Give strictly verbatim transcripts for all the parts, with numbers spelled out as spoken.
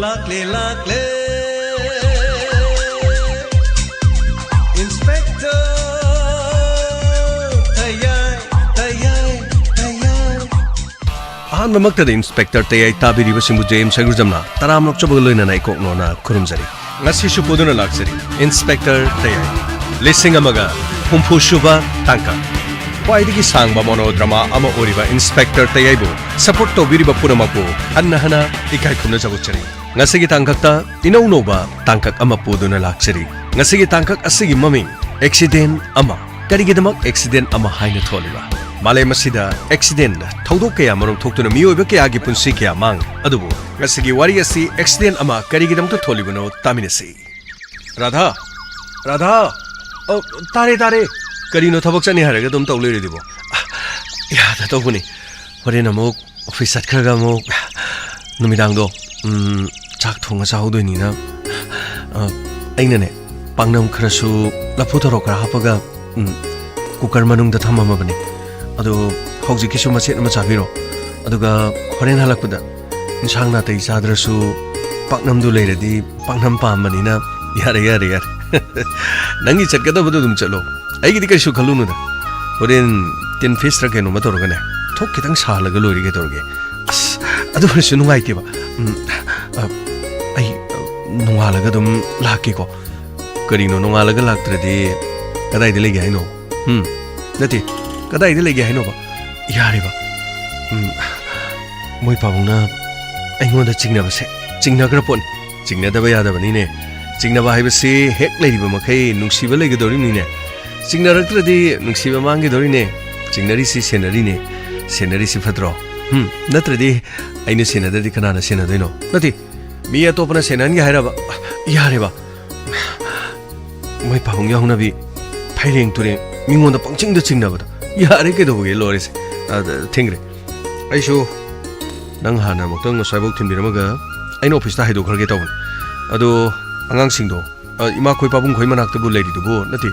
ꯂꯥꯛꯂꯦ, ꯂꯥꯛꯂꯦ, Inspector ꯇꯌꯥꯏ, ꯇꯌꯥꯏ, ꯇꯌꯥꯏ꯫ ꯑꯍꯥꯟꯕꯃꯛꯇꯗ Inspector ꯇꯌꯥꯏ ꯇꯥꯕꯤꯔꯤꯕꯁꯤꯡꯕꯨ J M ꯁꯪꯒ꯭ꯔꯖꯝꯅ ꯇꯔꯥꯝꯅ ꯑꯣꯛꯆꯕꯒ ꯂꯣꯏꯅꯅ ꯏꯀꯣꯛ ꯅꯣꯟꯅ ꯈꯨꯔꯨꯝꯖꯔꯤ꯫ ꯉꯁꯤꯁꯨ ꯄꯨꯗꯨꯅ ꯂꯥꯛꯆꯔꯤ Inspector ꯇꯌꯥꯏ, ꯂꯤꯁꯤꯡ ꯑꯃꯒ ꯍꯨꯝꯐꯨ ꯁꯨꯕ ꯇꯥꯡꯀꯛ꯫ ꯈ꯭ꯋꯥꯏꯗꯒꯤ ꯁꯥꯡꯕ monodrama ꯑꯃ ꯑꯣꯏꯔꯤꯕ Inspector ꯇꯌꯥꯏꯕꯨ support ꯇꯧꯕꯤꯔꯤꯕ ꯄꯨꯝꯅꯃꯛꯄꯨ ꯍꯟꯅ ꯍꯟꯅ ꯏꯀꯥꯏ ꯈꯨꯝꯅꯖꯕ ꯎꯠꯆꯔꯤ꯫ ꯉꯁꯤꯒꯤ ꯇꯥꯡꯀꯛꯇ ꯏꯅꯧ ꯅꯧꯕ ꯇꯥꯡꯀꯛ ꯑꯃ ꯄꯨꯗꯨꯅ ꯂꯥꯛꯆꯔꯤ꯫ ꯉꯁꯤꯒꯤ ꯇꯥꯡꯀꯛ ꯑꯁꯤꯒꯤ ꯃꯃꯤꯡ Accident ꯑꯃ꯫ ꯀꯔꯤꯒꯤꯗꯃꯛ accident ꯑꯃ ꯍꯥꯏꯅ ꯊꯣꯜꯂꯤꯕ? ꯃꯥꯂꯦꯝ ꯑꯁꯤꯗ accident, ꯊꯧꯗꯣꯛ ꯀꯌꯥ ꯃꯔꯨꯝ ꯊꯣꯛꯇꯨꯅ ꯃꯤꯑꯣꯏꯕ ꯀꯌꯥꯒꯤ ꯄꯨꯟꯁꯤ ꯀꯌꯥ ꯃꯥꯡ꯫ ꯑꯗꯨꯕꯨ ꯉꯁꯤꯒꯤ ꯋꯥꯔꯤ ꯑꯁꯤ accident ꯑꯃ ꯀꯔꯤꯒꯤꯗꯃꯛꯇ ꯊꯣꯜꯂꯤꯕꯅꯣ ꯇꯥꯃꯤꯟꯅꯁꯤ꯫ ꯔꯥꯙꯥ! ꯔꯥꯙꯥ! ꯑ, ꯇꯥꯔꯦ, ꯇꯥꯔꯦ꯫ ꯀꯔꯤꯅꯣ ꯊꯕꯛ ꯆꯠꯅꯤ ꯍꯥꯏꯔꯒ ꯑꯗꯨꯝ ꯇꯧ ꯂꯩꯔꯤꯗꯨꯕꯣ? ꯑ, ꯌꯥꯗ ꯇꯧꯕꯅꯤ꯫ ꯍꯣꯔꯦꯟ ꯑꯃꯨꯛ office ꯆꯠꯈ꯭ꯔꯒ ꯑꯃꯨꯛ ꯅꯨꯃꯤꯗꯥꯡꯗꯣ, ꯎꯝ, ꯆꯥꯛ ꯊꯣꯡꯉ ꯆꯥꯍꯧꯗꯣꯏꯅꯤꯅ, ꯑ, ꯑꯩꯅꯅꯦ, ꯄꯥꯛꯅꯝ ꯈꯔꯁꯨ, ꯂꯐꯨ ꯊꯔꯣ ꯈꯔ ꯍꯥꯞꯄꯒ, ꯎꯝ, cooker ꯃꯅꯨꯡꯗ ꯊꯝꯃꯝꯃꯕꯅꯦ꯫ ꯑꯗꯣ ꯍꯧꯖꯤꯛꯀꯤꯁꯨ ꯃꯆꯦꯠ ꯑꯃ ꯆꯥꯕꯤꯔꯣ꯫ ꯑꯗꯨꯒ ꯍꯣꯔꯦꯟ ꯍꯜꯂꯛꯄꯗ ꯏꯟꯁꯥꯡ ꯅꯥꯇꯩ ꯆꯥꯗ꯭ꯔꯁꯨ ꯄꯥꯛꯅꯝꯗꯨ ꯂꯩꯔꯗꯤ, ꯄꯥꯛꯅꯝ ꯄꯥꯝꯕꯅꯤꯅ ꯌꯥꯔꯦ, ꯌꯥꯔꯦ, ꯌꯥꯔꯦ꯫ ꯅꯪꯒꯤ ꯆꯠꯀꯗꯕꯗꯣ ꯑꯗꯨꯝ ꯆꯠꯂꯣ꯫ ꯑꯩꯒꯤꯗꯤ ꯀꯩꯁꯨ ꯈꯜꯂꯨꯅꯨꯗ꯫ ꯍꯣꯔꯦꯟ tin piece ꯔ ꯀꯩꯅꯣꯝꯃ ꯇꯧꯔꯒꯅꯦ, ꯊꯣꯛ ꯈꯤꯇꯪ ꯁꯥꯍꯜꯂꯒ ꯂꯣꯏꯔꯦ, ꯀꯩꯗꯧꯔꯒꯦ? ꯑꯁ, ꯑꯗꯨ ꯑꯣꯏꯔꯁꯨ ꯅꯨꯡꯉꯥꯏꯇꯦꯕ꯫ ꯎꯝ, ꯑ, ꯑꯩ, ꯑ, ꯅꯣꯡꯉꯥꯜꯂꯒ ꯑꯗꯨꯝ ꯂꯥꯛꯀꯦꯀꯣ꯫ ꯀꯔꯤꯅꯣ, ꯅꯣꯡꯉꯥꯜꯂꯒ ꯂꯥꯛꯇ꯭ꯔꯗꯤ ꯀꯗꯥꯏꯗ ꯂꯩꯒꯦ ꯍꯥꯏꯅꯣ? ꯎꯝ, ꯅꯠꯇꯦ, ꯀꯗꯥꯏꯗ ꯂꯩꯒꯦ ꯍꯥꯏꯅꯣꯕ? ꯌꯥꯔꯦꯕ꯫ ꯎꯝ, ꯃꯣꯏ ꯄꯥꯕꯨꯡꯅ ꯑꯩꯉꯣꯟꯗ ꯆꯤꯡꯅꯕꯁꯦ ꯆꯤꯡꯅꯈ꯭ꯔ ꯄꯣꯠꯅꯤ꯫ ꯆꯤꯡꯅꯗꯕ ꯌꯥꯗꯕꯅꯤꯅꯦ꯫ ꯆꯤꯡꯅꯕ ꯍꯥꯏꯕꯁꯤ ꯍꯦꯛ ꯂꯩꯔꯤꯕ ꯃꯈꯩ ꯅꯨꯡꯁꯤꯕ ꯂꯩꯒꯗꯧꯔꯤꯕꯅꯤꯅꯦ꯫ ꯆꯤꯡꯅꯔꯛꯇ꯭ꯔꯗꯤ ꯅꯨꯡꯁꯤꯕ ꯃꯥꯡꯒꯗꯧꯔꯤꯅꯦ꯫ ꯆꯤꯡꯅꯔꯤꯁꯤ ꯁꯦꯟꯅꯔꯤꯅꯦ꯫ ꯁꯦꯟꯅꯔꯤꯁꯤ ꯐꯠꯇ꯭ꯔꯣ? ꯍꯨꯝ, ꯅꯠꯇ꯭ꯔꯗꯤ ꯑꯩꯅ ꯁꯦꯟꯅꯗ꯭ꯔꯗꯤ ꯀꯅꯥꯅ ꯁꯦꯟꯅꯗꯣꯏꯅꯣ? ꯅꯠꯇꯦ, ꯃꯤ ꯑꯇꯣꯞꯄꯅ ꯁꯦꯟꯅꯍꯟꯒꯦ ꯍꯥꯏꯔꯕ? ꯌꯥꯔꯦꯕ꯫ ꯃꯣꯏ ꯄꯥꯕꯨꯡꯒꯤ ꯍꯧꯅꯕꯤ, ꯐꯩꯔꯦꯡ ꯇꯨꯔꯦꯡ, ꯃꯤꯉꯣꯟꯗ ꯄꯪꯆꯤꯡꯗ ꯆꯤꯡꯅꯕꯗꯣ꯫ ꯌꯥꯔꯦ, ꯀꯩꯗꯧꯕꯒꯦ, ꯂꯣꯏꯔꯦꯁꯦ꯫ ꯑ, ꯊꯦꯡꯈ꯭ꯔꯦ꯫ ꯑꯩꯁꯨ ꯅꯪ ꯍꯥꯟꯅ ꯑꯃꯨꯛꯇꯪ ꯑꯁ꯭ꯋꯥꯏꯐꯥꯎ ꯊꯤꯟꯕꯤꯔꯝꯃꯒ ꯑꯩꯅ office ꯇ ꯍꯥꯏꯗꯣꯛꯈ꯭ꯔꯒꯦ ꯇꯧꯕꯅꯤ꯫ ꯑꯗꯣ ꯑꯉꯥꯡꯁꯤꯡꯗꯣ, ꯑ, ꯏꯃꯥꯈꯣꯏ ꯄꯥꯕꯨꯡꯈꯣꯏ ꯃꯅꯥꯛꯇꯕꯨ ꯂꯩꯔꯤꯗꯨꯕꯨ ꯅꯠꯇꯦ,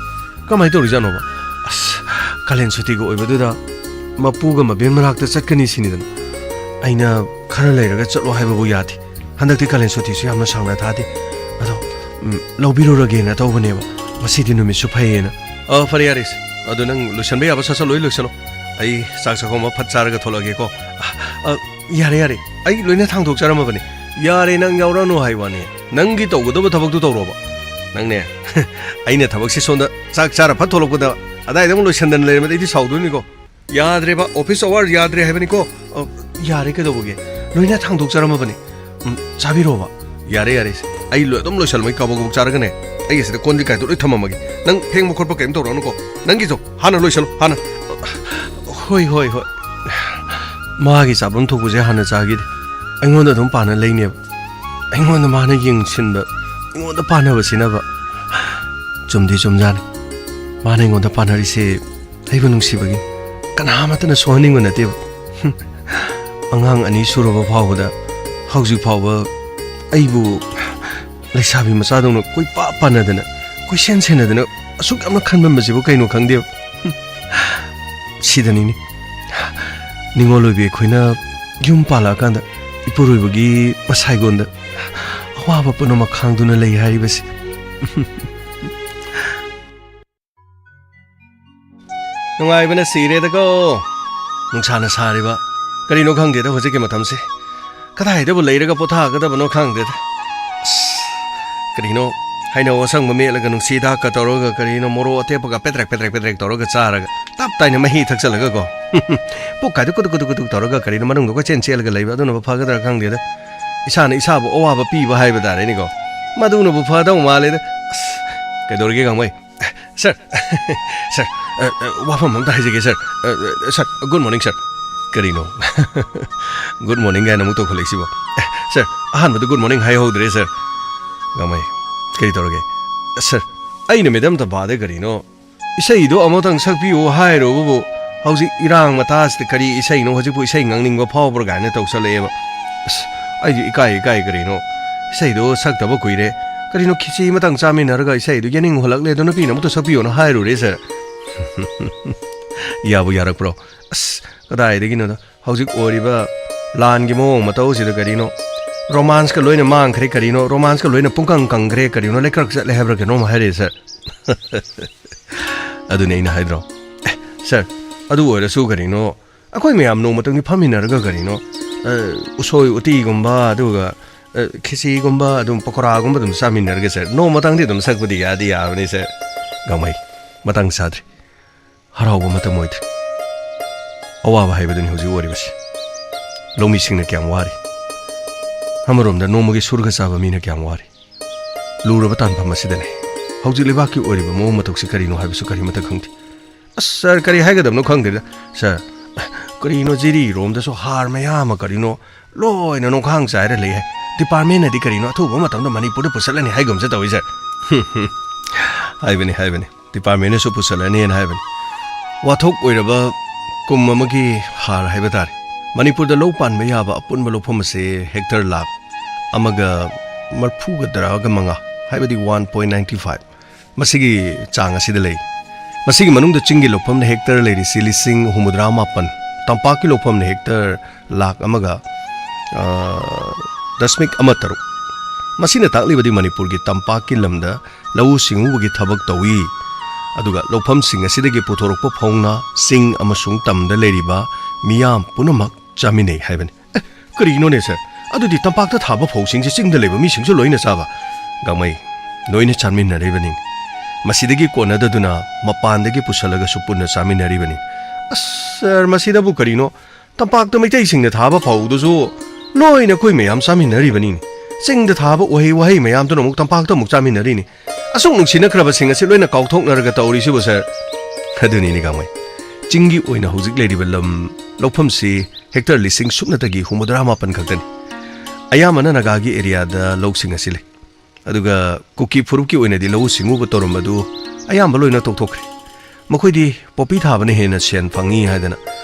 ꯀꯃꯥꯏꯅ ꯇꯧꯔꯤꯖꯥꯠꯅꯣꯕ? ꯑꯁ, ꯀꯥꯂꯦꯟ ꯁꯨꯇꯤꯒ ꯑꯣꯏꯕꯗꯨꯗ ꯃꯄꯨꯒ ꯃꯕꯦꯟ ꯃꯅꯥꯛꯇ ꯆꯠꯀꯅꯤ ꯁꯤꯅꯤꯗꯅ꯫ ꯑꯩꯅ ꯈꯔ ꯂꯩꯔꯒ ꯆꯠꯂꯣ ꯍꯥꯏꯕꯕꯨ ꯌꯥꯗꯦ꯫ ꯍꯟꯗꯛꯇꯤ ꯀꯥꯂꯦꯟ ꯁꯨꯇꯤꯁꯨ ꯌꯥꯝꯅ ꯁꯥꯡꯅ ꯊꯥꯗꯦ꯫ ꯑꯗꯣ, ꯎꯝ, ꯂꯧꯕꯤꯔꯨꯔꯒꯦꯅ ꯇꯧꯕꯅꯦꯕ꯫ ꯉꯁꯤꯗꯤ ꯅꯨꯃꯤꯠꯁꯨ ꯐꯩꯌꯦꯅ꯫ ꯑ, ꯐꯔꯦ, ꯌꯥꯔꯦꯁꯦ꯫ ꯑꯗꯣ ꯅꯪ ꯂꯣꯏꯁꯟꯕ ꯌꯥꯕ ꯁꯠ ꯁꯠ ꯂꯣꯏ ꯂꯣꯏꯁꯜꯂꯣ꯫ ꯑꯩ ꯆꯥꯛ ꯆꯥꯛꯈꯣꯝ ꯑꯃ ꯐꯠ ꯆꯥꯔꯒ ꯊꯣꯛꯂꯛꯑꯒꯦꯀꯣ꯫ ꯑ, ꯌꯥꯔꯦ, ꯌꯥꯔꯦ꯫ ꯑꯩ ꯂꯣꯏꯅ ꯊꯥꯡꯗꯣꯛꯆꯔꯝꯃꯕꯅꯤ꯫ ꯌꯥꯔꯦ, ꯅꯪ ꯌꯥꯎꯔꯛꯑꯅꯨ ꯍꯥꯏ ꯋꯥꯅꯤ꯫ ꯅꯪꯒꯤ ꯇꯧꯒꯗꯕ ꯊꯕꯛꯇꯨ ꯇꯧꯔꯣꯕ꯫ ꯅꯪꯅꯦ, ꯑꯩꯅ ꯊꯕꯛꯁꯤ ꯁꯣꯝꯗ ꯆꯥꯛ ꯆꯥꯔ ꯐꯠ ꯊꯣꯛꯂꯛꯄꯗ ꯑꯗꯥꯏꯗ ꯑꯃꯨꯛ ꯂꯣꯏꯁꯟꯗꯅ ꯂꯩꯔꯝꯃꯗꯤ ꯑꯩꯗꯤ ꯁꯥꯎꯗꯣꯏꯅꯤꯀꯣ꯫ ꯌꯥꯗ꯭ꯔꯦꯕ, office hour ꯌꯥꯗ꯭ꯔꯦ ꯍꯥꯏꯕꯅꯤꯀꯣ꯫ ꯑ, ꯌꯥꯔꯦ, ꯀꯩꯗꯧꯕꯒꯦ? ꯂꯣꯏꯅ ꯊꯥꯡꯗꯣꯛꯆꯔꯝꯃꯕꯅꯤ꯫ ꯎꯝ, ꯆꯥꯕꯤꯔꯣꯕ꯫ ꯌꯥꯔꯦ, ꯌꯥꯔꯦ ꯏꯆꯦ꯫ ꯑꯩ ꯂꯣꯏ-, ꯑꯗꯨꯝ ꯂꯣꯏꯁꯜꯂꯝꯃꯒꯦ, ꯀꯥꯕꯣꯛ ꯀꯥꯕꯣꯛ ꯆꯥꯔꯒꯅꯦ꯫ ꯑꯩ ꯑꯁꯤꯗ ꯀꯣꯟꯗꯤ ꯀꯥꯏꯗꯣ ꯂꯣꯏ ꯊꯝꯃꯝꯃꯒꯦ꯫ ꯅꯪ ꯐꯦꯡꯕ ꯈꯣꯠꯄ ꯀꯩꯝ ꯇꯧꯔꯛꯑꯅꯨꯀꯣ꯫ ꯅꯪꯒꯤꯁꯨ ꯍꯥꯟꯅ ꯂꯣꯏꯁꯜꯂꯣ, ꯍꯥꯟꯅ꯫ ꯍꯣꯏ, ꯍꯣꯏ, ꯍꯣꯏ꯫ ꯃꯥꯒꯤ ꯆꯥꯐꯝ ꯊꯣꯛꯄꯁꯦ ꯍꯥꯟꯅ ꯆꯥꯈꯤꯗꯦ꯫ ꯑꯩꯉꯣꯟꯗ ꯑꯗꯨꯝ ꯄꯥꯟꯅ ꯂꯩꯅꯦꯕ꯫ ꯑꯩꯉꯣꯟꯗ ꯃꯥꯅ ꯌꯦꯡꯁꯤꯟꯕ, ꯑꯩꯉꯣꯟꯗ ꯄꯥꯟꯅꯕ ꯁꯤꯟꯅꯕ꯫ ꯆꯨꯝꯗꯤ ꯆꯨꯝꯖꯥꯠꯅꯤ꯫ ꯃꯥꯅ ꯑꯩꯉꯣꯟꯗ ꯄꯥꯟꯅꯔꯤꯁꯦ ꯑꯩꯕꯨ ꯅꯨꯡꯁꯤꯕꯒꯤ꯫ ꯀꯅꯥ ꯑꯃꯠꯇꯅ ꯁꯣꯛꯍꯟꯅꯤꯡꯕ ꯅꯠꯇꯦꯕ꯫ ꯍꯨꯝ꯫ ꯑꯉꯥꯡ ꯑꯅꯤ ꯁꯨꯔꯕ ꯐꯥꯎꯕꯗ, ꯍꯧꯖꯤꯛ ꯐꯥꯎꯕ ꯑꯩꯕꯨ ꯂꯩꯁꯥꯕꯤ ꯃꯆꯥꯗꯧꯅ ꯀꯣꯏꯄꯥ ꯄꯥꯟꯅꯗꯅ, ꯀꯣꯏꯁꯦꯟ ꯁꯦꯟꯅꯗꯅ ꯑꯁꯨꯛ ꯌꯥꯝꯅ ꯈꯟꯕꯝꯕꯁꯤꯕꯨ ꯀꯩꯅꯣ ꯈꯪꯗꯦꯕ꯫ ꯍꯨꯝ꯫ ꯁꯤꯗꯅꯤꯅꯦ꯫ ꯅꯤꯉꯣꯜ ꯑꯣꯏꯕꯤ ꯑꯩꯈꯣꯏꯅ ꯌꯨꯝ ꯄꯥꯜꯂꯛꯑꯀꯥꯟꯗ ꯏꯄꯨꯔꯣꯏꯕꯒꯤ ꯃꯁꯥꯏꯒꯣꯟꯗ ꯑꯋꯥꯕ ꯄꯨꯝꯅꯃꯛ ꯈꯥꯡꯗꯨꯅ ꯂꯩ ꯍꯥꯏꯔꯤꯕꯁꯤ꯫ ꯅꯨꯡꯉꯥꯏꯕꯅ ꯁꯤꯔꯦꯗꯀꯣ꯫ ꯅꯨꯡꯁꯥꯅ ꯁꯥꯔꯤꯕ꯫ ꯀꯔꯤꯅꯣ ꯈꯪꯗꯦꯗ ꯍꯧꯖꯤꯛꯀꯤ ꯃꯇꯝꯁꯦ꯫ ꯀꯗꯥꯏꯗꯕꯨ ꯂꯩꯔꯒ ꯄꯣꯊꯥꯒꯗꯕꯅꯣ ꯈꯪꯗꯦꯗ꯫ ꯑꯁ, ꯀꯔꯤꯅꯣ, ꯍꯩꯅꯧ ꯑꯁꯪꯕ ꯃꯦꯠꯂꯒ ꯅꯨꯡꯁꯤ ꯍꯤꯗꯥꯛꯀ ꯇꯧꯔꯒ, ꯀꯔꯤꯅꯣ, ꯃꯣꯔꯣꯛ ꯑꯇꯦꯛꯄꯒ ꯄꯦꯗ꯭ꯔꯦꯛ ꯄꯦꯗ꯭ꯔꯦꯛ ꯄꯦꯗ꯭ꯔꯦꯛ ꯇꯧꯔꯒ ꯆꯥꯔꯒ, ꯇꯞ ꯇꯥꯏꯅ ꯃꯍꯤ ꯊꯛꯆꯜꯂꯒꯀꯣ꯫ ꯄꯨꯛ ꯀꯥꯏꯗꯨ ꯀꯨꯗꯨꯛ ꯀꯨꯗꯨꯛ ꯀꯨꯗꯨꯛ ꯇꯧꯔꯒ, ꯀꯔꯤꯅꯣ, ꯃꯅꯨꯡꯗ ꯀꯣꯏꯆꯦꯟ ꯆꯦꯜꯂꯒ ꯂꯩꯕ, ꯑꯗꯨꯅꯕꯨ ꯐꯒꯗ꯭ꯔꯥ ꯈꯪꯗꯦꯗ꯫ ꯏꯁꯥꯅ ꯏꯁꯥꯕꯨ ꯑꯋꯥꯕ ꯄꯤꯕ ꯍꯥꯏꯕ ꯇꯥꯔꯦꯅꯦꯀꯣ꯫ ꯃꯗꯨꯅꯕꯨ ꯐꯗꯧ ꯃꯥꯜꯂꯦꯗ꯫ ꯑꯁ, ꯀꯩꯗꯧꯔꯒꯦ, ꯒꯥꯡꯃꯩ? ꯁꯥꯔ, ꯁꯥꯔ, ꯑ, ꯑ, ꯋꯥꯐꯝ ꯑꯝꯇ ꯍꯥꯏꯖꯒꯦ, ꯁꯥꯔ꯫ ꯑ, ꯑ, ꯁꯥꯔ, good morning, ꯁꯥꯔ꯫ ꯀꯔꯤꯅꯣ? Good morning ꯀꯥꯏꯅ ꯑꯃꯨꯛ ꯇꯧꯈꯠꯂꯛꯏꯁꯤꯕꯣ? ꯑꯦ, ꯁꯥꯔ, ꯑꯍꯥꯟꯕꯗ good morning ꯍꯥꯏꯍꯧꯗ꯭ꯔꯦ, ꯁꯥꯔ꯫ ꯒꯥꯡꯃꯩ, ꯀꯔꯤ ꯇꯧꯔꯒꯦ? ꯁꯥꯔ, ꯑꯩꯅ ꯃꯦꯗꯥꯝ ꯇꯝꯐꯥꯗ ꯀꯔꯤꯅꯣ? ꯏꯁꯩꯗꯣ ꯑꯃꯨꯛꯇꯪ ꯁꯛꯄꯤꯌꯨ ꯍꯥꯏꯔꯨꯕꯕꯨ, ꯍꯧꯖꯤꯛ ꯏꯔꯥꯡ ꯃꯇꯥꯁꯤꯗ ꯀꯔꯤ ꯏꯁꯩꯅꯣ, ꯍꯧꯖꯤꯛꯄꯨ ꯏꯁꯩ ꯉꯪꯅꯤꯡꯕ ꯐꯥꯎꯕ꯭ꯔꯥ ꯀꯥꯏꯅ ꯇꯧꯁꯜꯂꯛꯑꯦꯕ꯫ ꯑꯁ, ꯑꯩꯁꯨ ꯏꯀꯥꯏ, ꯏꯀꯥꯏ ꯀꯔꯤꯅꯣ꯫ ꯏꯁꯩꯗꯣ ꯁꯛꯇꯕ ꯀꯨꯏꯔꯦ꯫ ꯀꯔꯤꯅꯣ, ꯈꯦꯆꯤ ꯑꯃꯇꯪ ꯆꯥꯃꯤꯟꯅꯔꯒ ꯏꯁꯩꯗꯣ ꯌꯦꯅꯤꯡ ꯍꯨꯜꯂꯛꯂꯦ, ꯑꯗꯣ ꯅꯨꯄꯤꯅ ꯑꯃꯨꯛꯇ ꯁꯛꯄꯤꯌꯣꯅ ꯍꯥꯏꯔꯨꯔꯦ, ꯁꯥꯔ꯫ ꯌꯥꯕꯨ ꯌꯥꯔꯛꯄ꯭ꯔꯣ? ꯑꯁ, ꯀꯗꯥꯏꯗꯒꯤꯅꯣꯗ꯫ ꯍꯧꯖꯤꯛ ꯑꯣꯏꯔꯤꯕ ꯂꯥꯟꯒꯤ ꯃꯑꯣꯡ ꯃꯇꯧꯁꯤꯗ ꯀꯔꯤꯅꯣ, ꯔꯣꯃꯥꯟꯁꯀ ꯂꯣꯏꯅ ꯃꯥꯡꯈ꯭ꯔꯦ ꯀꯔꯤꯅꯣ, ꯔꯣꯃꯥꯟꯁꯀ ꯂꯣꯏꯅ ꯄꯨꯡꯀꯪ ꯀꯪꯈ꯭ꯔꯦ ꯀꯔꯤꯅꯣ, ꯂꯩꯀ꯭ꯔꯛ ꯆꯠꯂꯦ ꯍꯥꯏꯕ꯭ꯔꯥ ꯀꯩꯅꯣꯝ ꯍꯥꯏꯔꯛꯑꯦ ꯁꯥꯔ꯫ ꯑꯗꯨꯅꯤ ꯑꯩꯅ ꯍꯥꯏꯗ꯭ꯔꯣ꯫ ꯑꯦ, ꯁꯥꯔ, ꯑꯗꯨ ꯑꯣꯏꯔꯁꯨ ꯀꯔꯤꯅꯣ, ꯑꯩꯈꯣꯏ ꯃꯌꯥꯝ ꯅꯣꯡꯃꯇꯪꯗꯤ ꯐꯝꯃꯤꯟꯅꯔꯒ ꯀꯔꯤꯅꯣ, ꯑ, ꯎꯁꯣꯏ ꯎꯇꯤꯒꯨꯝꯕ, ꯑꯗꯨꯒ, ꯑ, ꯈꯦꯆꯤꯒꯨꯝꯕ, ꯑꯗꯨꯝ ꯄꯀꯣꯔꯥꯒꯨꯝꯕ ꯑꯗꯨꯝ ꯆꯥꯃꯤꯟꯅꯔꯒ ꯁꯥꯔ, ꯅꯣꯡꯃꯇꯪꯗꯤ ꯑꯗꯨꯝ ꯁꯛꯄꯗꯤ ꯌꯥꯗꯤ ꯌꯥꯕꯅꯤ ꯁꯥꯔ꯫ ꯒꯥꯡꯃꯩ, ꯃꯇꯥꯡ ꯆꯥꯗ꯭ꯔꯤ꯫ ꯍꯔꯥꯎꯕ ꯃꯇꯝ ꯑꯣꯏꯗ꯭ꯔꯦ꯫ ꯑꯋꯥꯕ ꯍꯥꯏꯕꯗꯨꯅꯤ ꯍꯧꯖꯤꯛ ꯑꯣꯏꯔꯤꯕꯁꯤ꯫ ꯂꯧꯃꯤꯁꯤꯡꯅ ꯀꯌꯥꯝ ꯋꯥꯔꯤ꯫ ꯑꯃꯔꯣꯝꯗ ꯅꯣꯡꯃꯒꯤ ꯁꯨꯔꯒ ꯆꯥꯕ ꯃꯤꯅ ꯀꯌꯥꯝ ꯋꯥꯔꯤ꯫ ꯂꯨꯔꯕ ꯇꯥꯟꯐꯝ ꯑꯁꯤꯗꯅꯤ꯫ ꯍꯧꯖꯤꯛ ꯂꯩꯕꯥꯛꯀꯤ ꯑꯣꯏꯔꯤꯕ ꯃꯑꯣꯡ ꯃꯇꯧꯁꯤ ꯀꯔꯤꯅꯣ ꯍꯥꯏꯕꯁꯨ ꯀꯔꯤꯃꯠꯇ ꯈꯪꯗꯦ꯫ ꯑꯁ ꯁꯥꯔ, ꯀꯔꯤ ꯍꯥꯏꯒꯗꯕꯅꯣ ꯈꯪꯗꯦꯗ꯫ ꯁꯥꯔ, ꯀꯔꯤꯅꯣ ꯖꯤꯔꯤꯔꯣꯝꯗꯁꯨ ꯍꯥꯔ ꯃꯌꯥꯝ ꯑꯃ ꯀꯔꯤꯅꯣ ꯂꯣꯏꯅ ꯅꯣꯡꯈꯥꯡ ꯆꯥꯏꯔ ꯂꯩ ꯍꯥꯏ꯫ ꯗꯤꯄꯥꯔꯠꯃꯦꯟꯅꯗꯤ ꯀꯔꯤꯅꯣ ꯑꯊꯨꯕ ꯃꯇꯝꯗ ꯃꯅꯤꯄꯨꯔꯗ ꯄꯨꯁꯜꯂꯅꯤ ꯍꯥꯏꯒꯨꯝꯁꯨ ꯇꯧꯏ ꯁꯥꯔ꯫ ꯍꯥꯏꯕꯅꯤ, ꯍꯥꯏꯕꯅꯤ꯫ ꯗꯤꯄꯥꯔꯠꯃꯦꯟꯅꯁꯨ ꯄꯨꯁꯜꯂꯅꯤꯅ ꯍꯥꯏꯕꯅꯤ꯫ ꯋꯥꯊꯣꯛ ꯑꯣꯏꯔꯕ ꯀꯨꯝ ꯑꯃꯒꯤ ꯍꯥꯔ ꯍꯥꯏꯕ ꯇꯥꯔꯦ꯫ ꯃꯅꯤꯄꯨꯔꯗ ꯂꯧ ꯄꯥꯟꯕ ꯌꯥꯕ ꯑꯄꯨꯟꯕ ꯂꯧꯐꯝ ꯑꯁꯤ ꯍꯦꯛꯇꯔ ꯂꯥꯈ ꯑꯃꯒ ꯃꯔꯐꯨꯒ ꯇꯔꯥꯒ ꯃꯉꯥ, ꯍꯥꯏꯕꯗꯤ ꯋꯥꯟ ꯄꯣꯏꯟ ꯅꯥꯏꯟꯇꯤ ꯐꯥꯏꯚ, ꯃꯁꯤꯒꯤ ꯆꯥꯡ ꯑꯁꯤꯗ ꯂꯩ꯫ ꯃꯁꯤꯒꯤ ꯃꯅꯨꯡꯗ ꯆꯤꯡꯒꯤ ꯂꯧꯐꯝꯅ ꯍꯦꯛꯇꯔ ꯂꯩꯔꯤꯁꯤ ꯂꯤꯁꯤꯡ ꯍꯨꯝꯐꯨꯇꯔꯥ ꯃꯥꯄꯟ, ꯇꯝꯄꯥꯛꯀꯤ ꯂꯧꯐꯝꯅ ꯍꯦꯛꯇꯔ ꯂꯥꯈ ꯑꯃꯒ, ꯑ, ꯗꯁꯃꯤꯛ ꯑꯃ ꯇꯔꯨꯛ꯫ ꯃꯁꯤꯅ ꯇꯥꯛꯂꯤꯕꯗꯤ ꯃꯅꯤꯄꯨꯔꯒꯤ ꯇꯝꯄꯥꯛꯀꯤ ꯂꯝꯗ ꯂꯧꯎ ꯁꯤꯡꯎꯕꯒꯤ ꯊꯕꯛ ꯇꯧꯏ꯫ ꯑꯗꯨꯒ ꯂꯧꯐꯝꯁꯤꯡ ꯑꯁꯤꯗꯒꯤ ꯄꯨꯊꯣꯔꯛꯄ ꯐꯧꯅ ꯆꯤꯡ ꯑꯃꯁꯨꯡ ꯇꯝꯗ ꯂꯩꯔꯤꯕ ꯃꯤꯌꯥꯝ ꯄꯨꯝꯅꯃꯛ ꯆꯥꯃꯤꯟꯅꯩ ꯍꯥꯏꯕꯅꯤ꯫ ꯑꯦ, ꯀꯔꯤꯒꯤꯅꯣꯅꯦ ꯁꯥꯔ? ꯑꯗꯨꯗꯤ ꯇꯝꯄꯥꯛꯇ ꯊꯥꯕ ꯐꯧꯁꯤꯡꯁꯦ ꯆꯤꯡꯗ ꯂꯩꯕ ꯃꯤꯁꯤꯡꯁꯨ ꯂꯣꯏꯅ ꯆꯥꯕ? ꯒꯥꯡꯃꯩ, ꯂꯣꯏꯅ ꯆꯥꯃꯤꯟꯅꯔꯤꯕꯅꯤ꯫ ꯃꯁꯤꯗꯒꯤ ꯀꯣꯟꯅꯗꯗꯨꯅ ꯃꯄꯥꯟꯗꯒꯤ ꯄꯨꯁꯜꯂꯒꯁꯨ ꯄꯨꯟꯅ ꯆꯥꯃꯤꯟꯅꯔꯤꯕꯅꯤ꯫ ꯑꯁ ꯁꯥꯔ, ꯃꯁꯤꯗꯕꯨ ꯀꯔꯤꯅꯣ? ꯇꯝꯄꯥꯛꯇ ꯃꯩꯇꯩꯁꯤꯡꯅ ꯊꯥꯕ ꯐꯧꯗꯨꯁꯨ ꯂꯣꯏꯅ ꯑꯩꯈꯣꯏ ꯃꯌꯥꯝ ꯆꯥꯃꯤꯟꯅꯔꯤꯕꯅꯤꯅꯦ꯫ ꯆꯤꯡꯗ ꯊꯥꯕ ꯎꯍꯩ ꯋꯥꯍꯩ ꯃꯌꯥꯝꯗꯨꯅ ꯑꯃꯨꯛ ꯇꯝꯄꯥꯛꯇ ꯑꯃꯨꯛ ꯆꯥꯃꯤꯟꯅꯔꯤꯅꯤ꯫ ꯑꯁꯨꯛ ꯅꯨꯡꯁꯤꯅꯈ꯭ꯔꯕꯁꯤꯡ ꯑꯁꯤ ꯂꯣꯏꯅ ꯀꯥꯎꯊꯣꯛꯅꯔꯒ ꯇꯧꯔꯤꯁꯤꯕꯨ ꯁꯥꯔ? ꯑꯗꯨꯅꯤꯅꯦ ꯒꯥꯡꯃꯩ꯫ ꯆꯤꯡꯒꯤ ꯑꯣꯏꯅ ꯍꯧꯖꯤꯛ ꯂꯩꯔꯤꯕ ꯂꯝ ꯂꯧꯐꯝꯁꯤ ꯍꯦꯛꯇꯔ ꯂꯤꯁꯤꯡ ꯁꯨꯞꯅꯇꯒꯤ ꯍꯨꯝꯐꯨꯇꯔꯥ ꯃꯥꯄꯟ ꯈꯛꯇꯅꯤ꯫ ꯑꯌꯥꯝꯕꯅ ꯅꯥꯒꯥꯒꯤ ꯑꯦꯔꯤꯌꯥꯗ ꯂꯧꯁꯤꯡ ꯑꯁꯤ ꯂꯩ꯫ ꯑꯗꯨꯒ ꯀꯨꯀꯤ ꯐꯨꯔꯨꯞꯀꯤ ꯑꯣꯏꯅꯗꯤ ꯂꯧꯎ ꯁꯤꯡꯎꯕ ꯇꯧꯔꯝꯕꯗꯨ ꯑꯌꯥꯝꯕ ꯂꯣꯏꯅ ꯇꯣꯛꯊꯣꯛꯈ꯭ꯔꯦ꯫ ꯃꯈꯣꯏꯗꯤ ꯄꯣꯄꯤ ꯊꯥꯕꯅ ꯍꯦꯟꯅ ꯁꯦꯟ ꯐꯪꯉꯤ ꯍꯥꯏꯗꯅ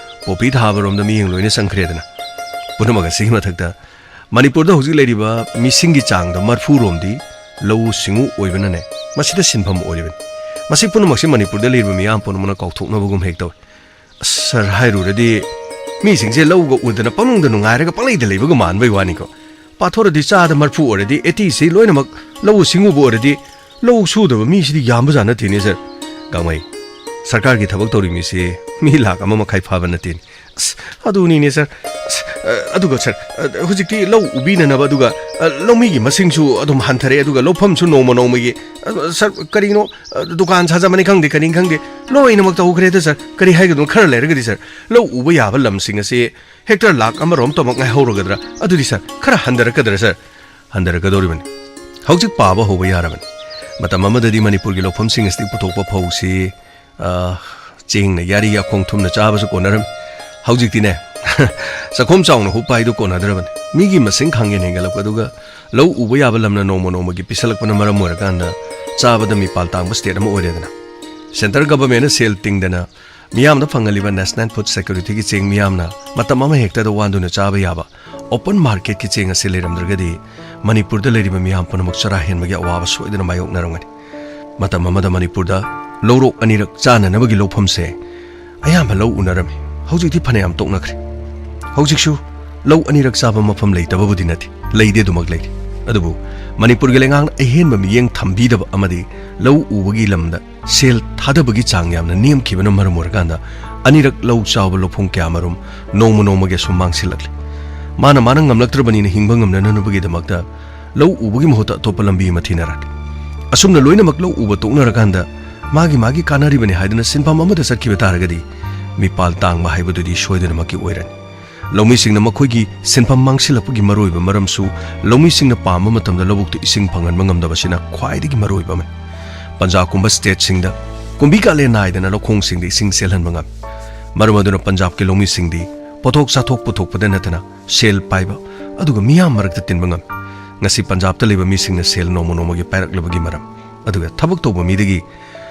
ꯄꯣꯄꯤ ꯊꯥꯕꯔꯣꯝꯗ ꯃꯤꯠꯌꯦꯡ ꯂꯣꯏꯅ ꯆꯪꯈ꯭ꯔꯦꯗꯅ꯫ ꯄꯨꯝꯅꯃꯛ ꯑꯁꯤꯒꯤ ꯃꯊꯛꯇ ꯃꯅꯤꯄꯨꯔꯗ ꯍꯧꯖꯤꯛ ꯂꯩꯔꯤꯕ ꯃꯤꯁꯤꯡꯒꯤ ꯆꯥꯡꯗ ꯃꯔꯐꯨ ꯔꯣꯝꯗꯤ ꯂꯧꯎ ꯁꯤꯡꯎ ꯑꯣꯏꯕꯅꯅꯦ, ꯃꯁꯤꯗ ꯁꯤꯟꯐꯝ ꯑꯣꯏꯔꯤꯕꯅꯤ꯫ ꯃꯁꯤ ꯄꯨꯝꯅꯃꯛꯁꯤ ꯃꯅꯤꯄꯨꯔꯗ ꯂꯩꯔꯤꯕ ꯃꯤꯌꯥꯝ ꯄꯨꯝꯅꯃꯛꯅ ꯀꯥꯎꯊꯣꯛꯅꯕꯒꯨꯝ ꯍꯦꯛ ꯇꯧꯏ꯫ ꯑꯁ, ꯁꯥꯔ, ꯍꯥꯏꯔꯨꯔꯗꯤ ꯃꯤꯁꯤꯡꯁꯦ ꯂꯧꯒ ꯎꯗꯅ ꯄꯪꯅꯨꯡꯗ ꯅꯨꯡꯉꯥꯏꯔꯒ ꯄꯪꯂꯩꯗ ꯂꯩꯕꯒ ꯃꯥꯟꯕꯩ ꯋꯥꯅꯤꯀꯣ꯫ ꯄꯥꯊꯣꯔꯗꯤ ꯆꯥꯗ ꯃꯔꯐꯨ ꯑꯣꯏꯔꯗꯤ, ꯑꯩꯠꯇꯤꯁꯤ ꯂꯣꯏꯅꯃꯛ ꯂꯧꯎ ꯁꯤꯡꯎꯕ ꯑꯣꯏꯔꯗꯤ, ꯂꯧ ꯁꯨꯗꯕ ꯃꯤꯁꯤꯗꯤ ꯌꯥꯝꯕꯖꯥꯠ ꯅꯠꯇꯦꯅꯦ ꯁꯥꯔ꯫ ꯒꯥꯡꯃꯩ, ꯁꯔꯀꯥꯔꯒꯤ ꯊꯕꯛ ꯇꯧꯔꯤ ꯃꯤꯁꯤ ꯃꯤ ꯂꯥꯈ ꯑꯃ ꯃꯈꯥꯏ ꯐꯥꯕ ꯅꯠꯇꯦꯅꯦ꯫ ꯑꯁ, ꯑꯗꯨꯅꯤꯅꯦ ꯁꯥꯔ꯫ ꯑꯁ, ꯑ, ꯑꯗꯨꯒ ꯁꯥꯔ, ꯑ, ꯍꯧꯖꯤꯛꯇꯤ ꯂꯧ ꯎꯕꯤꯅꯅꯕ, ꯑꯗꯨꯒ, ꯑ, ꯂꯧꯃꯤꯒꯤ ꯃꯁꯤꯡꯁꯨ ꯑꯗꯨꯝ ꯍꯟꯊꯔꯦ, ꯑꯗꯨꯒ ꯂꯧꯐꯝꯁꯨ ꯅꯣꯡꯃ ꯅꯣꯡꯃꯒꯤ, ꯑ, ꯁꯥꯔ, ꯀꯔꯤꯅꯣ, ꯑ, ꯗꯨꯀꯥꯟ ꯁꯥꯖꯕꯅꯤ ꯈꯪꯗꯦ, ꯀꯔꯤꯅꯤ ꯈꯪꯗꯦ, ꯂꯣꯏꯅꯃꯛ ꯇꯧꯈ꯭ꯔꯦꯗ ꯁꯥꯔ꯫ ꯀꯔꯤ ꯍꯥꯏꯒꯗꯕꯅꯣ? ꯈꯔ ꯂꯩꯔꯒꯗꯤ ꯁꯥꯔ, ꯂꯧ ꯎꯕ ꯌꯥꯕ ꯂꯝꯁꯤꯡ ꯑꯁꯤ ꯍꯦꯛꯇꯔ ꯂꯥꯈ ꯑꯃꯔꯣꯝꯇꯃꯛ ꯉꯥꯏꯍꯧꯔꯒꯗ꯭ꯔꯥ? ꯑꯗꯨꯗꯤ ꯁꯥꯔ, ꯈꯔ ꯍꯟꯊꯔꯛꯀꯗ꯭ꯔꯥ ꯁꯥꯔ? ꯍꯟꯊꯔꯛꯀꯗꯧꯔꯤꯕꯅꯤ꯫ ꯍꯧꯖꯤꯛ ꯄꯥꯕ ꯍꯧꯕ ꯌꯥꯔꯕꯅꯤ꯫ ꯃꯇꯝ ꯑꯃꯗꯗꯤ ꯃꯅꯤꯄꯨꯔꯒꯤ ꯂꯧꯐꯝꯁꯤꯡ ꯑꯁꯤꯗꯤ ꯄꯨꯊꯣꯛꯄ ꯐꯧꯁꯤ, ꯑ, ꯆꯦꯡꯅ ꯌꯥꯔꯤ ꯌꯥꯈꯣꯡ ꯊꯨꯝꯅ ꯆꯥꯕꯁꯨ ꯀꯣꯟꯅꯔꯝꯃꯤ꯫ ꯍꯧꯖꯤꯛꯇꯤꯅꯦ, ꯆꯥꯛꯈꯨꯝ ꯆꯥꯎꯅ ꯍꯨꯞꯄ ꯍꯥꯏꯗꯨ ꯀꯣꯟꯅꯗ꯭ꯔꯕꯅꯤ꯫ ꯃꯤꯒꯤ ꯃꯁꯤꯡ ꯈꯥꯡꯍꯦꯟ ꯍꯦꯟꯒꯠꯂꯛꯄꯗꯨꯒ ꯂꯧ ꯎꯕ ꯌꯥꯕ ꯂꯝꯅ ꯅꯣꯡꯃ ꯅꯣꯡꯃꯒꯤ ꯄꯤꯁꯜꯂꯛꯄꯅ ꯃꯔꯝ ꯑꯣꯏꯔꯀꯥꯟꯗ ꯆꯥꯕꯗ ꯃꯤꯄꯥꯜ ꯇꯥꯡꯕ ꯁ꯭ꯇꯦꯠ ꯑꯃ ꯑꯣꯏꯔꯦꯗꯅ꯫ ꯁꯦꯟꯇꯔ ꯒꯚꯔꯟꯃꯦꯟꯠꯅ ꯁꯦꯜ ꯇꯤꯡꯗꯅ ꯃꯤꯌꯥꯝꯗ ꯐꯪꯍꯜꯂꯤꯕ ꯅꯦꯁꯅꯦꯜ ꯐꯨꯗ ꯁꯦꯀ꯭ꯌꯨꯔꯤꯇꯤꯒꯤ ꯆꯦꯡ ꯃꯤꯌꯥꯝꯅ ꯃꯇꯝ ꯑꯃ ꯍꯦꯛꯇꯗ ꯋꯥꯟꯗꯨꯅ ꯆꯥꯕ ꯌꯥꯕ ꯑꯣꯄꯟ ꯃꯥꯔꯀꯦꯠꯀꯤ ꯆꯦꯡ ꯑꯁꯤ ꯂꯩꯔꯝꯗ꯭ꯔꯒꯗꯤ ꯃꯅꯤꯄꯨꯔꯗ ꯂꯩꯔꯤꯕ ꯃꯤꯌꯥꯝ ꯄꯨꯝꯅꯃꯛ ꯆꯔꯥ ꯍꯦꯟꯕꯒꯤ ꯑꯋꯥꯕ ꯁꯣꯏꯗꯅ ꯃꯥꯌꯣꯛꯅꯔꯝꯒꯅꯤ꯫ ꯃꯇꯝ ꯑꯃꯗ ꯃꯅꯤꯄꯨꯔꯗ ꯂꯧꯔꯣꯛ ꯑꯅꯤꯔꯛ ꯆꯥꯅꯅꯕꯒꯤ ꯂꯧꯐꯝꯁꯦ ꯑꯌꯥꯝꯕ ꯂꯧ ꯎꯅꯔꯝꯃꯤ꯫ ꯍꯧꯖꯤꯛꯇꯤ ꯐꯅꯌꯥꯝ ꯇꯣꯛꯅꯈ꯭ꯔꯦ꯫ ꯍꯧꯖꯤꯛꯁꯨ ꯂꯧ ꯑꯅꯤꯔꯛ ꯆꯥꯕ ꯃꯐꯝ ꯂꯩꯇꯕꯕꯨꯗꯤ ꯅꯠꯇꯦ, ꯂꯩꯗꯤ ꯑꯗꯨꯃꯛ ꯂꯩꯔꯤ꯫ ꯑꯗꯨꯕꯨ ꯃꯅꯤꯄꯨꯔꯒꯤ ꯂꯩꯉꯥꯛꯅ ꯑꯍꯦꯟꯕ ꯃꯤꯠꯌꯦꯡ ꯊꯝꯕꯤꯗꯕ ꯑꯃꯗꯤ ꯂꯧ ꯎꯕꯒꯤ ꯂꯝꯗ ꯁꯦꯜ ꯊꯥꯗꯕꯒꯤ ꯆꯥꯡ ꯌꯥꯝꯅ ꯅꯦꯝꯈꯤꯕꯅ ꯃꯔꯝ ꯑꯣꯏꯔꯀꯥꯟꯗ ꯑꯅꯤꯔꯛ ꯂꯧ ꯆꯥꯕ ꯂꯧꯐꯝ ꯀꯌꯥꯃꯔꯨꯝ ꯅꯣꯡꯃ ꯅꯣꯡꯃꯒꯤ ꯑꯁꯨꯝ ꯃꯥꯡꯁꯤꯜꯂꯛꯂꯤ꯫ ꯃꯥꯅ ꯃꯥꯅ ꯉꯝꯂꯛꯇ꯭ꯔꯕꯅꯤꯅ ꯍꯤꯡꯕ ꯉꯝꯅꯅꯕꯒꯤꯗꯃꯛꯇ ꯂꯧ ꯎꯕꯒꯤ ꯃꯍꯨꯠꯇ ꯑꯇꯣꯞꯄ ꯂꯝꯕꯤ ꯑꯃ ꯊꯤꯅꯔꯛꯂꯤ꯫ ꯑꯁꯨꯝꯅ ꯂꯣꯏꯅꯃꯛ ꯂꯧ ꯎꯕ ꯇꯣꯛꯅꯔꯀꯥꯟꯗ ꯃꯥꯒꯤ ꯃꯥꯒꯤ ꯀꯥꯟꯅꯔꯤꯕꯅꯤ ꯍꯥꯏꯗꯨꯅ ꯁꯤꯟꯐꯝ ꯑꯃꯗ ꯆꯠꯈꯤꯕ ꯇꯥꯔꯒꯗꯤ ꯃꯤꯄꯥꯜ ꯇꯥꯡꯕ ꯍꯥꯏꯕꯗꯨꯗꯤ ꯁꯣꯏꯗꯅꯃꯛꯀꯤ ꯑꯣꯏꯔꯅꯤ꯫ ꯂꯧꯃꯤꯁꯤꯡꯅ ꯃꯈꯣꯏꯒꯤ ꯁꯤꯟꯐꯝ ꯃꯥꯡꯁꯤꯜꯂꯛꯄꯒꯤ ꯃꯔꯨꯑꯣꯏꯕ ꯃꯔꯝꯁꯨ ꯂꯧꯃꯤꯁꯤꯡꯅ ꯄꯥꯝꯕ ꯃꯇꯝꯗ ꯂꯧꯕꯨꯛꯇ ꯏꯁꯤꯡ ꯐꯪꯍꯟꯕ ꯉꯝꯗꯕꯁꯤꯅ ꯈ꯭ꯋꯥꯏꯗꯒꯤ ꯃꯔꯨꯑꯣꯏꯕ ꯑꯃꯅꯤ꯫ ꯄꯟꯖꯥꯕꯀꯨꯝꯕ ꯁ꯭ꯇꯦꯠꯁꯤꯡꯗ ꯀꯨꯝꯕꯤ ꯀꯥꯂꯦꯟ ꯅꯥꯏꯗꯅ ꯂꯧꯈꯣꯡꯁꯤꯡꯗ ꯏꯁꯤꯡ ꯆꯦꯜꯍꯟꯕ ꯉꯝꯃꯤ꯫ ꯃꯔꯝ ꯑꯗꯨꯅ ꯄꯟꯖꯥꯕꯀꯤ ꯂꯧꯃꯤꯁꯤꯡꯗꯤ ꯄꯣꯠꯊꯣꯛ ꯆꯥꯊꯣꯛ ꯄꯨꯊꯣꯛꯄꯗ ꯅꯠꯇꯅ ꯁꯦꯜ ꯄꯥꯏꯕ ꯑꯗꯨꯒ ꯃꯤꯌꯥꯝ ꯃꯔꯛꯇ ꯇꯤꯟꯕ ꯉꯝꯃꯤ꯫ ꯉꯁꯤ ꯄꯟꯖꯥꯕꯇ ꯂꯩꯕ ꯃꯤꯁꯤꯡꯅ ꯁꯦꯜ ꯅꯣꯡꯃ ꯅꯣꯡꯃꯒꯤ ꯄꯥꯏꯔꯛꯂꯕꯒꯤ ꯃꯔꯝ ꯑꯗꯨꯒ ꯊꯕꯛ ꯇꯧꯕ ꯃꯤꯗꯒꯤ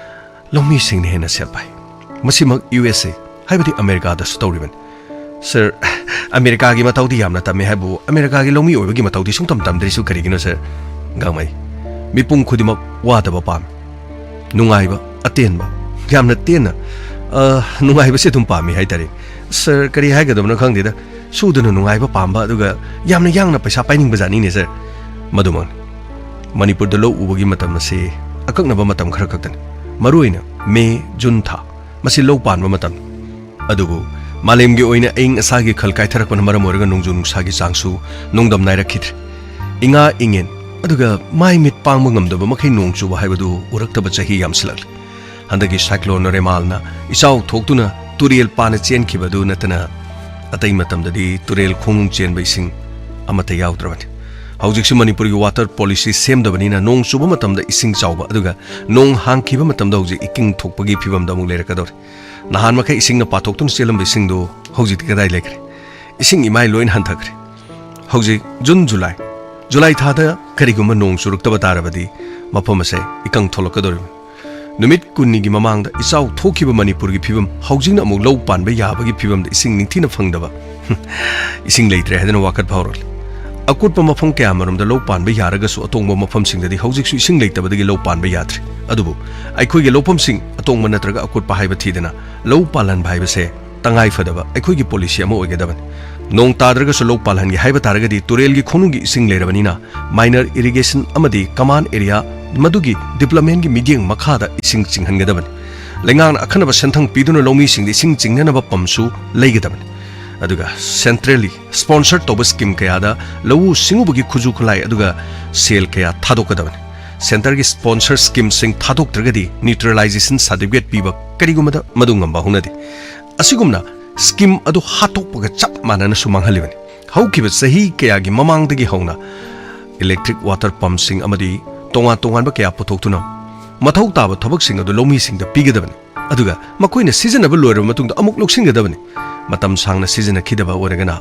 ꯂꯧꯃꯤꯁꯤꯡꯅ ꯍꯦꯟꯅ ꯁꯦꯜ ꯄꯥꯏ꯫ ꯃꯁꯤꯃꯛ ꯌꯨ ꯑꯦꯁ ꯑꯦ, ꯍꯥꯏꯕꯗꯤ ꯑꯃꯦꯔꯤꯀꯥꯗꯁꯨ ꯇꯧꯔꯤꯕꯅꯤ꯫ ꯁꯥꯔ, ꯑꯃꯦꯔꯤꯀꯥꯒꯤ ꯃꯇꯧꯗꯤ ꯌꯥꯝꯅ ꯇꯝꯃꯦ ꯍꯥꯏꯕꯨ ꯑꯃꯦꯔꯤꯀꯥꯒꯤ ꯂꯧꯃꯤ ꯑꯣꯏꯕꯒꯤ ꯃꯇꯧꯗꯤ ꯁꯨꯡꯇꯝ ꯇꯝꯗ꯭ꯔꯤꯁꯨ ꯀꯔꯤꯒꯤꯅꯣ ꯁꯥꯔ? ꯒꯥꯡꯃꯩ, ꯃꯤꯄꯨꯝ ꯈꯨꯗꯤꯡꯃꯛ ꯋꯥꯗꯕ ꯄꯥꯝꯃꯤ, ꯅꯨꯡꯉꯥꯏꯕ, ꯑꯇꯦꯟꯕ, ꯌꯥꯝꯅ ꯇꯦꯟꯅ, ꯑ, ꯅꯨꯡꯉꯥꯏꯕꯁꯤ ꯑꯗꯨꯝ ꯄꯥꯝꯃꯤ ꯍꯥꯏꯇꯥꯔꯦ꯫ ꯁꯥꯔ, ꯀꯔꯤ ꯍꯥꯏꯒꯗꯕꯅꯣ ꯈꯪꯗꯦꯗ꯫ ꯁꯨꯗꯅ ꯅꯨꯡꯉꯥꯏꯕ ꯄꯥꯝꯕ, ꯑꯗꯨꯒ ꯌꯥꯝꯅ ꯌꯥꯡꯅ ꯄꯩꯁꯥ ꯄꯥꯏꯅꯤꯡꯕ ꯖꯥꯠꯅꯤꯅꯦ ꯁꯥꯔ꯫ ꯃꯗꯨꯃꯛꯅꯤ꯫ ꯃꯅꯤꯄꯨꯔꯗ ꯂꯧ ꯎꯕꯒꯤ ꯃꯇꯝ ꯑꯁꯤ ꯑꯀꯛꯅꯕ ꯃꯇꯝ ꯈꯔ ꯈꯛꯇꯅꯤ, ꯃꯔꯨꯑꯣꯏꯅ ꯃꯦ, ꯖꯨꯟ ꯊꯥ꯫ ꯃꯁꯤ ꯂꯧ ꯄꯥꯟꯕ ꯃꯇꯝꯅꯤ꯫ ꯑꯗꯨꯕꯨ ꯃꯥꯂꯦꯝꯒꯤ ꯑꯣꯏꯅ ꯑꯏꯪ ꯑꯁꯥꯒꯤ ꯈꯜ ꯀꯥꯏꯊꯔꯛꯄꯅ ꯃꯔꯝ ꯑꯣꯏꯔꯒ ꯅꯣꯡꯖꯨ ꯅꯨꯡꯁꯥꯒꯤ ꯆꯥꯡꯁꯨ ꯅꯣꯡꯗꯝ ꯅꯥꯏꯔꯛꯈꯤꯗ꯭ꯔꯦ꯫ ꯏꯉꯥ ꯏꯉꯦꯟ, ꯑꯗꯨꯒ ꯃꯥꯏ ꯃꯤꯠ ꯄꯥꯡꯕ ꯉꯝꯗꯕ ꯃꯈꯩ ꯅꯣꯡ ꯆꯨꯕ ꯍꯥꯏꯕꯗꯨ ꯎꯔꯛꯇꯕ ꯆꯍꯤ ꯌꯥꯝꯁꯤꯜꯂꯛꯂꯦ꯫ ꯍꯟꯗꯛꯀꯤ ꯁꯥꯏꯀ꯭ꯂꯣꯟ ꯔꯦꯃꯥꯜꯅ ꯏꯆꯥꯎ ꯊꯣꯛꯇꯨꯅ ꯇꯨꯔꯦꯜ ꯄꯥꯅ ꯆꯦꯟꯈꯤꯕ ꯑꯗꯨ ꯅꯠꯇꯅ ꯑꯇꯩ ꯃꯇꯝꯗꯗꯤ ꯇꯨꯔꯦꯜ ꯈꯣꯡꯅꯨꯡ ꯆꯦꯟꯕ ꯏꯁꯤꯡ ꯑꯃꯠꯇ ꯌꯥꯎꯗ꯭ꯔꯕꯅꯤ꯫ ꯍꯧꯖꯤꯛꯁꯨ ꯃꯅꯤꯄꯨꯔꯒꯤ ꯋꯥꯇꯔ ꯄꯣꯂꯤꯁꯤ ꯁꯦꯝꯗꯕꯅꯤꯅ ꯅꯣꯡ ꯆꯨꯕ ꯃꯇꯝꯗ ꯏꯁꯤꯡ ꯆꯥꯎꯕ, ꯑꯗꯨꯒ ꯅꯣꯡ ꯍꯥꯡꯈꯤꯕ ꯃꯇꯝꯗ ꯍꯧꯖꯤꯛ ꯏꯀꯪ ꯊꯣꯛꯄꯒꯤ ꯐꯤꯕꯝꯗ ꯑꯃꯨꯛ ꯂꯩꯔꯛꯀꯗꯧꯔꯦ꯫ ꯅꯍꯥꯟ ꯃꯈꯩ ꯏꯁꯤꯡꯅ ꯄꯥꯊꯣꯛꯇꯨꯅ ꯆꯦꯜꯂꯝꯕ ꯏꯁꯤꯡꯗꯨ ꯍꯧꯖꯤꯛꯇꯤ ꯀꯗꯥꯏ ꯂꯩꯈ꯭ꯔꯦ? ꯏꯁꯤꯡ ꯏꯃꯥꯏ ꯂꯣꯏꯅ ꯍꯟꯊꯈ꯭ꯔꯦ꯫ ꯍꯧꯖꯤꯛ ꯖꯨꯟ, ꯖꯨꯂꯥꯏ, ꯖꯨꯂꯥꯏ ꯊꯥꯗ ꯀꯔꯤꯒꯨꯝꯕ ꯅꯣꯡ ꯆꯨꯔꯛꯇꯕ ꯇꯥꯔꯕꯗꯤ ꯃꯐꯝ ꯑꯁꯦ ꯏꯀꯪ ꯊꯣꯛꯂꯛꯀꯗꯧꯔꯤꯕꯅꯤ꯫ ꯅꯨꯃꯤꯠ ꯀꯨꯟꯅꯤꯒꯤ ꯃꯃꯥꯡꯗ ꯏꯆꯥꯎ ꯊꯣꯛꯈꯤꯕ ꯃꯅꯤꯄꯨꯔꯒꯤ ꯐꯤꯕꯝ ꯍꯧꯖꯤꯛꯅ ꯑꯃꯨꯛ ꯂꯧ ꯄꯥꯟꯕ ꯌꯥꯕꯒꯤ ꯐꯤꯕꯝꯗ ꯏꯁꯤꯡ ꯅꯤꯡꯊꯤꯅ ꯐꯪꯗꯕ, ꯏꯁꯤꯡ ꯂꯩꯇ꯭ꯔꯦ ꯍꯥꯏꯗꯅ ꯋꯥꯀꯠꯄ ꯍꯧꯔꯛꯂꯤ꯫ ꯑꯀꯨꯠꯄ ꯃꯐꯝ ꯀꯌꯥꯃꯔꯣꯝꯗ ꯂꯧ ꯄꯥꯟꯕ ꯌꯥꯔꯒꯁꯨ ꯑꯇꯣꯡꯕ ꯃꯐꯝꯁꯤꯡꯗꯗꯤ ꯍꯧꯖꯤꯛꯁꯨ ꯏꯁꯤꯡ ꯂꯩꯇꯕꯗꯒꯤ ꯂꯧ ꯄꯥꯟꯕ ꯌꯥꯗ꯭ꯔꯤ꯫ ꯑꯗꯨꯕꯨ ꯑꯩꯈꯣꯏꯒꯤ ꯂꯧꯐꯝꯁꯤꯡ ꯑꯇꯣꯡꯕ ꯅꯠꯇ꯭ꯔꯒ ꯑꯀꯨꯠꯄ ꯍꯥꯏꯕ ꯊꯤꯗꯅ ꯂꯧ ꯄꯥꯜꯍꯟꯕ ꯍꯥꯏꯕꯁꯦ ꯇꯉꯥꯏ ꯐꯗꯕ ꯑꯩꯈꯣꯏꯒꯤ ꯄꯣꯂꯤꯁꯤ ꯑꯃ ꯑꯣꯏꯒꯗꯕꯅꯤ꯫ ꯅꯣꯡ ꯇꯥꯗ꯭ꯔꯒꯁꯨ ꯂꯧ ꯄꯥꯜꯍꯟꯒꯦ ꯍꯥꯏꯕ ꯇꯥꯔꯒꯗꯤ ꯇꯨꯔꯦꯜꯒꯤ ꯈꯣꯡꯅꯨꯡꯒꯤ ꯏꯁꯤꯡ ꯂꯩꯔꯕꯅꯤꯅ ꯃꯥꯏꯅꯔ ꯏꯔꯤꯒꯦꯁꯟ ꯑꯃꯗꯤ ꯀꯃꯥꯟ ꯑꯦꯔꯤꯌꯥ ꯃꯗꯨꯒꯤ ꯗꯤꯕ꯭ꯂꯞꯃꯦꯟꯒꯤ ꯃꯤꯠꯌꯦꯡ ꯃꯈꯥꯗ ꯏꯁꯤꯡ ꯆꯤꯡꯍꯟꯒꯗꯕꯅꯤ꯫ ꯂꯩꯉꯥꯛꯅ ꯑꯈꯟꯅꯕ ꯁꯦꯟꯊꯪ ꯄꯤꯗꯨꯅ ꯂꯧꯃꯤꯁꯤꯡꯗ ꯏꯁꯤꯡ ꯆꯤꯡꯅꯅꯕ ꯄꯝꯁꯨ ꯂꯩꯒꯗꯕꯅꯤ꯫ ꯑꯗꯨꯒ ꯁꯦꯟꯇ꯭ꯔꯦꯜꯂꯤ ꯁ꯭ꯄꯣꯟꯁꯔ ꯇꯧꯕ ꯁ꯭ꯀꯤꯝ ꯀꯌꯥꯗ ꯂꯧꯎ ꯁꯤꯡꯎꯕꯒꯤ ꯈꯨꯠꯁꯨ ꯈꯨꯠꯂꯥꯏ ꯑꯗꯨꯒ ꯁꯦꯜ ꯀꯌꯥ ꯊꯥꯗꯣꯛꯀꯗꯕꯅꯤ꯫ ꯁꯦꯟꯇꯔꯒꯤ ꯁ꯭ꯄꯣꯟꯁꯔ ꯁ꯭ꯀꯤꯝꯁꯤꯡ ꯊꯥꯗꯣꯛꯇ꯭ꯔꯒꯗꯤ ꯅ꯭ꯌꯨꯇ꯭ꯔꯦꯂꯥꯏꯖꯦꯁꯟ ꯁꯥꯔꯇꯤꯐꯤꯀꯦꯠ ꯄꯤꯕ ꯀꯔꯤꯒꯨꯝꯕꯗ ꯃꯗꯨ ꯉꯝꯕ ꯍꯧꯅꯗꯦ꯫ ꯑꯁꯤꯒꯨꯝꯅ ꯁ꯭ꯀꯤꯝ ꯑꯗꯨ ꯍꯥꯠꯇꯣꯛꯄꯒ ꯆꯞ ꯃꯥꯟꯅꯅꯁꯨ ꯃꯥꯡꯍꯜꯂꯤꯕꯅꯤ꯫ ꯍꯧꯈꯤꯕ ꯆꯍꯤ ꯀꯌꯥꯒꯤ ꯃꯃꯥꯡꯗꯒꯤ ꯍꯧꯅ ꯏꯂꯦꯛꯇ꯭ꯔꯤꯛ ꯋꯥꯇꯔ ꯄꯝꯁꯤꯡ ꯑꯃꯗꯤ ꯇꯣꯉꯥꯟ ꯇꯣꯉꯥꯟꯕ ꯀꯌꯥ ꯄꯨꯊꯣꯛꯇꯨꯅ ꯃꯊꯧ ꯇꯥꯕ ꯊꯕꯛꯁꯤꯡ ꯑꯗꯨ ꯂꯧꯃꯤꯁꯤꯡꯗ ꯄꯤꯒꯗꯕꯅꯤ꯫ ꯑꯗꯨꯒ ꯃꯈꯣꯏꯅ ꯁꯤꯖꯤꯟꯅꯕ ꯂꯣꯏꯔꯕ ꯃꯇꯨꯡꯗ ꯑꯃꯨꯛ ꯂꯧꯁꯤꯟꯒꯗꯕꯅꯤ꯫ ꯃꯇꯝ ꯁꯥꯡꯅ ꯁꯤꯖꯤꯟꯅꯈꯤꯗꯕ ꯑꯣꯏꯔꯒꯅ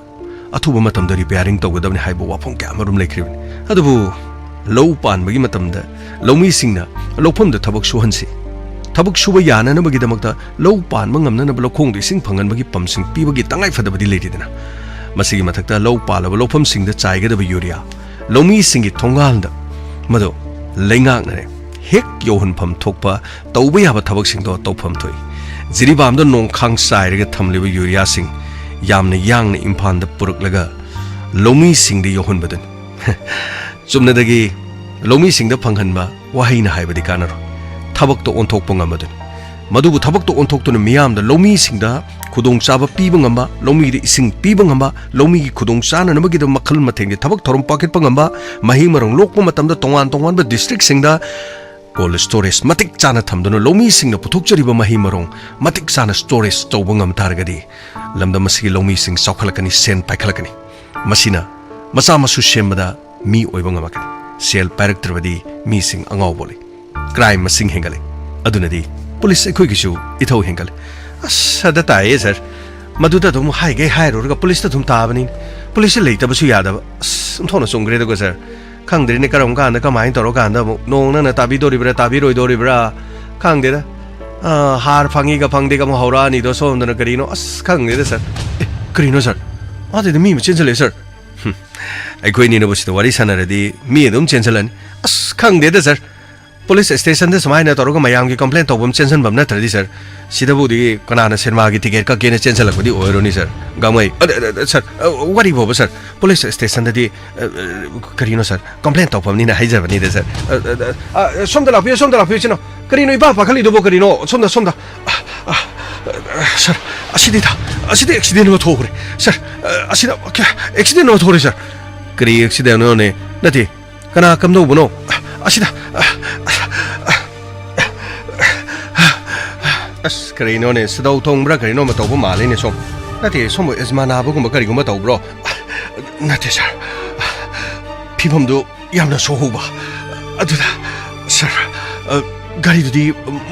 ꯑꯊꯨꯕ ꯃꯇꯝꯗ ꯔꯤꯄꯦꯌꯥꯔꯤꯡ ꯇꯧꯒꯗꯕꯅꯤ ꯍꯥꯏꯕ ꯋꯥꯐꯝ ꯀꯌꯥ ꯑꯃꯔꯣꯝ ꯂꯩꯈ꯭ꯔꯤꯕꯅꯤ꯫ ꯑꯗꯨꯕꯨ ꯂꯧ ꯄꯥꯟꯕꯒꯤ ꯃꯇꯝꯗ ꯂꯧꯃꯤꯁꯤꯡꯅ ꯂꯧꯐꯝꯗ ꯊꯕꯛ ꯁꯨꯍꯟꯁꯤ, ꯊꯕꯛ ꯁꯨꯕ ꯌꯥꯅꯅꯕꯒꯤꯗꯃꯛꯇ ꯂꯧ ꯄꯥꯟꯕ ꯉꯝꯅꯅꯕ ꯂꯧꯈꯣꯡꯗ ꯏꯁꯤꯡ ꯐꯪꯍꯟꯕꯒꯤ ꯄꯝꯁꯤꯡ ꯄꯤꯕꯒꯤ ꯇꯉꯥꯏꯐꯗꯕꯗꯤ ꯂꯩꯔꯤꯗꯅ꯫ ꯃꯁꯤꯒꯤ ꯃꯊꯛꯇ ꯂꯧ ꯄꯥꯜꯂꯕ ꯂꯧꯐꯝꯁꯤꯡꯗ ꯆꯥꯏꯒꯗꯕ ꯌꯨꯔꯤꯌꯥ, ꯂꯧꯃꯤꯁꯤꯡꯒꯤ ꯊꯣꯡꯒꯥꯜꯗ ꯃꯗꯨ ꯂꯩꯉꯥꯛꯅꯅꯦ ꯍꯦꯛ ꯌꯧꯍꯟꯐꯝ ꯊꯣꯛꯄ ꯇꯧꯕ ꯌꯥꯕ ꯊꯕꯛꯁꯤꯡꯗꯣ ꯇꯧꯐꯝ ꯊꯣꯛꯏ꯫ ꯖꯤꯔꯤꯕꯥꯝꯗ ꯅꯣꯡꯈꯥꯡ ꯆꯥꯏꯔꯒ ꯊꯝꯂꯤꯕ ꯌꯨꯔꯤꯌꯥꯁꯤꯡ ꯌꯥꯝꯅ ꯌꯥꯡꯅ ꯏꯝꯐꯥꯜꯗ ꯄꯨꯔꯛꯂꯒ ꯂꯧꯃꯤꯁꯤꯡꯗ ꯌꯧꯍꯟꯕꯗꯨꯅꯤ꯫ ꯆꯨꯝꯅꯗꯒꯤ ꯂꯧꯃꯤꯁꯤꯡꯗ ꯐꯪꯍꯟꯕ ꯋꯥꯍꯩꯅ ꯍꯥꯏꯕꯗꯤ ꯀꯥꯟꯅꯔꯣꯏ꯫ ꯊꯕꯛꯇ ꯑꯣꯟꯊꯣꯛꯄ ꯉꯝꯕꯗꯨꯅꯤ꯫ ꯃꯗꯨꯕꯨ ꯊꯕꯛꯇ ꯑꯣꯟꯊꯣꯛꯇꯨꯅ ꯃꯤꯌꯥꯝꯗ, ꯂꯧꯃꯤꯁꯤꯡꯗ ꯈꯨꯗꯣꯡꯆꯥꯕ ꯄꯤꯕ ꯉꯝꯕ, ꯂꯧꯃꯤꯗ ꯏꯁꯤꯡ ꯄꯤꯕ ꯉꯝꯕ, ꯂꯧꯃꯤꯒꯤ ꯈꯨꯗꯣꯡ ꯆꯥꯅꯅꯕꯒꯤꯗꯃꯛ ꯃꯈꯜ ꯃꯊꯦꯜꯒꯤ ꯊꯕꯛ ꯊꯧꯔꯝ ꯄꯥꯏꯈꯠꯄ ꯉꯝꯕ, ꯃꯍꯩ ꯃꯔꯣꯡ ꯂꯣꯛꯄ ꯃꯇꯝꯗ ꯇꯣꯉꯥꯟ ꯇꯣꯉꯥꯟꯕ ꯗꯤꯁꯇ꯭ꯔꯤꯛꯁꯤꯡꯗ ꯀꯣꯜꯗ ꯁ꯭ꯇꯣꯔꯦꯖ ꯃꯇꯤꯛ ꯆꯥꯅ ꯊꯝꯗꯨꯅ ꯂꯧꯃꯤꯁꯤꯡꯅ ꯄꯨꯊꯣꯛꯆꯔꯤꯕ ꯃꯍꯩ ꯃꯔꯣꯡ ꯃꯇꯤꯛ ꯆꯥꯅ ꯁ꯭ꯇꯣꯔꯦꯖ ꯇꯧꯕ ꯉꯝ ꯇꯥꯔꯒꯗꯤ, ꯂꯝꯗꯝ ꯑꯁꯤꯒꯤ ꯂꯧꯃꯤꯁꯤꯡ ꯆꯥꯎꯈꯠꯂꯛꯀꯅꯤ, ꯁꯦꯟ ꯄꯥꯏꯈꯠꯂꯛꯀꯅꯤ꯫ ꯃꯁꯤꯅ ꯃꯆꯥ ꯃꯁꯨ ꯁꯦꯝꯕꯗ ꯃꯤ ꯑꯣꯏꯕ ꯉꯝꯃꯛꯀꯅꯤ꯫ ꯁꯦꯜ ꯄꯥꯏꯔꯛꯇ꯭ꯔꯕꯗꯤ ꯃꯤꯁꯤꯡ ꯑꯉꯥꯎꯕ ꯑꯣꯜꯂꯤ, ꯀ꯭ꯔꯥꯏꯝ ꯃꯁꯤꯡ ꯍꯦꯟꯒꯠꯂꯤ꯫ ꯑꯗꯨꯅꯗꯤ ꯄꯨꯂꯤꯁ ꯑꯩꯈꯣꯏꯒꯤꯁꯨ ꯏꯊꯧ ꯍꯦꯟꯒꯠꯂꯤ꯫ ꯑꯁ, ꯑꯗ ꯇꯥꯏꯌꯦ ꯁꯥꯔ, ꯃꯗꯨꯗ ꯑꯗꯨꯝ ꯍꯥꯏꯒꯦ ꯍꯥꯏꯔꯨꯔꯒ ꯄꯨꯂꯤꯁꯇ ꯑꯗꯨꯝ ꯇꯥꯕꯅꯤ꯫ ꯄꯨꯂꯤꯁꯁꯦ ꯂꯩꯇꯕꯁꯨ ꯌꯥꯗꯕ꯫ ꯑꯁ, ꯑꯣꯟꯊꯣꯛꯅ ꯆꯨꯝꯈ꯭ꯔꯦꯗꯀꯣ ꯁꯥꯔ꯫ ꯈꯪꯗ꯭ꯔꯦꯅꯦ, ꯀꯔꯝ ꯀꯥꯟꯗ ꯀꯃꯥꯏꯅ ꯇꯧꯔꯀꯥꯟꯗ ꯑꯃꯨꯛ ꯅꯣꯡ ꯅꯪꯅ ꯇꯥꯕꯤꯗꯣꯔꯤꯕ꯭ꯔꯥ ꯇꯥꯕꯤꯔꯣꯏꯗꯣꯔꯤꯕ꯭ꯔꯥ? ꯈꯪꯗꯦꯗ꯫ ꯑ, ꯍꯥꯔ ꯐꯪꯉꯤꯒ ꯐꯪꯗꯦꯒ ꯑꯃꯨꯛ ꯍꯧꯔꯛꯑꯅꯤꯗꯣ ꯁꯣꯝꯗꯅ ꯀꯔꯤꯅꯣ? ꯑꯁ, ꯈꯪꯗꯦꯗ ꯁꯥꯔ꯫ ꯑꯦ, ꯀꯔꯤꯅꯣ ꯁꯥꯔ? ꯑꯗꯨꯗꯤ ꯃꯤ ꯑꯃ ꯆꯦꯟꯁꯤꯜꯂꯛꯑꯦ ꯁꯥꯔ꯫ ꯍꯨꯝ, ꯑꯩꯈꯣꯏꯅꯤꯅꯕꯨ ꯁꯤꯗ ꯋꯥꯔꯤ ꯁꯥꯟꯅꯔꯗꯤ ꯃꯤ ꯑꯗꯨꯝ ꯆꯦꯟꯁꯤꯜꯂꯅꯤ꯫ ꯑꯁ, ꯈꯪꯗꯦꯗ ꯁꯥꯔ꯫ ꯄꯨꯂꯤꯁ ꯁ꯭ꯇꯦꯁꯟꯗ ꯁꯨꯃꯥꯏꯅ ꯇꯧꯔꯒ ꯃꯌꯥꯝꯒꯤ ꯀꯝꯄ꯭ꯂꯦꯟ ꯇꯧꯐꯝ ꯆꯦꯟꯁꯤꯟꯐꯝ ꯅꯠꯇ꯭ꯔꯗꯤ ꯁꯥꯔ, ꯁꯤꯗꯕꯨꯗꯤ ꯀꯅꯥꯅ ꯁꯤꯅꯦꯃꯥꯒꯤ ꯇꯤꯀꯦꯠ ꯀꯛꯀꯦꯅ ꯆꯦꯟꯁꯤꯜꯂꯛꯄꯗꯤ ꯑꯣꯏꯔꯨꯅꯤ ꯁꯥꯔ꯫ ꯒꯥꯡꯃꯩ, ꯑ, ꯑ, ꯑ, ꯁꯥꯔ, ꯑ, ꯋꯥꯔꯤ ꯐꯥꯎꯕ ꯁꯥꯔ, ꯄꯨꯂꯤꯁ ꯁ꯭ꯇꯦꯁꯟꯗꯗꯤ, ꯑ, ꯑ, ꯀꯔꯤꯅꯣ ꯁꯥꯔ, ꯀꯝꯄ꯭ꯂꯦꯟ ꯇꯧꯐꯝꯅꯤꯅ ꯍꯥꯏꯖꯕꯅꯤꯗ ꯁꯥꯔ꯫ ꯑ, ꯑ, ꯑ, ꯑ, ꯁꯣꯝꯗ ꯂꯥꯛꯄꯤꯌꯨ, ꯁꯣꯝꯗ ꯂꯥꯛꯄꯤꯌꯨ, ꯏꯆꯤꯟꯅꯥꯎ꯫ ꯀꯔꯤꯅꯣ ꯏꯄꯥ ꯄꯥꯈꯠꯂꯤꯗꯨꯕꯣ ꯀꯔꯤꯅꯣ? ꯁꯣꯝꯗ, ꯁꯣꯝꯗ꯫ ꯑ, ꯑ, ꯑ, ꯁꯥꯔ, ꯑꯁꯤꯗꯤ ꯊ-, ꯑꯁꯤꯗꯤ ꯑꯦꯛꯁꯤꯗꯦꯟ ꯑꯃ ꯊꯣꯛꯈ꯭ꯔꯦ ꯁꯥꯔ꯫ ꯑ, ꯑꯁꯤꯗ ꯀꯌꯥ-, ꯑꯦꯛꯁꯤꯗꯦꯟ ꯑꯃ ꯊꯣꯛꯈ꯭ꯔꯦ ꯁꯥꯔ꯫ ꯀꯔꯤ ꯑꯦꯛꯁꯤꯗꯦꯟꯅꯣꯅꯦ? ꯅꯠꯇꯦ, ꯀꯅꯥ ꯀꯝꯗꯧꯕꯅꯣ? ꯑꯁꯤꯗ꯫ ꯑꯁ, ꯀꯔꯤꯅꯣꯅꯦ? ꯁꯤꯗꯧ ꯊꯣꯡꯕ꯭ꯔꯥ ꯀꯔꯤꯅꯣ ꯑꯃ ꯇꯧꯕ ꯃꯥꯜꯂꯤꯅꯦ ꯁꯣꯝ꯫ ꯅꯠꯇꯦ, ꯁꯣꯝꯕꯨ ꯑꯦꯖꯃꯥ ꯅꯥꯕꯒꯨꯝꯕ ꯀꯔꯤꯒꯨꯝꯕ ꯇꯧꯕ꯭ꯔꯣ? ꯅꯠꯇꯦ, ꯁꯥꯔ꯫ ꯐꯤꯕꯝꯗꯨ ꯌꯥꯝꯅ ꯁꯣꯛꯍꯧꯕ꯫ ꯑꯗꯨꯗ, ꯁꯥꯔ, ꯑ, ꯒꯥꯔꯤꯗꯨꯗꯤ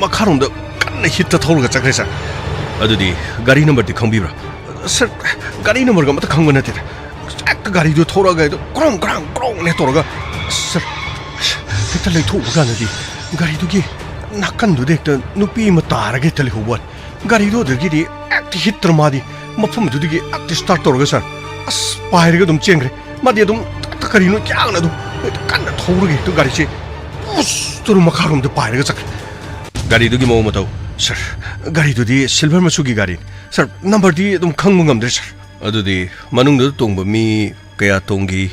ꯃꯈꯥꯔꯣꯝꯗ ꯀꯟꯅ ꯍꯤꯠꯇ ꯊꯧꯔꯒ ꯆꯠꯈ꯭ꯔꯦ, ꯁꯥꯔ꯫ ꯑꯗꯨꯗꯤ ꯒꯥꯔꯤ ꯅꯝꯕꯔꯗꯤ ꯈꯪꯕꯤꯕ꯭ꯔꯥ? ꯁꯥꯔ, ꯒꯥꯔꯤ ꯅꯝꯕꯔꯒ ꯑꯃꯠꯇ ꯈꯪꯕ ꯅꯠꯇꯦꯗ꯫ ꯍꯦꯛꯇ ꯒꯥꯔꯤꯗꯨ ꯊꯧꯔꯛꯑꯒ ꯍꯦꯛꯇ ꯀ꯭ꯔꯣꯡ ꯀ꯭ꯔꯥꯡ ꯀ꯭ꯔꯣꯡꯅꯦ ꯇꯧꯔꯒ, ꯁꯥꯔ, ꯍꯦꯛꯇ ꯂꯩꯊꯣꯛꯎꯕ ꯀꯥꯟꯗꯗꯤ ꯒꯥꯔꯤꯗꯨꯒꯤ ꯅꯥꯀꯟꯗꯨꯗ ꯍꯦꯛꯇ ꯅꯨꯄꯤ ꯑꯃ ꯇꯥꯔꯒ ꯍꯦꯛꯇ ꯂꯩꯍꯧꯕ ꯋꯥꯅꯤ꯫ ꯒꯥꯔꯤꯗꯣ ꯑꯗꯒꯤꯗꯤ ꯍꯦꯛꯇ ꯍꯤꯠꯇ꯭ꯔ ꯃꯥꯗꯤ ꯃꯐꯝꯗꯨꯗꯒꯤ ꯍꯦꯛꯇ ꯁ꯭ꯇꯥꯔꯠ ꯇꯧꯔꯒ, ꯁꯥꯔ, ꯑꯁ, ꯄꯥꯏꯔꯒ ꯑꯗꯨꯝ ꯆꯦꯟꯈ꯭ꯔꯦ꯫ ꯃꯥꯗꯤ ꯑꯗꯨꯝ ꯍꯦꯛꯇ ꯀꯔꯤꯅꯣ ꯌꯥꯡꯅ ꯑꯗꯨꯝ ꯍꯦꯛꯇ ꯀꯟꯅ ꯊꯧꯔꯒ ꯍꯦꯛꯇ ꯒꯥꯔꯤꯁꯦ ꯄꯨꯁ ꯇꯧꯔ ꯃꯈꯥꯔꯣꯝꯗ ꯄꯥꯏꯔꯒ ꯆꯠꯈ꯭ꯔꯦ꯫ ꯒꯥꯔꯤꯗꯨꯒꯤ ꯃꯑꯣꯡ ꯃꯇꯧ ꯁꯥꯔ, ꯒꯥꯔꯤꯗꯨꯗꯤ ꯁꯤꯜꯚꯔ ꯃꯆꯨꯒꯤ ꯒꯥꯔꯤꯅꯤ꯫ ꯁꯥꯔ, ꯅꯝꯕꯔꯗꯤ ꯑꯗꯨꯝ ꯈꯪꯕ ꯉꯝꯗ꯭ꯔꯦ, ꯁꯥꯔ꯫ ꯑꯗꯨꯗꯤ ꯃꯅꯨꯡꯗ ꯇꯣꯡꯕ ꯃꯤ ꯀꯌꯥ ꯇꯣꯡꯈꯤ?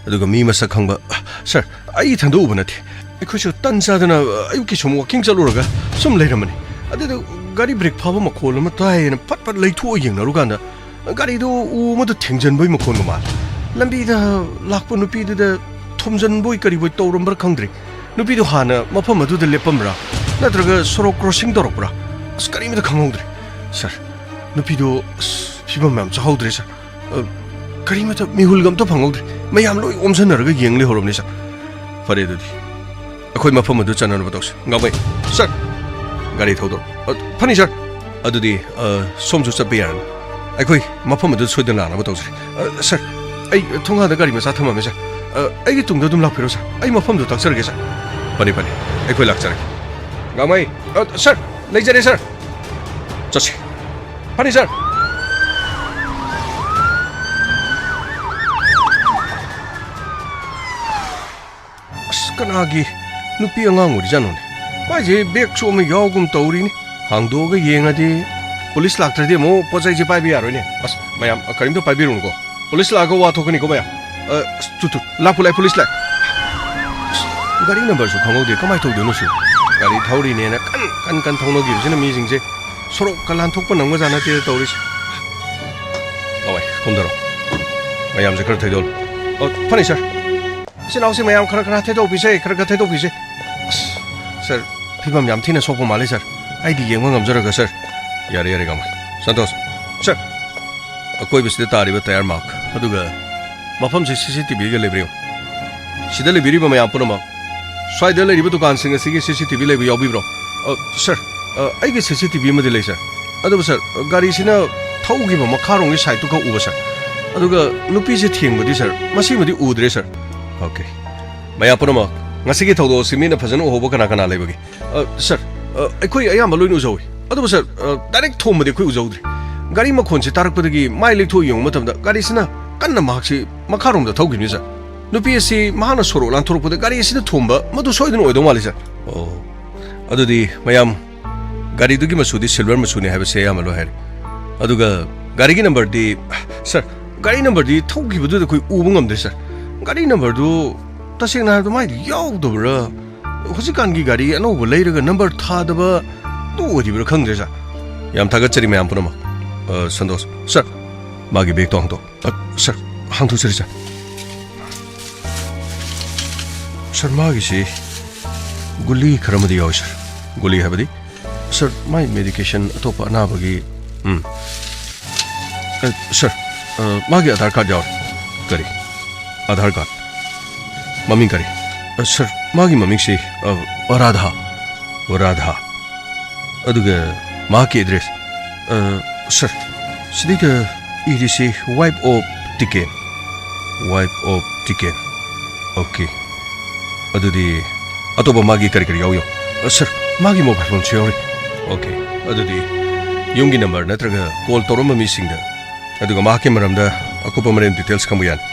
ꯑꯗꯨꯒ ꯃꯤ ꯃꯁꯛ ꯈꯪꯕ? ꯁꯥꯔ, ꯑꯩ ꯏꯊꯟꯗ ꯎꯕ ꯅꯠꯇꯦ꯫ ꯑꯩꯈꯣꯏꯁꯨ ꯇꯟ ꯆꯥꯗꯅ ꯑꯌꯨꯛꯀꯤ ꯁꯨꯝ ꯋꯥꯀꯤꯡ ꯆꯠꯂꯨꯔꯒ ꯁꯨꯝ ꯂꯩꯔꯝꯕꯅꯤ꯫ ꯑꯗꯨꯗ ꯒꯥꯔꯤ ꯕ꯭ꯔꯦꯛ ꯐꯥꯕ ꯃꯈꯣꯜ ꯑꯃ ꯇꯥꯏꯌꯦꯅ ꯐꯠ ꯐꯠ ꯂꯩꯊꯣꯛꯑ ꯌꯦꯡꯅꯔꯨꯀꯥꯟꯗ ꯒꯥꯔꯤꯗꯨ ꯎ ꯑꯃꯗ ꯊꯦꯡꯖꯟꯕꯒꯤ ꯃꯈꯣꯜꯒ ꯃꯥꯜꯂꯦ꯫ ꯂꯝꯕꯤꯗ ꯂꯥꯛꯄ ꯅꯨꯄꯤꯗꯨꯗ ꯊꯣꯝꯖꯟꯕꯣꯏ ꯀꯔꯤꯕꯣꯏ ꯇꯧꯔꯝꯕ꯭ꯔꯥ ꯈꯪꯗ꯭ꯔꯦ꯫ ꯅꯨꯄꯤꯗꯨ ꯍꯥꯟꯅ ꯃꯐꯝ ꯑꯗꯨꯗ ꯂꯦꯞꯄꯝꯕ꯭ꯔꯥ, ꯅꯠꯇ꯭ꯔꯒ ꯁꯣꯔꯣꯛ ꯀ꯭ꯔꯣꯁꯤꯡ ꯇꯧꯔꯛꯄ꯭ꯔꯥ? ꯑꯁ, ꯀꯔꯤꯃꯇ ꯈꯪꯍꯧꯗ꯭ꯔꯦ꯫ ꯁꯥꯔ, ꯅꯨꯄꯤꯗꯨ, ꯑꯁ, ꯐꯤꯕꯝ ꯌꯥꯝ ꯆꯥꯍꯧꯗ꯭ꯔꯦ, ꯁꯥꯔ꯫ ꯑ, ꯀꯔꯤꯃꯇ, ꯃꯤꯍꯨꯜꯒ ꯑꯝꯇ ꯐꯪꯍꯧꯗ꯭ꯔꯦ꯫ ꯃꯌꯥꯝ ꯂꯣꯏ ꯑꯣꯝꯁꯟꯅꯔꯒ ꯌꯦꯡ ꯂꯩꯍꯧꯔꯕꯅꯤ, ꯁꯥꯔ꯫ ꯐꯔꯦ, ꯑꯗꯨꯗꯤ ꯑꯩꯈꯣꯏ ꯃꯐꯝ ꯑꯗꯨ ꯆꯠꯅꯅꯕ ꯇꯧꯁꯤ꯫ ꯉꯥꯡꯃꯩ, ꯁꯥꯔ, ꯒꯥꯔꯤ ꯊꯧꯗꯣꯛ꯫ ꯑ, ꯐꯅꯤ, ꯁꯥꯔ꯫ ꯑꯗꯨꯗꯤ, ꯑ, ꯁꯣꯝꯁꯨ ꯆꯠꯄ ꯌꯥꯔꯅꯤ꯫ ꯑꯩꯈꯣꯏ ꯃꯐꯝ ꯑꯗꯨ ꯁꯣꯏꯗꯅ ꯂꯥꯛꯅꯕ ꯇꯧꯖꯔꯤ꯫ ꯑ, ꯁꯥꯔ, ꯑꯩ ꯊꯣꯡꯒꯥꯟꯗ ꯒꯥꯔꯤ ꯃꯆꯥ ꯊꯝꯃꯝꯃꯦ, ꯁꯥꯔ꯫ ꯑ, ꯑꯩꯒꯤ ꯇꯨꯡꯗ ꯑꯗꯨꯝ ꯂꯥꯛꯄꯤꯔꯣ, ꯁꯥꯔ꯫ ꯑꯩ ꯃꯐꯝꯗꯨ ꯇꯥꯛꯆꯔꯒꯦ, ꯁꯥꯔ꯫ ꯐꯅꯤ, ꯐꯅꯤ꯫ ꯑꯩꯈꯣꯏ ꯂꯥꯛꯆꯔꯒꯦ꯫ ꯉꯥꯡꯃꯩ, ꯑ, ꯁꯥꯔ, ꯂꯩꯖꯔꯦ, ꯁꯥꯔ꯫ ꯆꯠꯁꯤ꯫ ꯐꯅꯤ, ꯁꯥꯔ꯫ ꯑꯁ, ꯀꯅꯥꯒꯤ ꯅꯨꯄꯤ ꯑꯉꯥꯡ ꯑꯣꯏꯔꯤꯖꯥꯠꯅꯣꯅꯦ? ꯃꯥꯏꯁꯦ ꯕꯦꯒꯁꯨ ꯑꯃ ꯌꯥꯎꯒꯨꯝ ꯇꯧꯔꯤꯅꯤ꯫ ꯍꯥꯡꯗꯣꯛꯑꯒ ꯌꯦꯡꯉꯗꯤ ꯄꯨꯂꯤꯁ ꯂꯥꯛꯇ꯭ꯔꯗꯤ ꯑꯃꯨꯛ ꯄꯣꯠ ꯆꯩꯁꯦ ꯄꯥꯏꯕ ꯌꯥꯔꯣꯏꯅꯦ꯫ ꯑꯁ, ꯃꯌꯥꯝ, ꯀꯔꯤꯝꯇ ꯄꯥꯏꯕꯤꯔꯨꯅꯨꯀꯣ꯫ ꯄꯨꯂꯤꯁ ꯂꯥꯛꯑꯒ ꯋꯥ ꯊꯣꯛꯀꯅꯤꯀꯣ, ꯃꯌꯥꯝ꯫ ꯑ, ꯑꯁ, ꯇꯨ, ꯇꯨ, ꯂꯥꯛꯄꯨ ꯂꯥꯛꯑꯦ, ꯄꯨꯂꯤꯁ ꯂꯥꯛꯑꯦ꯫ ꯑꯁ, ꯒꯥꯔꯤ ꯅꯝꯕꯔꯁꯨ ꯈꯪꯍꯧꯗꯦ, ꯀꯃꯥꯏꯅ ꯇꯧꯗꯣꯏꯅꯣ ꯁꯤ? ꯒꯥꯔꯤ ꯊꯧꯔꯤꯅꯦꯅ ꯀꯟ, ꯀꯟ, ꯀꯟ ꯊꯧꯅꯈꯤꯕꯁꯤꯅ ꯃꯤꯁꯤꯡꯁꯦ ꯁꯣꯔꯣꯛꯀ ꯂꯥꯟꯊꯣꯛꯄ ꯅꯪꯕꯖꯥꯠ ꯅꯠꯇꯦꯗ ꯇꯧꯔꯤꯁꯦ꯫ ꯂꯋꯥꯏ, ꯀꯨꯝꯊꯔꯣ꯫ ꯃꯌꯥꯝꯁꯦ ꯈꯔ ꯊꯩꯗꯣꯛꯑꯣ꯫ ꯑ, ꯐꯅꯤ, ꯁꯥꯔ꯫ ꯏꯆꯤꯟ ꯏꯅꯥꯎꯁꯦ ꯃꯌꯥꯝ ꯈꯔ ꯈꯔ ꯊꯩꯗꯣꯛꯄꯤꯁꯦ, ꯈꯔ ꯈꯔ ꯊꯩꯗꯣꯛꯄꯤꯁꯦ꯫ ꯑꯁ, ꯁꯥꯔ, ꯐꯤꯕꯝ ꯌꯥꯝ ꯊꯤꯅ ꯁꯣꯛꯄ ꯃꯥꯜꯂꯦ, ꯁꯥꯔ꯫ ꯑꯩꯗꯤ ꯌꯦꯡꯕ ꯉꯝꯖꯔꯒ, ꯁꯥꯔ꯫ ꯌꯥꯔꯦ, ꯌꯥꯔꯦ, ꯉꯝꯃꯣꯏ꯫ ꯁꯟꯇꯣꯁ, ꯁꯥꯔ, ꯑꯀꯣꯏꯕꯁꯤꯗ ꯇꯥꯔꯤꯕ ꯇꯌꯥꯔ ꯃꯥꯔꯛ, ꯑꯗꯨꯒ ꯃꯐꯝꯁꯤ ꯁꯤ ꯁꯤ ꯇꯤ ꯚꯤꯒ ꯂꯩꯕ꯭ꯔꯥ ꯌꯦꯡꯉꯨ꯫ ꯁꯤꯗ ꯂꯩꯕꯤꯔꯤꯕ ꯃꯌꯥꯝ ꯄꯨꯝꯅꯃꯛ, ꯁ꯭ꯋꯥꯏꯗ ꯂꯩꯔꯤꯕ ꯗꯨꯀꯥꯟꯁꯤꯡ ꯑꯁꯤꯒꯤ ꯁꯤ ꯁꯤ ꯇꯤ ꯚꯤ ꯂꯩꯕ ꯌꯥꯎꯕꯤꯕ꯭ꯔꯣ? ꯑ, ꯁꯥꯔ, ꯑ, ꯑꯩꯒꯤ ꯁꯤ ꯁꯤ ꯇꯤ ꯚꯤ ꯑꯃꯗꯤ ꯂꯩ, ꯁꯥꯔ꯫ ꯑꯗꯨꯕꯨ, ꯁꯥꯔ, ꯒꯥꯔꯤꯁꯤꯅ ꯊꯧꯈꯤꯕ ꯃꯈꯥꯔꯣꯝꯒꯤ ꯁꯥꯏꯠꯇꯨ ꯈꯛ ꯎꯕ, ꯁꯥꯔ꯫ ꯑꯗꯨꯒ ꯅꯨꯄꯤꯁꯦ ꯊꯦꯡꯕꯗꯤ, ꯁꯥꯔ, ꯃꯁꯤꯃꯗꯤ ꯎꯗ꯭ꯔꯦ, ꯁꯥꯔ꯫ ꯑꯣꯀꯦ꯫ ꯃꯌꯥꯝ ꯄꯨꯝꯅꯃꯛ, ꯉꯁꯤꯒꯤ ꯊꯧꯗꯣꯛ ꯑꯁꯤ ꯃꯤꯠꯅ ꯐꯖꯅ ꯎꯍꯧꯕ ꯀꯅꯥ ꯀꯅꯥ ꯂꯩꯕꯒꯦ? ꯑ, ꯁꯥꯔ, ꯑ, ꯑꯩꯈꯣꯏ ꯑꯌꯥꯝꯕ ꯂꯣꯏꯅ ꯎꯖꯍꯧꯏ꯫ ꯑꯗꯨꯕꯨ, ꯁꯥꯔ, ꯑ, ꯗꯥꯏꯔꯦꯛ ꯊꯣꯝꯕꯗꯤ ꯑꯩꯈꯣꯏ ꯎꯖꯍꯧꯗ꯭ꯔꯦ꯫ ꯒꯥꯔꯤ ꯃꯈꯣꯟꯁꯦ ꯇꯥꯔꯛꯄꯗꯒꯤ ꯃꯥꯏ ꯂꯩꯊꯣꯛ ꯌꯦꯡꯕ ꯃꯇꯝꯗ ꯒꯥꯔꯤꯁꯤꯅ ꯀꯟꯅ ꯃꯍꯥꯛꯁꯤ ꯃꯈꯥꯔꯣꯝꯗ ꯊꯧꯈꯤꯕꯅꯤ, ꯁꯥꯔ꯫ ꯅꯨꯄꯤ ꯑꯁꯤ ꯃꯍꯥꯛꯅ ꯁꯣꯔꯣꯛ ꯂꯥꯟꯊꯣꯔꯛꯄꯗ ꯒꯥꯔꯤ ꯑꯁꯤꯅ ꯊꯣꯝꯕ ꯃꯗꯨ ꯁꯣꯏꯗꯅ ꯑꯣꯏꯗꯧ ꯃꯥꯜꯂꯤ, ꯁꯥꯔ꯫ ꯑꯣ, ꯑꯗꯨꯗꯤ ꯃꯌꯥꯝ ꯒꯥꯔꯤꯗꯨꯒꯤ ꯃꯆꯨꯗꯤ silver ꯃꯆꯨꯅꯤ ꯍꯥꯏꯕꯁꯦ ꯑꯌꯥꯝꯕ ꯂꯣꯏ ꯍꯥꯏꯔꯦ꯫ ꯑꯗꯨꯒ ꯒꯥꯔꯤꯒꯤ numberꯗꯤ, sir, ꯒꯥꯔꯤ numberꯗꯤ ꯊꯧꯈꯤꯕꯗꯨꯗ ꯑꯩꯈꯣꯏ ꯎꯕ ꯉꯝꯗ꯭ꯔꯦ, sir꯫ ꯒꯥꯔꯤ numberꯗꯨ ꯇꯁꯦꯡꯅ ꯍꯥꯏꯔꯕꯗ ꯃꯥꯏꯗꯤ ꯌꯥꯎꯗꯕ꯭ꯔꯥ? ꯍꯧꯖꯤꯛꯀꯥꯟꯒꯤ ꯒꯥꯔꯤ ꯑꯅꯧꯕ ꯂꯩꯔꯒ number ꯊꯥꯗꯕ ꯑꯗꯨ ꯑꯣꯏꯔꯤꯕ꯭ꯔꯥ ꯈꯪꯗ꯭ꯔꯦ, sir꯫ ꯌꯥꯝ ꯊꯥꯒꯠꯆꯔꯤ ꯃꯌꯥꯝ ꯄꯨꯝꯅꯃꯛ꯫ ꯑ, ꯁꯟꯇꯣꯁ꯫ Sir, ꯃꯥꯒꯤ bagꯇꯣ ꯍꯥꯡꯗꯣꯛ꯫ ꯑ, sir, ꯍꯥꯡꯗꯣꯛꯆꯔꯤ, sir꯫ Sir, ꯃꯥꯒꯤꯁꯤ ꯒꯨꯂꯤ ꯈꯔ ꯑꯃꯗꯤ ꯌꯥꯎꯏ, sir꯫ ꯒꯨꯂꯤ ꯍꯥꯏꯕꯗꯤ? Sir, ꯃꯥꯏ medication ꯑꯇꯣꯞꯄ ꯑꯅꯥꯕꯒꯤ, ꯎꯝ꯫ ꯑ, sir, ꯑ, ꯃꯥꯒꯤ Aadhaar card ꯌꯥꯎꯔꯤ꯫ ꯀꯔꯤ? Aadhaar card꯫ ꯃꯃꯤꯡ ꯀꯔꯤ? ꯑ, sir, ꯃꯥꯒꯤ ꯃꯃꯤꯡꯁꯤ, ꯑ, ꯔꯥꯙꯥ꯫ ꯔꯥꯙꯥ꯫ ꯑꯗꯨꯒ ꯃꯍꯥꯛꯀꯤ address, ꯑ, sir, ꯁꯤꯗꯩꯗ ꯏꯔꯤꯁꯤ wife of Tiken꯫ Wife of Tiken꯫ Okay꯫ ꯑꯗꯨꯗꯤ ꯑꯇꯣꯞꯄ ꯃꯥꯒꯤ ꯀꯔꯤ ꯀꯔꯤ ꯌꯥꯎꯏ? ꯑ, sir, ꯃꯥꯒꯤ mobile phoneꯁꯨ ꯌꯥꯎꯔꯤ꯫ Okay꯫ ꯑꯗꯨꯗꯤ ꯌꯨꯝꯒꯤ number ꯅꯠꯇ꯭ꯔꯒ call ꯇꯧꯔꯝꯕ ꯃꯤꯁꯤꯡꯗ, ꯑꯗꯨꯒ ꯃꯍꯥꯛꯀꯤ ꯃꯔꯝꯗ ꯑꯀꯨꯞꯄ ꯃꯔꯣꯜ details ꯈꯪꯕ ꯌꯥꯅꯤ꯫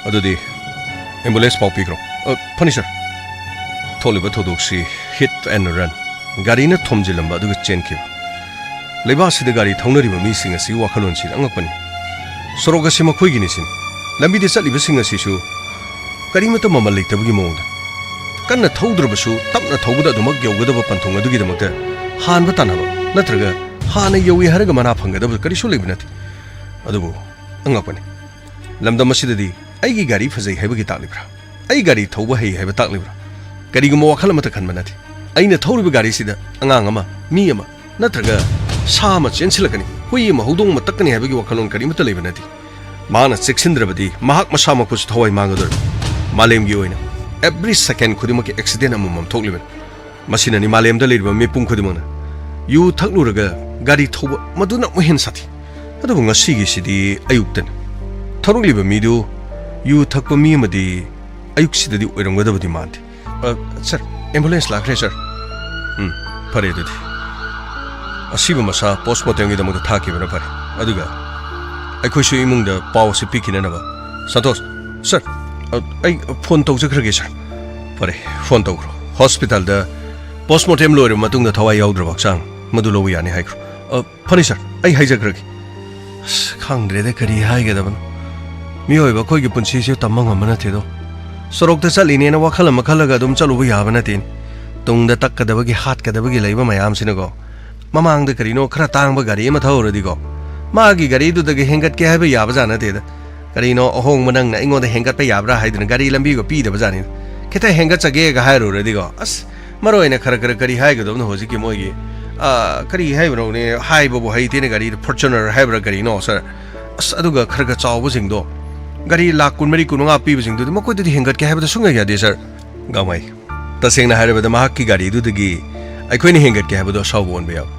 ꯑꯗꯨꯗꯤ ambulance ꯄꯥꯎ ꯄꯤꯈ꯭ꯔꯣ꯫ ꯑ, ꯐꯅꯤ, sir꯫ ꯊꯣꯛꯂꯤꯕ ꯊꯧꯗꯣꯛꯁꯤ hit and run, ꯒꯥꯔꯤꯅ ꯊꯣꯝꯖꯤꯜꯂꯝꯕ ꯑꯗꯨꯒ ꯆꯦꯟꯈꯤꯕ꯫ ꯂꯩꯕꯥꯛ ꯑꯁꯤꯗ ꯒꯥꯔꯤ ꯊꯧꯅꯔꯤꯕ ꯃꯤꯁꯤꯡ ꯑꯁꯤ ꯋꯥꯈꯜꯂꯣꯟꯁꯤ ꯑꯉꯛꯄꯅꯤ꯫ ꯁꯣꯔꯣꯛ ꯑꯁꯤ ꯃꯈꯣꯏꯒꯤꯅꯤ ꯁꯤꯅꯤ꯫ ꯂꯝꯕꯤꯗ ꯆꯠꯂꯤꯕꯁꯤꯡ ꯑꯁꯤꯁꯨ ꯀꯔꯤꯃꯠꯇ ꯃꯃꯜ ꯂꯩꯇꯕꯒꯤ ꯃꯑꯣꯡꯗ, ꯀꯟꯅ ꯊꯧꯗ꯭ꯔꯕꯁꯨ ꯇꯞꯅ ꯊꯧꯕꯗ ꯑꯗꯨꯃꯛ ꯌꯧꯒꯗꯕ ꯄꯟꯊꯨꯡ ꯑꯗꯨꯒꯤꯗꯃꯛꯇ ꯍꯥꯟꯕ ꯇꯥꯟꯅꯕ, ꯅꯠꯇ꯭ꯔꯒ ꯍꯥꯟꯅ ꯌꯧꯏ ꯍꯥꯏꯔꯒ ꯃꯅꯥ ꯐꯪꯒꯗꯕ ꯀꯔꯤꯁꯨ ꯂꯩꯕ ꯅꯠꯇꯦ꯫ ꯑꯗꯨꯕꯨ ꯑꯉꯛꯄꯅꯤ, ꯂꯝꯗꯝ ꯑꯁꯤꯗꯗꯤ ꯑꯩꯒꯤ ꯒꯥꯔꯤ ꯐꯖꯩ ꯍꯥꯏꯕꯒꯤ ꯇꯥꯛꯂꯤꯕ꯭ꯔꯥ? ꯑꯩ ꯒꯥꯔꯤ ꯊꯧꯕ ꯍꯩ ꯍꯥꯏꯕ ꯇꯥꯛꯂꯤꯕ꯭ꯔꯥ? ꯀꯔꯤꯒꯨꯝꯕ ꯋꯥꯈꯜ ꯑꯃꯠꯇ ꯈꯟꯕ ꯅꯠꯇꯦ꯫ ꯑꯩꯅ ꯊꯧꯔꯤꯕ ꯒꯥꯔꯤꯁꯤꯗ ꯑꯉꯥꯡ ꯑꯃ, ꯃꯤ ꯑꯃ, ꯅꯠꯇ꯭ꯔꯒ ꯁꯥ ꯑꯃ ꯆꯦꯟꯁꯤꯜꯂꯛꯀꯅꯤ, ꯍꯨꯏ ꯑꯃ, ꯍꯧꯗꯣꯡ ꯑꯃ ꯇꯛꯀꯅꯤ ꯍꯥꯏꯕꯒꯤ ꯋꯥꯈꯜꯂꯣꯟ ꯀꯔꯤꯃꯠꯇ ꯂꯩꯕ ꯅꯠꯇꯦ꯫ ꯃꯍꯥꯛꯅ ꯆꯦꯛꯁꯤꯟꯗ꯭ꯔꯕꯗꯤ ꯃꯍꯥꯛ ꯃꯁꯥꯃꯛꯄꯨꯁꯨ ꯊꯋꯥꯏ ꯃꯥꯡꯒꯗꯧꯔꯤꯕꯅꯤ꯫ ꯃꯥꯂꯦꯝꯒꯤ ꯑꯣꯏꯅ every second ꯈꯨꯗꯤꯡꯃꯛꯀꯤ accident ꯑꯃꯃꯝ ꯊꯣꯛꯂꯤꯕꯅꯤ꯫ ꯃꯁꯤꯅꯅꯤ ꯃꯥꯂꯦꯝꯗ ꯂꯩꯔꯤꯕ ꯃꯤꯄꯨꯝ ꯈꯨꯗꯤꯡꯃꯛꯅ ꯌꯨ ꯊꯛꯂꯨꯔꯒ ꯒꯥꯔꯤ ꯊꯧꯕ ꯃꯗꯨꯅ ꯑꯃꯨꯛ ꯍꯦꯟꯅ ꯁꯥꯊꯤ꯫ ꯑꯗꯨꯕꯨ ꯉꯁꯤꯒꯤꯁꯤꯗꯤ ꯑꯌꯨꯛꯇꯅꯤ꯫ ꯊꯧꯔꯛꯂꯤꯕ ꯃꯤꯗꯨ ꯌꯨ ꯊꯛꯄ ꯃꯤ ꯑꯃꯗꯤ ꯑꯌꯨꯛꯁꯤꯗꯗꯤ ꯑꯣꯏꯔꯝꯒꯗꯕꯗꯤ ꯃꯥꯟꯗꯦ꯫ ꯑ, sir, ambulance ꯂꯥꯛꯈ꯭ꯔꯦ, sir꯫ ꯎꯝ, ꯐꯔꯦ ꯑꯗꯨꯗꯤ꯫ ꯑꯁꯤꯕ ꯃꯁꯥ post mortemꯒꯤꯗꯃꯛꯇ ꯊꯥꯈꯤꯕꯅ ꯐꯔꯦ꯫ ꯑꯗꯨꯒ ꯑꯩꯈꯣꯏꯁꯨ ꯏꯃꯨꯡꯗ ꯄꯥꯎ ꯑꯁꯤ ꯄꯤꯈꯤꯅꯅꯕ꯫ ꯁꯟꯇꯣꯁ, sir, ꯑ, ꯑꯩ phone ꯇꯧꯖꯈ꯭ꯔꯒꯦ, sir꯫ ꯐꯔꯦ, phone ꯇꯧꯈ꯭ꯔꯣ꯫ Hospitalꯗ post mortem ꯂꯣꯏꯔꯕ ꯃꯇꯨꯡꯗ ꯊꯋꯥꯏ ꯌꯥꯎꯗ꯭ꯔꯕ ꯍꯛꯆꯥꯡ ꯃꯗꯨ ꯂꯧꯕ ꯌꯥꯅꯤ ꯍꯥꯏꯈ꯭ꯔꯣ꯫ ꯑ, ꯐꯅꯤ ꯁꯥꯔ, ꯑꯩ ꯍꯥꯏꯖꯈ꯭ꯔꯒꯦ꯫ ꯑꯁ, ꯈꯪꯗ꯭ꯔꯦꯗ, ꯀꯔꯤ ꯍꯥꯏꯒꯗꯕꯅꯣ꯫ ꯃꯤꯑꯣꯏꯕ ꯑꯩꯈꯣꯏꯒꯤ ꯄꯨꯟꯁꯤꯁꯦ ꯇꯝꯕ ꯉꯝꯕ ꯅꯠꯇꯦꯗꯣ꯫ ꯁꯣꯔꯣꯛꯇ ꯆꯠꯂꯤꯅꯦꯅ ꯋꯥꯈꯜ ꯑꯃ ꯈꯜꯂꯒ ꯑꯗꯨꯝ ꯆꯠꯂꯨꯕ ꯌꯥꯕ ꯅꯠꯇꯦꯅꯦ꯫ ꯇꯨꯡꯗ ꯇꯛꯀꯗꯕꯒꯤ, ꯍꯥꯠꯀꯗꯕꯒꯤ ꯂꯩꯕ ꯃꯌꯥꯝꯁꯤꯅꯀꯣ꯫ ꯃꯃꯥꯡꯗ ꯀꯔꯤꯅꯣ ꯈꯔ ꯇꯥꯡꯕ ꯒꯥꯔꯤ ꯑꯃ ꯊꯧꯔꯨꯔꯗꯤꯀꯣ, ꯃꯥꯒꯤ ꯒꯥꯔꯤꯗꯨꯗꯒꯤ ꯍꯦꯟꯒꯠꯀꯦ ꯍꯥꯏꯕ ꯌꯥꯕꯖꯥꯠ ꯅꯠꯇꯦꯗ꯫ ꯀꯔꯤꯅꯣ ꯑꯍꯣꯡꯕ ꯅꯪꯅ ꯑꯩꯉꯣꯟꯗ ꯍꯦꯟꯒꯠꯄ ꯌꯥꯕ꯭ꯔꯥ ꯍꯥꯏꯗꯨꯅ ꯒꯥꯔꯤ ꯂꯝꯕꯤꯒ ꯄꯤꯗꯕꯖꯥꯠꯅꯤꯗ꯫ ꯈꯤꯇ ꯍꯦꯟꯒꯠꯆꯒꯦꯒ ꯍꯥꯏꯔꯨꯔꯗꯤꯀꯣ, ꯑꯁ, ꯃꯔꯨ ꯑꯣꯏꯅ ꯈꯔ ꯈꯔ ꯀꯔꯤ ꯍꯥꯏꯒꯗꯕꯅꯣ ꯍꯧꯖꯤꯛꯀꯤ ꯃꯣꯏꯒꯤ, ꯑ, ꯀꯔꯤ ꯍꯥꯏꯕꯅꯣꯅꯦ, ꯍꯥꯏꯕꯕꯨ ꯍꯩꯇꯦꯅꯦ, ꯒꯥꯔꯤꯗꯣ Fortuner ꯍꯥꯏꯕ꯭ꯔꯥ ꯀꯔꯤꯅꯣ ꯁꯥꯔ꯫ ꯑꯁ, ꯑꯗꯨꯒ ꯈꯔ ꯈꯔ ꯆꯥꯎꯕꯁꯤꯡꯗꯣ, ꯒꯥꯔꯤ ꯂꯥꯈ ꯀꯨꯟꯃꯔꯤ, ꯀꯨꯟꯃꯉꯥ ꯄꯤꯕꯁꯤꯡꯗꯨꯗꯤ ꯃꯈꯣꯏꯗꯗꯤ ꯍꯦꯟꯒꯠꯀꯦ ꯍꯥꯏꯕꯗ ꯁꯨꯡꯌꯥ ꯌꯥꯗꯦ ꯁꯥꯔ꯫ ꯒꯥꯡꯃꯩ, ꯇꯁꯦꯡꯅ ꯍꯥꯏꯔꯕꯗ ꯃꯍꯥꯛꯀꯤ ꯒꯥꯔꯤꯗꯨꯗꯒꯤ ꯑꯩꯈꯣꯏꯅ ꯍꯦꯟꯒꯠꯀꯦ ꯍꯥꯏꯕꯗꯣ ꯑꯁꯥꯎꯕ ꯑꯣꯟꯕ ꯌꯥꯎꯏ꯫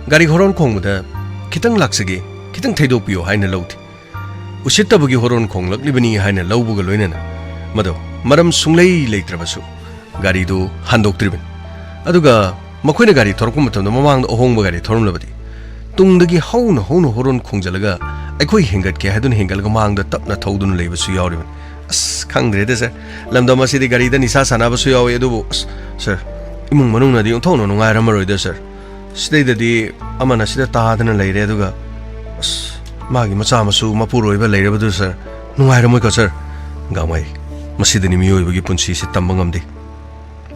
ꯒꯥꯔꯤ ꯍꯣꯔꯣꯟ ꯈꯣꯡꯕꯗ ꯈꯤꯇꯪ ꯂꯥꯛꯆꯒꯦ, ꯈꯤꯇꯪ ꯊꯩꯗꯣꯛꯄꯤꯌꯣ ꯍꯥꯏꯅ ꯂꯧꯗꯦ꯫ ꯎꯁꯤꯠꯇꯕꯒꯤ ꯍꯣꯔꯣꯟ ꯈꯣꯡꯂꯛꯂꯤꯕꯅꯤ ꯍꯥꯏꯅ ꯂꯧꯕꯒ ꯂꯣꯏꯅꯅ ꯃꯗꯨ ꯃꯔꯝ ꯁꯨꯡꯂꯩ ꯂꯩꯇ꯭ꯔꯕꯁꯨ ꯒꯥꯔꯤꯗꯨ ꯍꯟꯗꯣꯛꯇ꯭ꯔꯤꯕꯅꯤ꯫ ꯑꯗꯨꯒ ꯃꯈꯣꯏꯅ ꯒꯥꯔꯤ ꯊꯧꯔꯛꯄ ꯃꯇꯝꯗ ꯃꯃꯥꯡꯗ ꯑꯍꯣꯡꯕ ꯒꯥꯔꯤ ꯊꯧꯔꯝꯂꯕꯗꯤ ꯇꯨꯡꯗꯒꯤ ꯍꯧꯅ ꯍꯧꯅ ꯍꯣꯔꯣꯟ ꯈꯣꯡꯖꯤꯜꯂꯒ ꯑꯩꯈꯣꯏ ꯍꯦꯟꯒꯠꯀꯦ ꯍꯥꯏꯗꯨꯅ ꯍꯦꯟꯒꯠꯂꯒ ꯃꯥꯡꯗ ꯇꯞꯅ ꯊꯧꯗꯨꯅ ꯂꯩꯕꯁꯨ ꯌꯥꯎꯔꯤꯕꯅꯤ꯫ ꯑꯁ, ꯈꯪꯗ꯭ꯔꯦꯗ ꯁꯥꯔ, ꯂꯝꯗꯝ ꯑꯁꯤꯗꯤ ꯒꯥꯔꯤꯗ ꯅꯤꯁꯥ ꯁꯥꯟꯅꯕꯁꯨ ꯌꯥꯎꯏ꯫ ꯑꯗꯨꯕꯨ ꯑꯁ, ꯁꯥꯔ, ꯏꯃꯨꯡ ꯃꯅꯨꯡꯅꯗꯤ ꯑꯣꯟꯊꯣꯛꯅ ꯅꯨꯡꯉꯥꯏꯔꯝꯃꯔꯣꯏꯗ ꯁꯥꯔ꯫ ꯁꯤꯗꯩꯗꯗꯤ ꯑꯃꯅ ꯁꯤꯗ ꯇꯥꯗꯅ ꯂꯩꯔꯦ, ꯑꯗꯨꯒ ꯑꯁ, ꯃꯥꯒꯤ ꯃꯆꯥ ꯃꯁꯨ ꯃꯄꯨꯔꯣꯏꯕ ꯂꯩꯔꯕꯗꯨ ꯁꯥꯔ, ꯅꯨꯡꯉꯥꯏꯔꯝꯃꯣꯏꯀꯣ ꯁꯥꯔ? ꯒꯥꯡꯃꯩ, ꯃꯁꯤꯗꯅꯤ ꯃꯤꯑꯣꯏꯕꯒꯤ ꯄꯨꯟꯁꯤꯁꯤ ꯇꯝꯕ ꯉꯝꯗꯦ꯫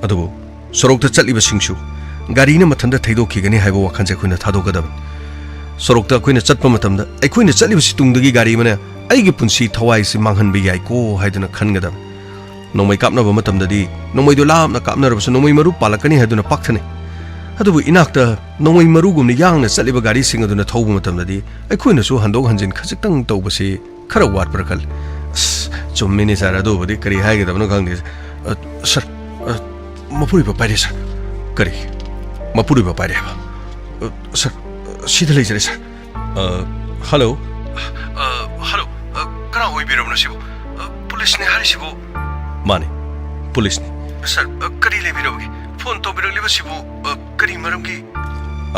ꯑꯗꯨꯕꯨ ꯁꯣꯔꯣꯛꯇ ꯆꯠꯂꯤꯕꯁꯤꯡꯁꯨ ꯒꯥꯔꯤꯅ ꯃꯊꯟꯇ ꯊꯩꯗꯣꯛꯈꯤꯒꯅꯤ ꯍꯥꯏꯕ ꯋꯥꯈꯜꯁꯦ ꯑꯩꯈꯣꯏꯅ ꯊꯥꯗꯣꯛꯀꯗꯕꯅꯤ꯫ ꯁꯣꯔꯣꯛꯇ ꯑꯩꯈꯣꯏꯅ ꯆꯠꯄ ꯃꯇꯝꯗ ꯑꯩꯈꯣꯏꯅ ꯆꯠꯂꯤꯕꯁꯤ ꯇꯨꯡꯗꯒꯤ ꯒꯥꯔꯤ ꯑꯃꯅ ꯑꯩꯒꯤ ꯄꯨꯟꯁꯤ ꯊꯋꯥꯏꯁꯤ ꯃꯥꯡꯍꯟꯕ ꯌꯥꯏꯀꯣ ꯍꯥꯏꯗꯨꯅ ꯈꯟꯒꯗꯕꯅꯤ꯫ ꯅꯣꯡꯃꯩ ꯀꯥꯞꯅꯕ ꯃꯇꯝꯗꯗꯤ ꯅꯣꯡꯃꯩꯗꯨ ꯂꯥꯞꯅ ꯀꯥꯞꯅꯔꯕꯁꯨ ꯅꯣꯡꯃꯩ ꯃꯔꯨ ꯄꯥꯜꯂꯛꯀꯅꯤ ꯍꯥꯏꯗꯨꯅ ꯄꯥꯛꯊꯅꯩ꯫ ꯑꯗꯨꯕꯨ ꯏꯅꯥꯛꯇ ꯅꯣꯡꯃꯩ ꯃꯔꯨꯒꯨꯝꯅ ꯌꯥꯡꯅ ꯆꯠꯂꯤꯕ ꯒꯥꯔꯤꯁꯤꯡ ꯑꯗꯨꯅ ꯊꯧꯕ ꯃꯇꯝꯗꯗꯤ ꯑꯩꯈꯣꯏꯅꯁꯨ ꯍꯟꯗꯣꯛ ꯍꯟꯖꯤꯟ ꯈꯖꯤꯛꯇꯪ ꯇꯧꯕꯁꯤ ꯈꯔ ꯋꯥꯠꯄ꯭ꯔꯥ ꯈꯜꯂꯤ꯫ ꯑꯁ, ꯆꯨꯝꯃꯤꯅꯦ ꯁꯥꯔ, ꯑꯗꯨꯕꯨꯗꯤ ꯀꯔꯤ ꯍꯥꯏꯒꯗꯕꯅꯣ ꯈꯪꯗꯦ꯫ ꯑ, ꯁꯥꯔ, ꯑ, ꯃꯄꯨꯔꯣꯏꯕ ꯄꯥꯏꯔꯦ ꯁꯥꯔ꯫ ꯀꯔꯤ? ꯃꯄꯨꯔꯣꯏꯕ ꯄꯥꯏꯔꯦ ꯍꯥꯏꯕ? ꯑ, ꯁꯥꯔ, ꯁꯤꯗ ꯂꯩꯖꯔꯦ ꯁꯥꯔ꯫ ꯑ, ꯍꯜꯂꯣ꯫ ꯑ, ꯍꯜꯂꯣ꯫ ꯑ, ꯀꯅꯥ ꯑꯣꯏꯕꯤꯔꯕꯅꯣ ꯁꯤꯕꯨ? ꯑ, ꯄꯨꯂꯤꯁꯅꯦ ꯍꯥꯏꯔꯤꯁꯤꯕꯨ? ꯃꯥꯅꯤ, ꯄꯨꯂꯤꯁꯅꯤ꯫ ꯁꯥꯔ, ꯑ, ꯀꯔꯤ ꯂꯩꯕꯤꯔꯕꯒꯦ? ꯐꯣꯟ ꯇꯧꯕꯤꯔꯛꯂꯤꯕꯁꯤꯕꯨ, ꯑ, ꯀꯔꯤ ꯃꯔꯝꯒꯤ?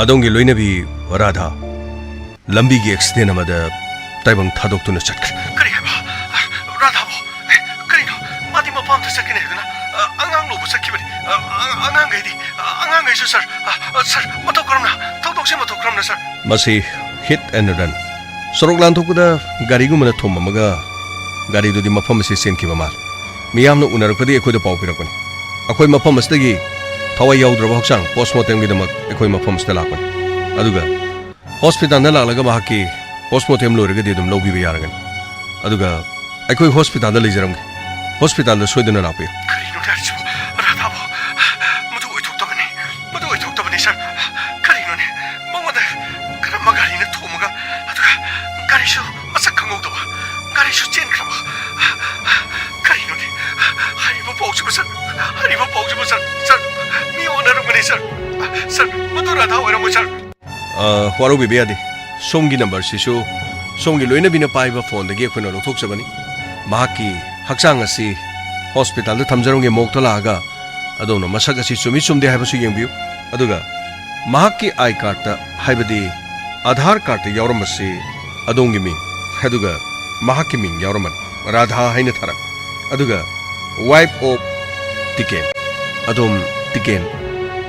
ꯑꯗꯣꯝꯒꯤ ꯂꯣꯏꯅꯕꯤ ꯔꯥꯙꯥ ꯂꯝꯕꯤꯒꯤ ꯑꯦꯛꯁꯤꯗꯦꯟ ꯑꯃꯗ ꯇꯥꯏꯕꯪ ꯊꯥꯗꯣꯛꯇꯨꯅ ꯆꯠꯈ꯭ꯔꯦ꯫ ꯀꯔꯤ ꯍꯥꯏꯕ? ꯔꯥꯙꯥꯕꯨ? ꯑꯦ, ꯀꯔꯤꯅꯣ? ꯃꯥꯗꯤ ꯃꯄꯨ ꯃꯐꯝ ꯑꯃꯗ ꯆꯠꯀꯅꯤ ꯍꯥꯏꯗꯨꯅ, ꯑ, ꯑꯉꯥꯡ ꯂꯧꯕ ꯆꯠꯈꯤꯕꯅꯤ꯫ ꯑ, ꯑ, ꯑꯉꯥꯡꯈꯩꯗꯤ, ꯑ, ꯑꯉꯥꯡꯈꯩꯁꯨ, ꯁꯥꯔ, ꯑ, ꯑ, ꯁꯥꯔ, ꯃꯇꯧ ꯀꯔꯝꯅ, ꯊꯧꯗꯣꯛꯁꯦ ꯃꯇꯧ ꯀꯔꯝꯅ, ꯁꯥꯔ? ꯃꯁꯤ hit and run꯫ ꯁꯣꯔꯣꯛ ꯂꯥꯟꯊꯣꯛꯄꯗ ꯒꯥꯔꯤꯒꯨꯝꯕꯅ ꯊꯣꯝꯃꯝꯃꯒ ꯒꯥꯔꯤꯗꯨꯗꯤ ꯃꯐꯝ ꯑꯁꯤ ꯆꯦꯟꯈꯤꯕ ꯃꯥꯜꯂꯤ꯫ ꯃꯤꯌꯥꯝꯅ ꯎꯅꯔꯛꯄꯗꯒꯤ ꯑꯩꯈꯣꯏꯗ ꯄꯥꯎ ꯄꯤꯔꯛꯄꯅꯤ꯫ ꯑꯩꯈꯣꯏ ꯃꯐꯝ ꯑꯁꯤꯗꯒꯤ ꯊꯋꯥꯏ ꯌꯥꯎꯗ꯭ꯔꯕ ꯍꯛꯆꯥꯡ post mortemꯒꯤꯗꯃꯛ ꯑꯩꯈꯣꯏ ꯃꯐꯝ ꯑꯁꯤꯗ ꯂꯥꯛꯄꯅꯤ꯫ ꯑꯗꯨꯒ ꯍꯣꯁꯄꯤꯇꯥꯜꯗ ꯂꯥꯛꯂꯒ ꯃꯍꯥꯛꯀꯤ post mortem ꯂꯣꯏꯔꯒꯗꯤ ꯑꯗꯨꯝ ꯂꯧꯕꯤꯕ ꯌꯥꯔꯒꯅꯤ꯫ ꯑꯗꯨꯒ ꯑꯩꯈꯣꯏ ꯍꯣꯁꯄꯤꯇꯥꯜꯗ ꯂꯩꯖꯔꯝꯒꯦ꯫ ꯍꯣꯁꯄꯤꯇꯥꯜꯗ ꯁꯣꯏꯗꯅ ꯂꯥꯛꯄꯤꯌꯨ꯫ ꯀꯔꯤꯅꯣꯅꯦ ꯍꯥꯏꯁꯤꯕꯣ? ꯔꯥꯙꯥꯕꯨ, ꯃꯗꯨ ꯑꯣꯏꯊꯣꯛꯇꯕꯅꯤ꯫ ꯃꯗꯨ ꯑꯣꯏꯊꯣꯛꯇꯕꯅꯤ, ꯁꯥꯔ꯫ ꯀꯔꯤꯅꯣꯅꯦ? ꯃꯉꯣꯟꯗ ꯀꯔꯝꯕ ꯒꯥꯔꯤꯅ ꯊꯣꯝꯃꯒ, ꯑꯗꯨꯒ ꯒꯥꯔꯤꯁꯨ ꯃꯁꯛ ꯈꯪꯍꯧꯗꯕ, ꯒꯥꯔꯤꯁꯨ ꯆꯦꯟꯈ꯭ꯔꯕ? ꯀꯔꯤꯅꯣꯅꯦ? ꯍꯥꯏꯔꯤꯕ ꯄꯥꯎꯁꯤꯕꯨ, ꯁꯥꯔ, ꯍꯥꯏꯔꯤꯕ ꯄꯥꯎꯁꯤꯕꯨ, ꯁꯥꯔ, ꯁꯥꯔ, ꯃꯤ ꯑꯣꯟꯅꯔꯝꯒꯅꯤ, ꯁꯥꯔ꯫ ꯁꯥꯔ, ꯃꯗꯨ ꯔꯥꯙꯥ ꯑꯣꯏꯔꯝꯃꯣꯏ, ꯁꯥꯔ꯫ ꯑ, ꯋꯥꯔꯧꯕꯤꯕ ꯌꯥꯗꯦ꯫ ꯁꯣꯝꯒꯤ ꯅꯝꯕꯔꯁꯤꯁꯨ ꯁꯣꯝꯒꯤ ꯂꯣꯏꯅꯕꯤꯅ ꯄꯥꯏꯕ ꯐꯣꯟꯗꯒꯤ ꯑꯩꯈꯣꯏꯅ ꯂꯧꯊꯣꯛꯆꯕꯅꯤ꯫ ꯃꯍꯥꯛꯀꯤ ꯍꯛꯆꯥꯡ ꯑꯁꯤ ꯍꯣꯁꯄꯤꯇꯥꯜꯗ ꯊꯝꯖꯔꯝꯒꯦ, ꯃꯣꯛꯇ ꯂꯥꯛꯑꯒ ꯑꯗꯣꯝꯅ ꯃꯁꯛ ꯑꯁꯤ ꯆꯨꯝꯃꯤ ꯆꯨꯝꯗꯦ ꯍꯥꯏꯕꯁꯨ ꯌꯦꯡꯕꯤꯌꯨ꯫ ꯑꯗꯨꯒ ꯃꯍꯥꯛꯀꯤ ꯑꯥꯏ ꯀꯥꯔꯠꯇ, ꯍꯥꯏꯕꯗꯤ ꯑꯙꯥꯔ ꯀꯥꯔꯠꯇ ꯌꯥꯎꯔꯝꯕꯁꯤ ꯑꯗꯣꯝꯒꯤ ꯃꯤꯡ, ꯑꯗꯨꯒ ꯃꯍꯥꯛꯀꯤ ꯃꯤꯡ ꯌꯥꯎꯔꯝꯕꯅꯤ, ꯔꯥꯙꯥ ꯍꯥꯏꯅ ꯊꯥꯔꯛ꯫ ꯑꯗꯨꯒ wife of ꯇꯤꯀꯦꯟ, ꯑꯗꯣꯝ ꯇꯤꯀꯦꯟ꯫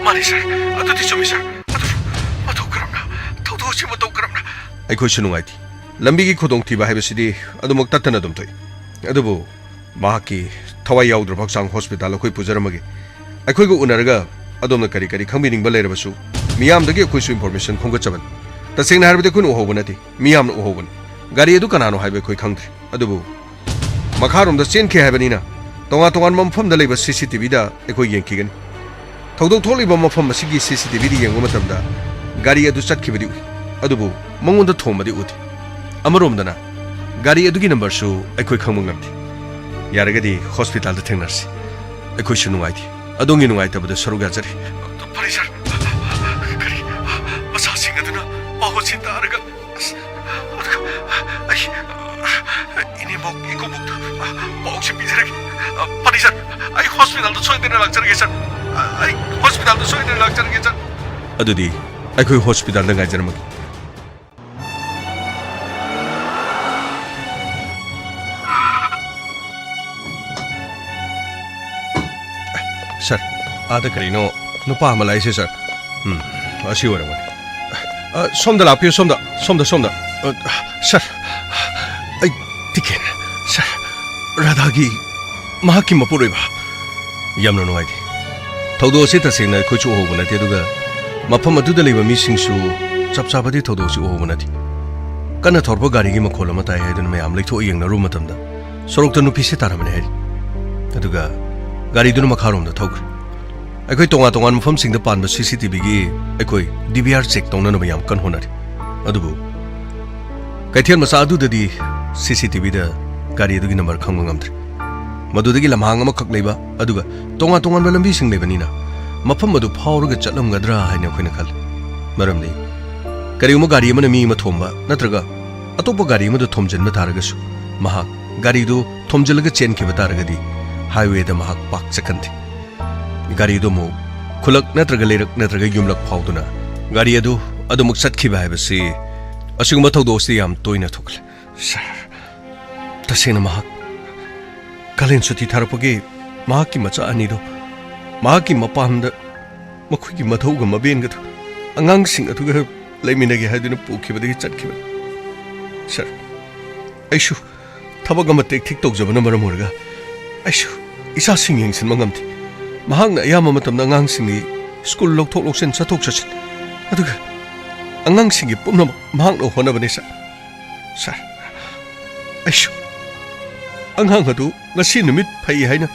ꯃꯥꯅꯤ, ꯁꯥꯔ꯫ ꯑꯗꯨꯗꯤ ꯆꯨꯝꯃꯤ, ꯁꯥꯔ꯫ ꯑꯗꯨꯕꯨ ꯃꯇꯧ ꯀꯔꯝꯅ? ꯊꯧꯗꯣꯛ ꯑꯁꯤ ꯃꯇꯧ ꯀꯔꯝꯅ? ꯑꯩꯈꯣꯏꯁꯨ ꯅꯨꯡꯉꯥꯏꯇꯦ꯫ ꯂꯝꯕꯤꯒꯤ ꯈꯨꯗꯣꯡꯊꯤꯕ ꯍꯥꯏꯕꯁꯤꯗꯤ ꯑꯗꯨꯃꯛ ꯇꯠꯇꯅ ꯑꯗꯨꯝ ꯊꯣꯛꯏ꯫ ꯑꯗꯨꯕꯨ ꯃꯍꯥꯛꯀꯤ ꯊꯋꯥꯏ ꯌꯥꯎꯗ꯭ꯔꯕ ꯍꯛꯆꯥꯡ ꯍꯣꯁꯄꯤꯇꯥꯜ ꯑꯩꯈꯣꯏ ꯄꯨꯖꯔꯝꯃꯒꯦ꯫ ꯑꯩꯈꯣꯏꯒ ꯎꯅꯔꯒ ꯑꯗꯣꯝꯅ ꯀꯔꯤ ꯀꯔꯤ ꯈꯪꯕꯤꯅꯤꯡꯕ ꯂꯩꯔꯕꯁꯨ ꯃꯤꯌꯥꯝꯗꯒꯤ ꯑꯩꯈꯣꯏꯁꯨ ꯏꯟꯐꯣꯔꯃꯦꯁꯟ ꯈꯣꯝꯒꯠꯆꯕꯅꯤ꯫ ꯇꯁꯦꯡꯅ ꯍꯥꯏꯔꯕꯗꯤ ꯑꯩꯈꯣꯏꯅ ꯎꯍꯧꯕ ꯅꯠꯇꯦ, ꯃꯤꯌꯥꯝꯅ ꯎꯍꯧꯕꯅꯤ꯫ ꯒꯥꯔꯤ ꯑꯗꯨ ꯀꯅꯥꯅꯣ ꯍꯥꯏꯕ ꯑꯩꯈꯣꯏ ꯈꯪꯗ꯭ꯔꯦ꯫ ꯑꯗꯨꯕꯨ ꯃꯈꯥꯔꯣꯝꯗ ꯆꯦꯟꯈꯤ ꯍꯥꯏꯕꯅꯤꯅ ꯇꯣꯉꯥꯟ ꯇꯣꯉꯥꯟꯕ ꯃꯐꯝꯗ ꯂꯩꯕ ꯁꯤ ꯁꯤ ꯇꯤ ꯚꯤꯗ ꯑꯩꯈꯣꯏ ꯌꯦꯡꯈꯤꯒꯅꯤ꯫ ꯊꯧꯗꯣꯛ ꯊꯣꯛꯂꯤꯕ ꯃꯐꯝ ꯑꯁꯤꯒꯤ ꯁꯤ ꯁꯤ ꯇꯤ ꯚꯤꯗ ꯌꯦꯡꯕ ꯃꯇꯝꯗ ꯒꯥꯔꯤ ꯑꯗꯨ ꯆꯠꯈꯤꯕꯗꯤ ꯎꯏ, ꯑꯗꯨꯕꯨ ꯃꯉꯣꯟꯗ ꯊꯣꯝꯕꯗꯤ ꯎꯗꯦ꯫ ꯑꯃꯔꯣꯝꯗꯅ ꯒꯥꯔꯤ ꯑꯗꯨꯒꯤ ꯅꯝꯕꯔꯁꯨ ꯑꯩꯈꯣꯏ ꯈꯪꯕ ꯉꯝꯗꯦ꯫ ꯌꯥꯔꯒꯗꯤ ꯍꯣꯁꯄꯤꯇꯥꯜꯗ ꯊꯦꯡꯅꯔꯁꯤ꯫ ꯑꯩꯈꯣꯏꯁꯨ ꯅꯨꯡꯉꯥꯏꯇꯦ꯫ ꯑꯗꯣꯝꯒꯤ ꯅꯨꯡꯉꯥꯏꯇꯕꯗ ꯁꯔꯨꯛ ꯌꯥꯖꯔꯤ꯫ ꯐꯔꯦ, ꯁꯥꯔ꯫ ꯀꯔꯤ? ꯃꯆꯥꯁꯤꯡ ꯑꯗꯨꯅ ꯄꯥꯎ ꯑꯁꯤ ꯇꯥꯔꯒ, ꯑꯁ, ꯑꯗꯨꯒ ꯑꯩ, ꯏꯅꯦꯝꯕꯣꯛ, ꯏꯀꯨꯕꯣꯛꯇ ꯄꯥꯎꯁꯤ ꯄꯤꯖꯔꯒꯦ꯫ ꯐꯔꯦ, ꯁꯥꯔ꯫ ꯑꯩ ꯍꯣꯁꯄꯤꯇꯥꯜꯗ ꯁꯣꯏꯗꯅ ꯂꯥꯛꯆꯔꯒꯦ, ꯁꯥꯔ꯫ ꯑꯩ ꯍꯣꯁꯄꯤꯇꯥꯜꯗ ꯁꯣꯏꯗꯅ ꯂꯥꯛꯆꯔꯒꯦ, ꯁꯥꯔ꯫ ꯑꯗꯨꯗꯤ ꯑꯩꯈꯣꯏ ꯍꯣꯁꯄꯤꯇꯥꯜꯗ ꯉꯥꯏꯖꯔꯝꯃꯒꯦ꯫ ꯁꯥꯔ, ꯑꯥꯗ ꯀꯔꯤꯅꯣ ꯅꯨꯄꯥ ꯑꯃ ꯂꯥꯛꯏꯁꯦ, ꯁꯥꯔ꯫ ꯎꯝ, ꯑꯁꯤ ꯑꯣꯏꯔꯝꯒꯅꯤ꯫ ꯑ, ꯁꯣꯝꯗ ꯂꯥꯛꯄꯤꯌꯨ, ꯁꯣꯝꯗ, ꯁꯣꯝꯗ, ꯁꯣꯝꯗ꯫ ꯑ, ꯁꯥꯔ, ꯑꯩ ꯇꯤꯀꯦꯟ, ꯁꯥꯔ, ꯔꯥꯙꯥꯒꯤ, ꯃꯍꯥꯛꯀꯤ ꯃꯄꯨꯔꯣꯏꯕ꯫ ꯌꯥꯝꯅ ꯅꯨꯡꯉꯥꯏꯇꯦ꯫ ꯊꯧꯗꯣꯛ ꯑꯁꯤ ꯇꯁꯦꯡꯅ ꯑꯩꯈꯣꯏꯁꯨ ꯎꯍꯧꯕ ꯅꯠꯇꯦ, ꯑꯗꯨꯒ ꯃꯐꯝ ꯑꯗꯨꯗ ꯂꯩꯕ ꯃꯤꯁꯤꯡꯁꯨ ꯆꯞ ꯆꯥꯕꯗꯤ ꯊꯧꯗꯣꯛ ꯑꯁꯤ ꯎꯍꯧꯕ ꯅꯠꯇꯦ꯫ ꯀꯟꯅ ꯊꯧꯔꯛꯄ ꯒꯥꯔꯤꯒꯤ ꯃꯈꯣꯜ ꯑꯃ ꯇꯥꯏ ꯍꯥꯏꯗꯨꯅ ꯃꯌꯥꯝ ꯂꯩꯊꯣꯛꯑ ꯌꯦꯡꯅꯔꯨꯕ ꯃꯇꯝꯗ ꯁꯣꯔꯣꯛꯇ ꯅꯨꯄꯤꯁꯦ ꯇꯥꯔꯝꯕꯅꯤ ꯍꯥꯏꯔꯤ꯫ ꯑꯗꯨꯒ ꯒꯥꯔꯤꯗꯨꯅ ꯃꯈꯥꯔꯣꯝꯗ ꯊꯧꯈ꯭ꯔꯦ꯫ ꯑꯩꯈꯣꯏ ꯇꯣꯉꯥꯟ ꯇꯣꯉꯥꯟꯕ ꯃꯐꯝꯁꯤꯡꯗ ꯄꯥꯟꯕ ꯁꯤ ꯁꯤ ꯇꯤ ꯚꯤꯒꯤ ꯑꯩꯈꯣꯏ ꯗꯤ ꯚꯤ ꯑꯥꯔ ꯆꯦꯛ ꯇꯧꯅꯅꯕ ꯌꯥꯝ ꯀꯟꯅ ꯍꯣꯠꯅꯔꯤ꯫ ꯑꯗꯨꯕꯨ ꯀꯩꯊꯦꯜ ꯃꯆꯥ ꯑꯗꯨꯗꯗꯤ ꯁꯤ ꯁꯤ ꯇꯤ ꯚꯤꯗ ꯒꯥꯔꯤ ꯑꯗꯨꯒꯤ ꯅꯝꯕꯔ ꯈꯪꯕ ꯉꯝꯗ꯭ꯔꯦ꯫ ꯃꯗꯨꯗꯒꯤ ꯂꯝꯍꯥꯡ ꯑꯃꯈꯛ ꯂꯩꯕ, ꯑꯗꯨꯒ ꯇꯣꯉꯥꯟ ꯇꯣꯉꯥꯟꯕ ꯂꯝꯕꯤꯁꯤꯡ ꯂꯩꯕꯅꯤꯅ ꯃꯐꯝ ꯑꯗꯨ ꯐꯥꯎꯔꯒ ꯆꯠꯂꯝꯒꯗ꯭ꯔꯥ ꯍꯥꯏꯅ ꯑꯩꯈꯣꯏꯅ ꯈꯜꯂꯤ꯫ ꯃꯔꯝꯗꯤ ꯀꯔꯤꯒꯨꯝꯕ ꯒꯥꯔꯤ ꯑꯃꯅ ꯃꯤ ꯑꯃ ꯊꯣꯝꯕ ꯅꯠꯇ꯭ꯔꯒ ꯑꯇꯣꯞꯄ ꯒꯥꯔꯤ ꯑꯃꯗ ꯊꯣꯝꯖꯤꯟꯕ ꯇꯥꯔꯒꯁꯨ, ꯃꯍꯥꯛ ꯒꯥꯔꯤꯗꯨ ꯊꯣꯝꯖꯤꯜꯂꯒ ꯆꯦꯟꯈꯤꯕ ꯇꯥꯔꯒꯗꯤ highwayꯗ ꯃꯍꯥꯛ ꯄꯥꯛ ꯆꯠꯀꯟꯗꯦ꯫ ꯒꯥꯔꯤꯗꯨ ꯑꯃꯨꯛ ꯈꯨꯜꯂꯛ ꯅꯠꯇ꯭ꯔꯒ ꯂꯩꯔꯛ ꯅꯠꯇ꯭ꯔꯒ ꯌꯨꯝꯂꯛ ꯐꯥꯎꯗꯨꯅ ꯒꯥꯔꯤ ꯑꯗꯨ ꯑꯗꯨꯃꯛ ꯆꯠꯈꯤꯕ ꯍꯥꯏꯕꯁꯤ ꯑꯁꯤꯒꯨꯝꯕ ꯊꯧꯗꯣꯛ ꯑꯁꯤ ꯌꯥꯝ ꯇꯣꯏꯅ ꯊꯣꯛꯂꯦ꯫ ꯁꯥꯔ, ꯇꯁꯦꯡꯅ ꯃꯍꯥꯛ ꯀꯥꯂꯦꯟ ꯁꯨꯇꯤ ꯊꯥꯔꯛꯄꯒꯤ ꯃꯍꯥꯛꯀꯤ ꯃꯆꯥ ꯑꯅꯤꯗꯨ ꯃꯍꯥꯛꯀꯤ ꯃꯄꯥꯝꯗ ꯃꯈꯣꯏꯒꯤ ꯃꯙꯧꯒ ꯃꯕꯦꯟꯒꯗꯨ ꯑꯉꯥꯡꯁꯤꯡ ꯑꯗꯨꯒ ꯂꯩꯃꯤꯟꯅꯒꯦ ꯍꯥꯏꯗꯨꯅ ꯄꯨꯈꯤꯕꯗꯒꯤ ꯆꯠꯈꯤꯕꯅꯤ꯫ ꯁꯥꯔ, ꯑꯩꯁꯨ ꯊꯕꯛ ꯑꯃ ꯇꯦꯛ ꯇꯦꯛ ꯇꯧꯖꯕꯅ ꯃꯔꯝ ꯑꯣꯏꯔꯒ ꯑꯩꯁꯨ ꯏꯆꯥꯁꯤꯡ ꯌꯦꯡꯁꯤꯟꯕ ꯉꯝꯗꯦ꯫ ꯃꯍꯥꯛꯅ ꯑꯌꯥꯝꯕ ꯃꯇꯝꯗ ꯑꯉꯥꯡꯁꯤꯡꯒꯤ ꯁ꯭ꯀꯨꯜ ꯂꯧꯊꯣꯛ ꯂꯧꯁꯤꯟ, ꯆꯠꯊꯣꯛ ꯆꯠꯁꯤꯟ, ꯑꯗꯨꯒ ꯑꯉꯥꯡꯁꯤꯡꯒꯤ ꯄꯨꯝꯅꯃꯛ ꯃꯍꯥꯛꯅ ꯍꯣꯠꯅꯕꯅꯤ, ꯁꯥꯔ꯫ ꯁꯥꯔ, ꯑꯩꯁꯨ ꯑꯉꯥꯡ ꯑꯗꯨ ꯉꯁꯤ ꯅꯨꯃꯤꯠ ꯐꯩ ꯍꯥꯏꯅ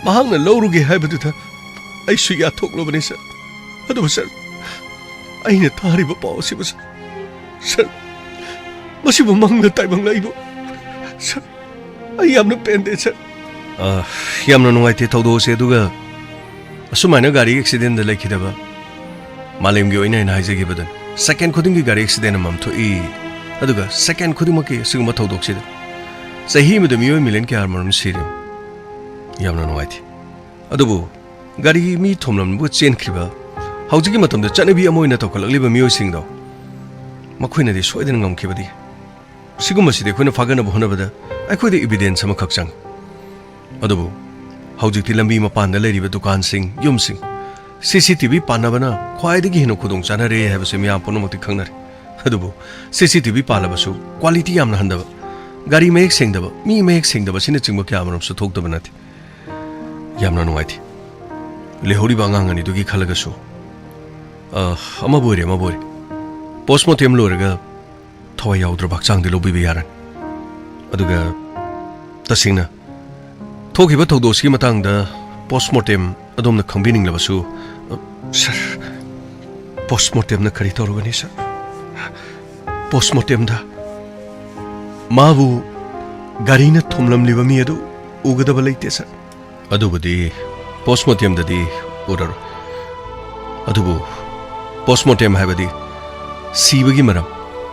ꯃꯍꯥꯛꯅ ꯂꯧꯔꯨꯒꯦ ꯍꯥꯏꯕꯗꯨꯗ ꯑꯩꯁꯨ ꯌꯥꯊꯣꯛꯂꯨꯕꯅꯤ, ꯁꯥꯔ꯫ ꯑꯗꯨꯕꯨ, ꯁꯥꯔ, ꯑꯩꯅ ꯇꯥꯔꯤꯕ ꯄꯥꯎ ꯑꯁꯤꯕꯨ, ꯁꯥꯔ, ꯁꯥꯔ, ꯃꯁꯤꯕꯨ ꯃꯪꯂ ꯇꯥꯏꯕꯪꯂ ꯑꯩꯕꯨ, ꯁꯥꯔ, ꯑꯩ ꯌꯥꯝꯅ ꯄꯦꯟꯗꯦ, ꯁꯥꯔ꯫ ꯑ, ꯌꯥꯝꯅ ꯅꯨꯡꯉꯥꯏꯇꯦ ꯊꯧꯗꯣꯛ ꯑꯁꯤ꯫ ꯑꯗꯨꯒ ꯑꯁꯨꯃꯥꯏꯅ ꯒꯥꯔꯤ ꯑꯦꯛꯁꯤꯗꯦꯟꯗ ꯂꯩꯈꯤꯗꯕ ꯃꯥꯂꯦꯝꯒꯤ ꯑꯣꯏꯅ ꯑꯩꯅ ꯍꯥꯏꯖꯈꯤꯕꯗꯨꯅꯤ꯫ ꯁꯦꯀꯦꯟ ꯈꯨꯗꯤꯡꯒꯤ ꯒꯥꯔꯤ ꯑꯦꯛꯁꯤꯗꯦꯟ ꯑꯃꯃꯝ ꯊꯣꯛꯏ꯫ ꯑꯗꯨꯒ ꯁꯦꯀꯦꯟ ꯈꯨꯗꯤꯡꯃꯛꯀꯤ ꯑꯁꯤꯒꯨꯝꯕ ꯊꯧꯗꯣꯛꯁꯤꯗ ꯆꯍꯤ ꯑꯃꯗ ꯃꯤꯑꯣꯏ ꯃꯤꯂꯤꯌꯟ ꯀꯌꯥ ꯃꯔꯨꯝ ꯁꯤꯔꯤ꯫ ꯌꯥꯝꯅ ꯅꯨꯡꯉꯥꯏꯇꯦ꯫ ꯑꯗꯨꯕꯨ ꯒꯥꯔꯤ ꯃꯤ ꯊꯣꯝꯂꯝꯕꯒ ꯆꯦꯟꯈ꯭ꯔꯤꯕ, ꯍꯧꯖꯤꯛꯀꯤ ꯃꯇꯝꯗ ꯆꯠꯅꯕꯤ ꯑꯃ ꯑꯣꯏꯅ ꯇꯧꯈꯠꯂꯛꯂꯤꯕ ꯃꯤꯑꯣꯏꯁꯤꯡꯗꯣ, ꯃꯈꯣꯏꯅꯗꯤ ꯁꯣꯏꯗꯅ ꯉꯝꯈꯤꯕꯗꯤ꯫ ꯁꯤꯒꯨꯝꯕꯁꯤꯗꯤ ꯑꯩꯈꯣꯏꯅ ꯐꯥꯒꯠꯅꯕ ꯍꯣꯠꯅꯕꯗ ꯑꯩꯈꯣꯏꯗ ꯏꯕꯤꯗꯦꯟꯁ ꯑꯃꯈꯛ ꯆꯪꯏ꯫ ꯑꯗꯨꯕꯨ ꯍꯧꯖꯤꯛꯇꯤ ꯂꯝꯕꯤ ꯃꯄꯥꯟꯗ ꯂꯩꯔꯤꯕ ꯗꯨꯀꯥꯟꯁꯤꯡ, ꯌꯨꯝꯁꯤꯡ, ꯁꯤ ꯁꯤ ꯇꯤ ꯚꯤ ꯄꯥꯟꯅꯕꯅ ꯈ꯭ꯋꯥꯏꯗꯒꯤ ꯍꯦꯟꯅ ꯈꯨꯗꯣꯡ ꯆꯥꯅꯔꯦ ꯍꯥꯏꯕꯁꯤ ꯃꯤꯌꯥꯝ ꯄꯨꯝꯅꯃꯛꯇꯤ ꯈꯪꯅꯔꯦ꯫ ꯑꯗꯨꯕꯨ ꯁꯤ ꯁꯤ ꯇꯤ ꯚꯤ ꯄꯥꯜꯂꯕꯁꯨ ꯀ꯭ꯋꯥꯂꯤꯇꯤ ꯌꯥꯝꯅ ꯍꯟꯊꯕ, ꯒꯥꯔꯤ ꯃꯌꯦꯛ ꯁꯦꯡꯗꯕ, ꯃꯤ ꯃꯌꯦꯛ ꯁꯦꯡꯗꯕ ꯑꯁꯤꯅꯆꯤꯡꯕ ꯀꯌꯥ ꯑꯃꯔꯣꯝꯁꯨ ꯊꯣꯛꯇꯕ ꯅꯠꯇꯦ꯫ ꯌꯥꯝꯅ ꯅꯨꯡꯉꯥꯏꯇꯦ꯫ ꯂꯩꯍꯧꯔꯤꯕ ꯑꯉꯥꯡ ꯑꯅꯤꯗꯨꯒꯤ ꯈꯜꯂꯒꯁꯨ, ꯑ, ꯑꯃꯕꯨ ꯑꯣꯏꯔꯦ, ꯑꯃꯕꯨ ꯑꯣꯏꯔꯦ, ꯄꯣꯁꯃꯣꯔꯇꯦꯝ ꯂꯣꯏꯔꯒ ꯊꯋꯥꯏ ꯌꯥꯎꯗ꯭ꯔꯕ ꯍꯛꯆꯥꯡꯗꯤ ꯂꯧꯕꯤꯕ ꯌꯥꯔꯅꯤ꯫ ꯑꯗꯨꯒ ꯇꯁꯦꯡꯅ ꯊꯣꯛꯈꯤꯕ ꯊꯧꯗꯣꯛꯁꯤꯒꯤ ꯃꯇꯥꯡꯗ ꯄꯣꯁꯃꯣꯔꯇꯦꯝ ꯑꯗꯣꯝꯅ ꯈꯪꯕꯤꯅꯤꯡꯂꯕꯁꯨ, ꯑ, ꯁꯥꯔ, ꯄꯣꯁꯃꯣꯔꯇꯦꯝꯅ ꯀꯔꯤ ꯇꯧꯔꯨꯒꯅꯤ, ꯁꯥꯔ? ꯄꯣꯁꯃꯣꯔꯇꯦꯝꯗ ꯃꯥꯕꯨ ꯒꯥꯔꯤꯅ ꯊꯣꯝꯂꯝꯂꯤꯕ ꯃꯤ ꯑꯗꯨ ꯎꯒꯗꯕ ꯂꯩꯇꯦ, ꯁꯥꯔ꯫ ꯑꯗꯨꯕꯨꯗꯤ ꯄꯣꯁꯃꯣꯔꯇꯦꯝꯗꯗꯤ ꯎꯔꯔꯣꯏ꯫ ꯑꯗꯨꯕꯨ ꯄꯣꯁꯃꯣꯔꯇꯦꯝ ꯍꯥꯏꯕꯗꯤ ꯁꯤꯕꯒꯤ ꯃꯔꯝ,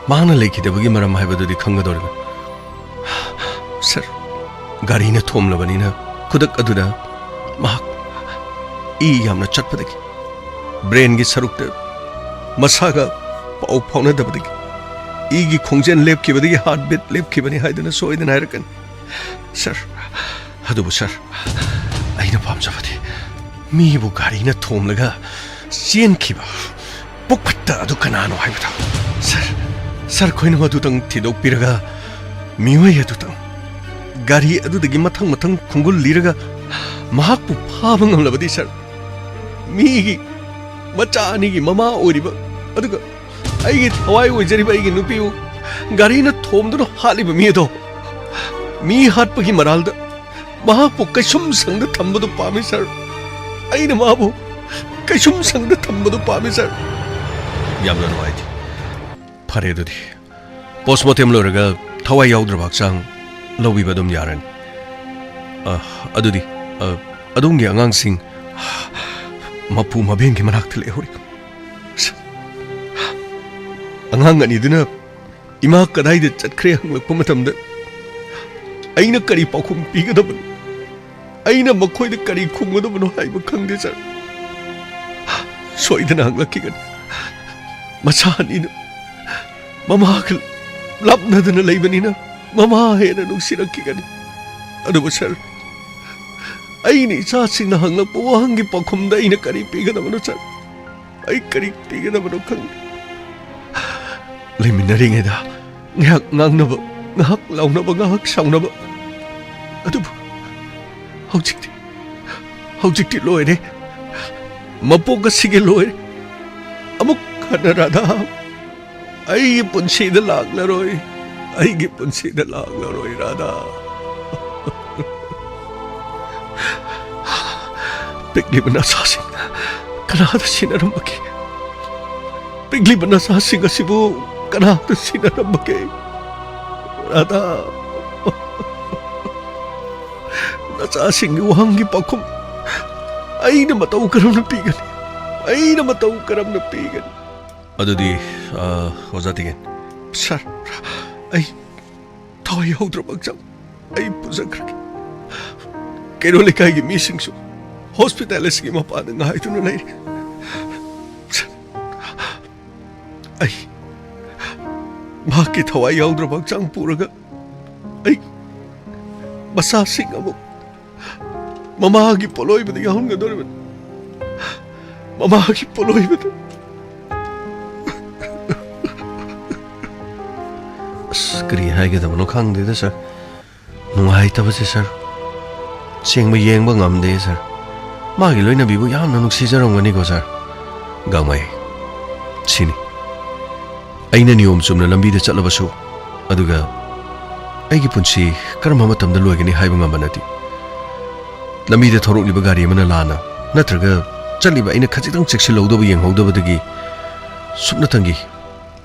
ꯃꯍꯥꯛꯅ ꯂꯩꯈꯤꯗꯕꯒꯤ ꯃꯔꯝ ꯍꯥꯏꯕꯗꯨꯗꯤ ꯈꯪꯒꯗꯧꯔꯤꯕꯅꯤ꯫ ꯁꯥꯔ, ꯒꯥꯔꯤꯅ ꯊꯣꯝꯂꯕꯅꯤꯅ ꯈꯨꯗꯛ ꯑꯗꯨꯗ ꯃꯍꯥꯛ ꯏ ꯌꯥꯝꯅ ꯆꯠꯄꯗꯒꯤ, ꯕ꯭ꯔꯦꯟꯒꯤ ꯁꯔꯨꯛꯇ ꯃꯁꯥꯒ ꯄꯥꯎ ꯐꯥꯎꯅꯗꯕꯗꯒꯤ, ꯏꯒꯤ ꯈꯣꯡꯖꯦꯜ ꯂꯦꯞꯈꯤꯕꯗꯒꯤ ꯍꯥꯔꯠ ꯕꯤꯠ ꯂꯦꯞꯈꯤꯕꯅꯤ ꯍꯥꯏꯗꯨꯅ ꯁꯣꯏꯗꯅ ꯍꯥꯏꯔꯛꯀꯅꯤ꯫ ꯁꯥꯔ, ꯑꯗꯨꯕꯨ ꯁꯥꯔ, ꯑꯩꯅ ꯄꯥꯝꯖꯕꯗꯤ ꯃꯤꯕꯨ ꯒꯥꯔꯤꯅ ꯊꯣꯝꯂꯒ ꯆꯦꯟꯈꯤꯕ, ꯄꯨꯈꯠꯇ ꯑꯗꯨ ꯀꯅꯥꯅꯣ ꯍꯥꯏꯕꯗꯣ꯫ ꯁꯥꯔ, ꯁꯥꯔ, ꯑꯩꯈꯣꯏꯅ ꯃꯗꯨꯇꯪ ꯊꯤꯗꯣꯛꯄꯤꯔꯒ, ꯃꯤꯑꯣꯏ ꯑꯗꯨꯇꯪ, ꯒꯥꯔꯤ ꯑꯗꯨꯗꯒꯤ ꯃꯊꯪ ꯃꯊꯪ ꯈꯣꯡꯒꯨꯜ ꯂꯤꯔꯒ ꯃꯍꯥꯛꯄꯨ ꯐꯥꯕ ꯉꯝꯂꯕꯗꯤ, ꯁꯥꯔ, ꯃꯤꯒꯤ ꯃꯆꯥ ꯑꯅꯤꯒꯤ ꯃꯃꯥ ꯑꯣꯏꯔꯤꯕ, ꯑꯗꯨꯒ ꯑꯩꯒꯤ ꯊꯋꯥꯏ ꯑꯣꯏꯖꯔꯤꯕ ꯑꯩꯒꯤ ꯅꯨꯄꯤꯕꯨ ꯒꯥꯔꯤꯅ ꯊꯣꯝꯗꯨꯅ ꯍꯥꯠꯂꯤꯕ ꯃꯤ ꯑꯗꯣ, ꯃꯤ ꯍꯥꯠꯄꯒꯤ ꯃꯔꯥꯜꯗ ꯃꯍꯥꯛꯄꯨ ꯀꯩꯁꯨꯝ ꯁꯪꯗ ꯊꯝꯕꯗꯨ ꯄꯥꯝꯃꯤ, ꯁꯥꯔ꯫ ꯑꯩꯅ ꯃꯥꯕꯨ ꯀꯩꯁꯨꯝ ꯁꯪꯗ ꯊꯝꯕꯗꯨ ꯄꯥꯝꯃꯤ, ꯁꯥꯔ꯫ ꯌꯥꯝꯅ ꯅꯨꯡꯉꯥꯏꯇꯦ꯫ ꯐꯔꯦ, ꯑꯗꯨꯗꯤ ꯄꯣꯁꯃꯣꯔꯇꯦꯝ ꯂꯣꯏꯔꯒ ꯊꯋꯥꯏ ꯌꯥꯎꯗ꯭ꯔꯕ ꯍꯛꯆꯥꯡ ꯂꯧꯕꯤꯕ ꯑꯗꯨꯝ ꯌꯥꯔꯅꯤ꯫ ꯑ, ꯑꯗꯨꯗꯤ, ꯑ, ꯑꯗꯣꯝꯒꯤ ꯑꯉꯥꯡꯁꯤꯡ ꯃꯄꯨ ꯃꯕꯦꯟꯒꯤ ꯃꯅꯥꯛꯇ ꯂꯩꯍꯧꯔꯤ꯫ ꯑꯉꯥꯡ ꯑꯅꯤꯗꯨꯅ ꯏꯃꯥ ꯀꯗꯥꯏꯗ ꯆꯠꯈ꯭ꯔꯦ ꯍꯪꯂꯛꯄ ꯃꯇꯝꯗ ꯑꯩꯅ ꯀꯔꯤ ꯄꯥꯎꯈꯨꯝ ꯄꯤꯒꯗꯕꯅꯣ? ꯑꯩꯅ ꯃꯈꯣꯏꯗ ꯀꯔꯤ ꯈꯨꯝꯒꯗꯕꯅꯣ ꯍꯥꯏꯕ ꯈꯪꯗꯦ, ꯁꯥꯔ꯫ ꯁꯣꯏꯗꯅ ꯍꯪꯂꯛꯈꯤꯒꯅꯤ꯫ ꯃꯆꯥ ꯑꯅꯤꯅ ꯃꯃꯥꯒ ꯂꯥꯞꯅꯗꯅ ꯂꯩꯕꯅꯤꯅ ꯃꯃꯥ ꯍꯦꯟꯅ ꯅꯨꯡꯁꯤꯔꯛꯈꯤꯒꯅꯤ꯫ ꯑꯗꯨꯕꯨ, ꯁꯥꯔ, ꯑꯩꯅ ꯏꯆꯥꯁꯤꯡꯅ ꯍꯪꯂꯛꯄ ꯋꯥꯍꯪꯒꯤ ꯄꯥꯎꯈꯨꯝꯗ ꯑꯩꯅ ꯀꯔꯤ ꯄꯤꯒꯗꯕꯅꯣ, ꯁꯥꯔ? ꯑꯩ ꯀꯔꯤ ꯄꯤꯒꯗꯕꯅꯣ ꯈꯪꯗꯦ꯫ ꯂꯩꯃꯤꯟꯅꯔꯤꯉꯩꯗ ꯉꯥꯏꯍꯥꯛ ꯉꯥꯡꯅꯕ, ꯉꯥꯏꯍꯥꯛ ꯂꯥꯎꯅꯕ, ꯉꯥꯏꯍꯥꯛ ꯁꯥꯎꯅꯕ, ꯑꯗꯨꯕꯨ ꯍꯧꯖꯤꯛꯇꯤ, ꯍꯧꯖꯤꯛꯇꯤ ꯂꯣꯏꯔꯦ꯫ ꯃꯄꯣꯛ ꯑꯁꯤꯒꯤ ꯂꯣꯏꯔꯦ꯫ ꯑꯃꯨꯛ ꯍꯟꯅ ꯔꯥꯙꯥ ꯑꯩꯒꯤ ꯄꯨꯟꯁꯤꯗ ꯂꯥꯛꯂꯔꯣꯏ꯫ ꯑꯩꯒꯤ ꯄꯨꯟꯁꯤꯗ ꯂꯥꯛꯂꯔꯣꯏ, ꯔꯥꯙꯥ꯫ ꯄꯤꯛꯂꯤꯕ ꯅꯆꯥꯁꯤꯡ ꯀꯅꯥꯗ ꯁꯤꯟꯅꯔꯝꯕꯒꯦ? ꯄꯤꯛꯂꯤꯕ ꯅꯆꯥꯁꯤꯡ ꯑꯁꯤꯕꯨ ꯀꯅꯥꯗ ꯁꯤꯟꯅꯔꯝꯕꯒꯦ, ꯔꯥꯙꯥ? ꯅꯆꯥꯁꯤꯡꯒꯤ ꯋꯥꯍꯪꯒꯤ ꯄꯥꯎꯈꯨꯝ ꯑꯩꯅ ꯃꯇꯧ ꯀꯔꯝꯅ ꯄꯤꯒꯅꯤ? ꯑꯩꯅ ꯃꯇꯧ ꯀꯔꯝꯅ ꯄꯤꯒꯅꯤ? ꯑꯗꯨꯗꯤ, ꯑ, ꯑꯣꯖꯥ ꯇꯤꯀꯦꯟ꯫ ꯁꯥꯔ, ꯑꯩ ꯊꯋꯥꯏ ꯌꯥꯎꯗ꯭ꯔꯕ ꯍꯛꯆꯥꯡ ꯑꯩ ꯄꯨꯖꯈ꯭ꯔꯒꯦ꯫ ꯀꯩꯔꯣꯜ ꯂꯩꯀꯥꯏꯒꯤ ꯃꯤꯁꯤꯡꯁꯨ ꯍꯣꯁꯄꯤꯇꯥꯜ ꯑꯁꯤꯒꯤ ꯃꯄꯥꯟꯗ ꯉꯥꯏꯗꯨꯅ ꯂꯩꯔꯤ꯫ ꯁꯥꯔ, ꯑꯩ ꯃꯍꯥꯛꯀꯤ ꯊꯋꯥꯏ ꯌꯥꯎꯗ꯭ꯔꯕ ꯍꯛꯆꯥꯡ ꯄꯨꯔꯒ ꯑꯩ ꯃꯆꯥꯁꯤꯡ ꯑꯃꯨꯛ ꯃꯃꯥꯒꯤ ꯄꯣꯠꯂꯣꯏꯕꯗ ꯌꯥꯎꯍꯟꯒꯗꯧꯔꯤꯕꯅꯤ꯫ ꯃꯃꯥꯒꯤ ꯄꯣꯠꯂꯣꯏꯕꯗ꯫ ꯑꯁ, ꯀꯔꯤ ꯍꯥꯏꯒꯗꯕꯅꯣ ꯈꯪꯗꯦꯗ, ꯁꯥꯔ꯫ ꯅꯨꯡꯉꯥꯏꯇꯕꯁꯦ, ꯁꯥꯔ꯫ ꯁꯦꯡꯕ ꯌꯦꯡꯕ ꯉꯝꯗꯦ, ꯁꯥꯔ꯫ ꯃꯥꯒꯤ ꯂꯣꯏꯅꯕꯤꯕꯨ ꯌꯥꯝꯅ ꯅꯨꯡꯁꯤꯖꯔꯝꯒꯅꯤꯀꯣ, ꯁꯥꯔ꯫ ꯒꯥꯡꯃꯩ, ꯁꯤꯅꯤ꯫ ꯑꯩꯅ ꯅꯤꯌꯣꯝ ꯆꯨꯝꯅ ꯂꯝꯕꯤꯗ ꯆꯠꯂꯕꯁꯨ, ꯑꯗꯨꯒ ꯑꯩꯒꯤ ꯄꯨꯟꯁꯤ ꯀꯔꯝꯕ ꯃꯇꯝꯗ ꯂꯣꯏꯒꯅꯤ ꯍꯥꯏꯕ ꯉꯝꯕ ꯅꯠꯇꯦ꯫ ꯂꯝꯕꯤꯗ ꯊꯧꯔꯛꯂꯤꯕ ꯒꯥꯔꯤ ꯑꯃꯅ ꯂꯥꯟꯅ, ꯅꯠꯇ꯭ꯔꯒ ꯆꯠꯂꯤꯕ ꯑꯩꯅ ꯈꯖꯤꯛꯇꯪ ꯆꯦꯛꯁꯤꯜꯍꯧꯗꯕ ꯌꯦꯡꯍꯧꯗꯕꯗꯒꯤ ꯁꯨꯞꯅꯇꯪꯒꯤ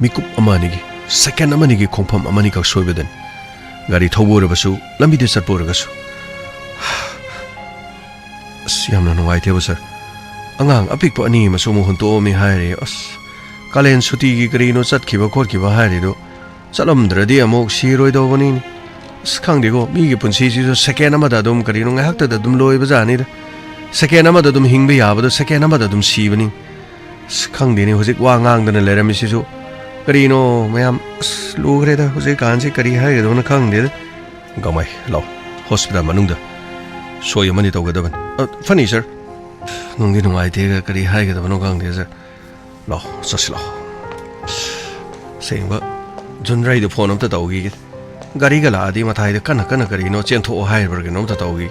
ꯃꯤꯀꯨꯞ ꯑꯃ ꯑꯅꯤꯒꯤ, ꯁꯦꯀꯦꯟ ꯑꯃꯅꯤꯒꯤ ꯈꯣꯡꯐꯝ ꯑꯃꯅꯤꯈꯛ ꯁꯣꯏꯕꯗꯅꯤ꯫ ꯒꯥꯔꯤ ꯊꯧꯕ ꯑꯣꯏꯔꯕꯁꯨ, ꯂꯝꯕꯤꯗ ꯆꯠꯄ ꯑꯣꯏꯔꯒꯁꯨ꯫ ꯑꯁ, ꯌꯥꯝꯅ ꯅꯨꯡꯉꯥꯏꯇꯦꯕ, ꯁꯥꯔ꯫ ꯑꯉꯥꯡ ꯑꯄꯤꯛꯄ ꯑꯅꯤ ꯑꯃꯁꯨ ꯑꯃꯨꯛ ꯍꯨꯟꯇꯣꯛꯑꯝꯃꯤ ꯍꯥꯏꯔꯦ꯫ ꯑꯁ, ꯀꯥꯂꯦꯟ ꯁꯨꯇꯤꯒꯤ ꯀꯔꯤꯅꯣ ꯆꯠꯈꯤꯕ ꯈꯣꯠꯈꯤꯕ ꯍꯥꯏꯔꯤꯗꯣ, ꯆꯠꯂꯝꯗ꯭ꯔꯗꯤ ꯑꯃꯨꯛ ꯁꯤꯔꯣꯏꯗꯧꯕꯅꯤꯅꯦ꯫ ꯑꯁ, ꯈꯪꯗꯦꯀꯣ, ꯃꯤꯒꯤ ꯄꯨꯟꯁꯤꯁꯤꯁꯨ ꯁꯦꯀꯦꯟ ꯑꯃꯗ ꯑꯗꯨꯝ, ꯀꯔꯤꯅꯣ, ꯉꯥꯏꯍꯥꯛꯇꯗ ꯑꯗꯨꯝ ꯂꯣꯏꯕ ꯖꯥꯠꯅꯤꯗ꯫ ꯁꯦꯀꯦꯟ ꯑꯃꯗ ꯑꯗꯨꯝ ꯍꯤꯡꯕ ꯌꯥꯕꯗꯣ ꯁꯦꯀꯦꯟ ꯑꯃꯗ ꯑꯗꯨꯝ ꯁꯤꯕꯅꯤ꯫ ꯑꯁ, ꯈꯪꯗꯦꯅꯦ, ꯍꯧꯖꯤꯛ ꯋꯥ ꯉꯥꯡꯗꯅ ꯂꯩꯔꯝꯃꯤꯁꯤꯁꯨ ꯀꯔꯤꯅꯣ ꯃꯌꯥꯝ? ꯑꯁ, ꯂꯨꯈ꯭ꯔꯦꯗ, ꯍꯧꯖꯤꯛꯀꯥꯟꯁꯤ ꯀꯔꯤ ꯍꯥꯏꯒꯗꯕꯅꯣ ꯈꯪꯗꯦꯗ꯫ ꯒꯥꯡꯃꯩ, ꯂꯥꯎ, ꯍꯣꯁꯄꯤꯇꯥꯜ ꯃꯅꯨꯡꯗ꯫ ꯁꯣꯏ ꯑꯃꯅꯤ ꯇꯧꯒꯗꯕꯅꯤ꯫ ꯑ, ꯐꯅꯤ, ꯁꯥꯔ꯫ ꯅꯨꯡꯗꯤ ꯅꯨꯡꯉꯥꯏꯇꯦꯒ ꯀꯔꯤ ꯍꯥꯏꯒꯗꯕꯅꯣ ꯈꯪꯗꯦ, ꯁꯥꯔ꯫ ꯂꯥꯛꯑꯣ, ꯆꯠꯁꯤ ꯂꯥꯛꯑꯣ꯫ ꯁꯦꯡꯕ, ꯖꯨꯟꯔꯩꯗ ꯐꯣꯟ ꯑꯝꯇ ꯇꯧꯈꯤꯒꯦ꯫ ꯒꯥꯔꯤꯒ ꯂꯥꯛꯑꯗꯤ ꯃꯊꯥꯏꯗ ꯀꯟꯅ ꯀꯟꯅ ꯀꯔꯤꯅꯣ ꯆꯦꯟꯊꯣꯛꯑꯣ ꯍꯥꯏꯕ꯭ꯔꯥ ꯀꯩꯅꯣꯝꯇ ꯇꯧꯈꯤ꯫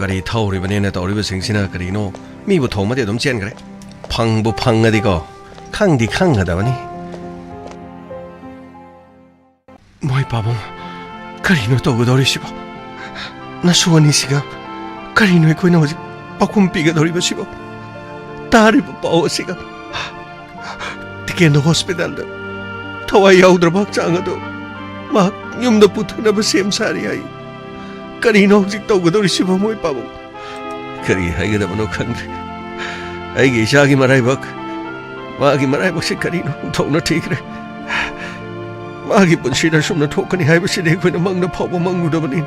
ꯒꯥꯔꯤ ꯊꯧꯔꯤꯕꯅꯦꯅ ꯇꯧꯔꯤꯕꯁꯤꯡꯁꯤꯅ ꯀꯔꯤꯅꯣ, ꯃꯤꯕꯨ ꯊꯣꯡꯕꯗꯤ ꯑꯗꯨꯝ ꯆꯦꯟꯈ꯭ꯔꯦ꯫ ꯐꯪꯕꯨ ꯐꯪꯉꯗꯤꯀꯣ, ꯈꯪꯗꯤ ꯈꯪꯒꯗꯕꯅꯤ꯫ ꯃꯣꯏ ꯄꯥꯕꯨꯡ, ꯀꯔꯤꯅꯣ ꯇꯧꯒꯗꯧꯔꯤꯁꯤꯕꯣ? ꯅꯁꯨ ꯑꯅꯤꯁꯤꯒ ꯀꯔꯤꯅꯣ ꯑꯩꯈꯣꯏꯅ ꯍꯧꯖꯤꯛ ꯄꯥꯎꯈꯨꯝ ꯄꯤꯒꯗꯧꯔꯤꯕꯁꯤꯕꯣ? ꯇꯥꯔꯤꯕ ꯄꯥꯎ ꯑꯁꯤꯒ ꯇꯤꯀꯦꯟꯗ ꯍꯣꯁꯄꯤꯇꯥꯜꯗ ꯊꯋꯥꯏ ꯌꯥꯎꯗ꯭ꯔꯕ ꯍꯛꯆꯥꯡ ꯑꯗꯨ ꯃꯍꯥꯛ ꯌꯨꯝꯗ ꯄꯨꯊꯅꯕ ꯁꯦꯝ ꯁꯥꯔꯤ ꯍꯥꯏ꯫ ꯀꯔꯤꯅꯣ ꯍꯧꯖꯤꯛ ꯇꯧꯒꯗꯧꯔꯤꯁꯤꯕꯣ, ꯃꯣꯏ ꯄꯥꯕꯨꯡ? ꯀꯔꯤ ꯍꯥꯏꯒꯗꯕꯅꯣ ꯈꯪꯗ꯭ꯔꯦ꯫ ꯑꯩꯒꯤ ꯏꯆꯥꯒꯤ ꯃꯔꯥꯏꯕꯛ, ꯃꯥꯒꯤ ꯃꯔꯥꯏꯕꯛꯁꯤ ꯀꯔꯤꯅꯣ? ꯊꯣꯛꯅ ꯊꯤꯈ꯭ꯔꯦ꯫ ꯃꯥꯒꯤ ꯄꯨꯟꯁꯤꯗ ꯁꯨꯝꯅ ꯊꯣꯛꯀꯅꯤ ꯍꯥꯏꯕꯁꯤꯗꯤ ꯑꯩꯈꯣꯏꯅ ꯃꯪꯗ ꯐꯥꯎꯕ ꯃꯪꯂꯨꯗꯕꯅꯤ꯫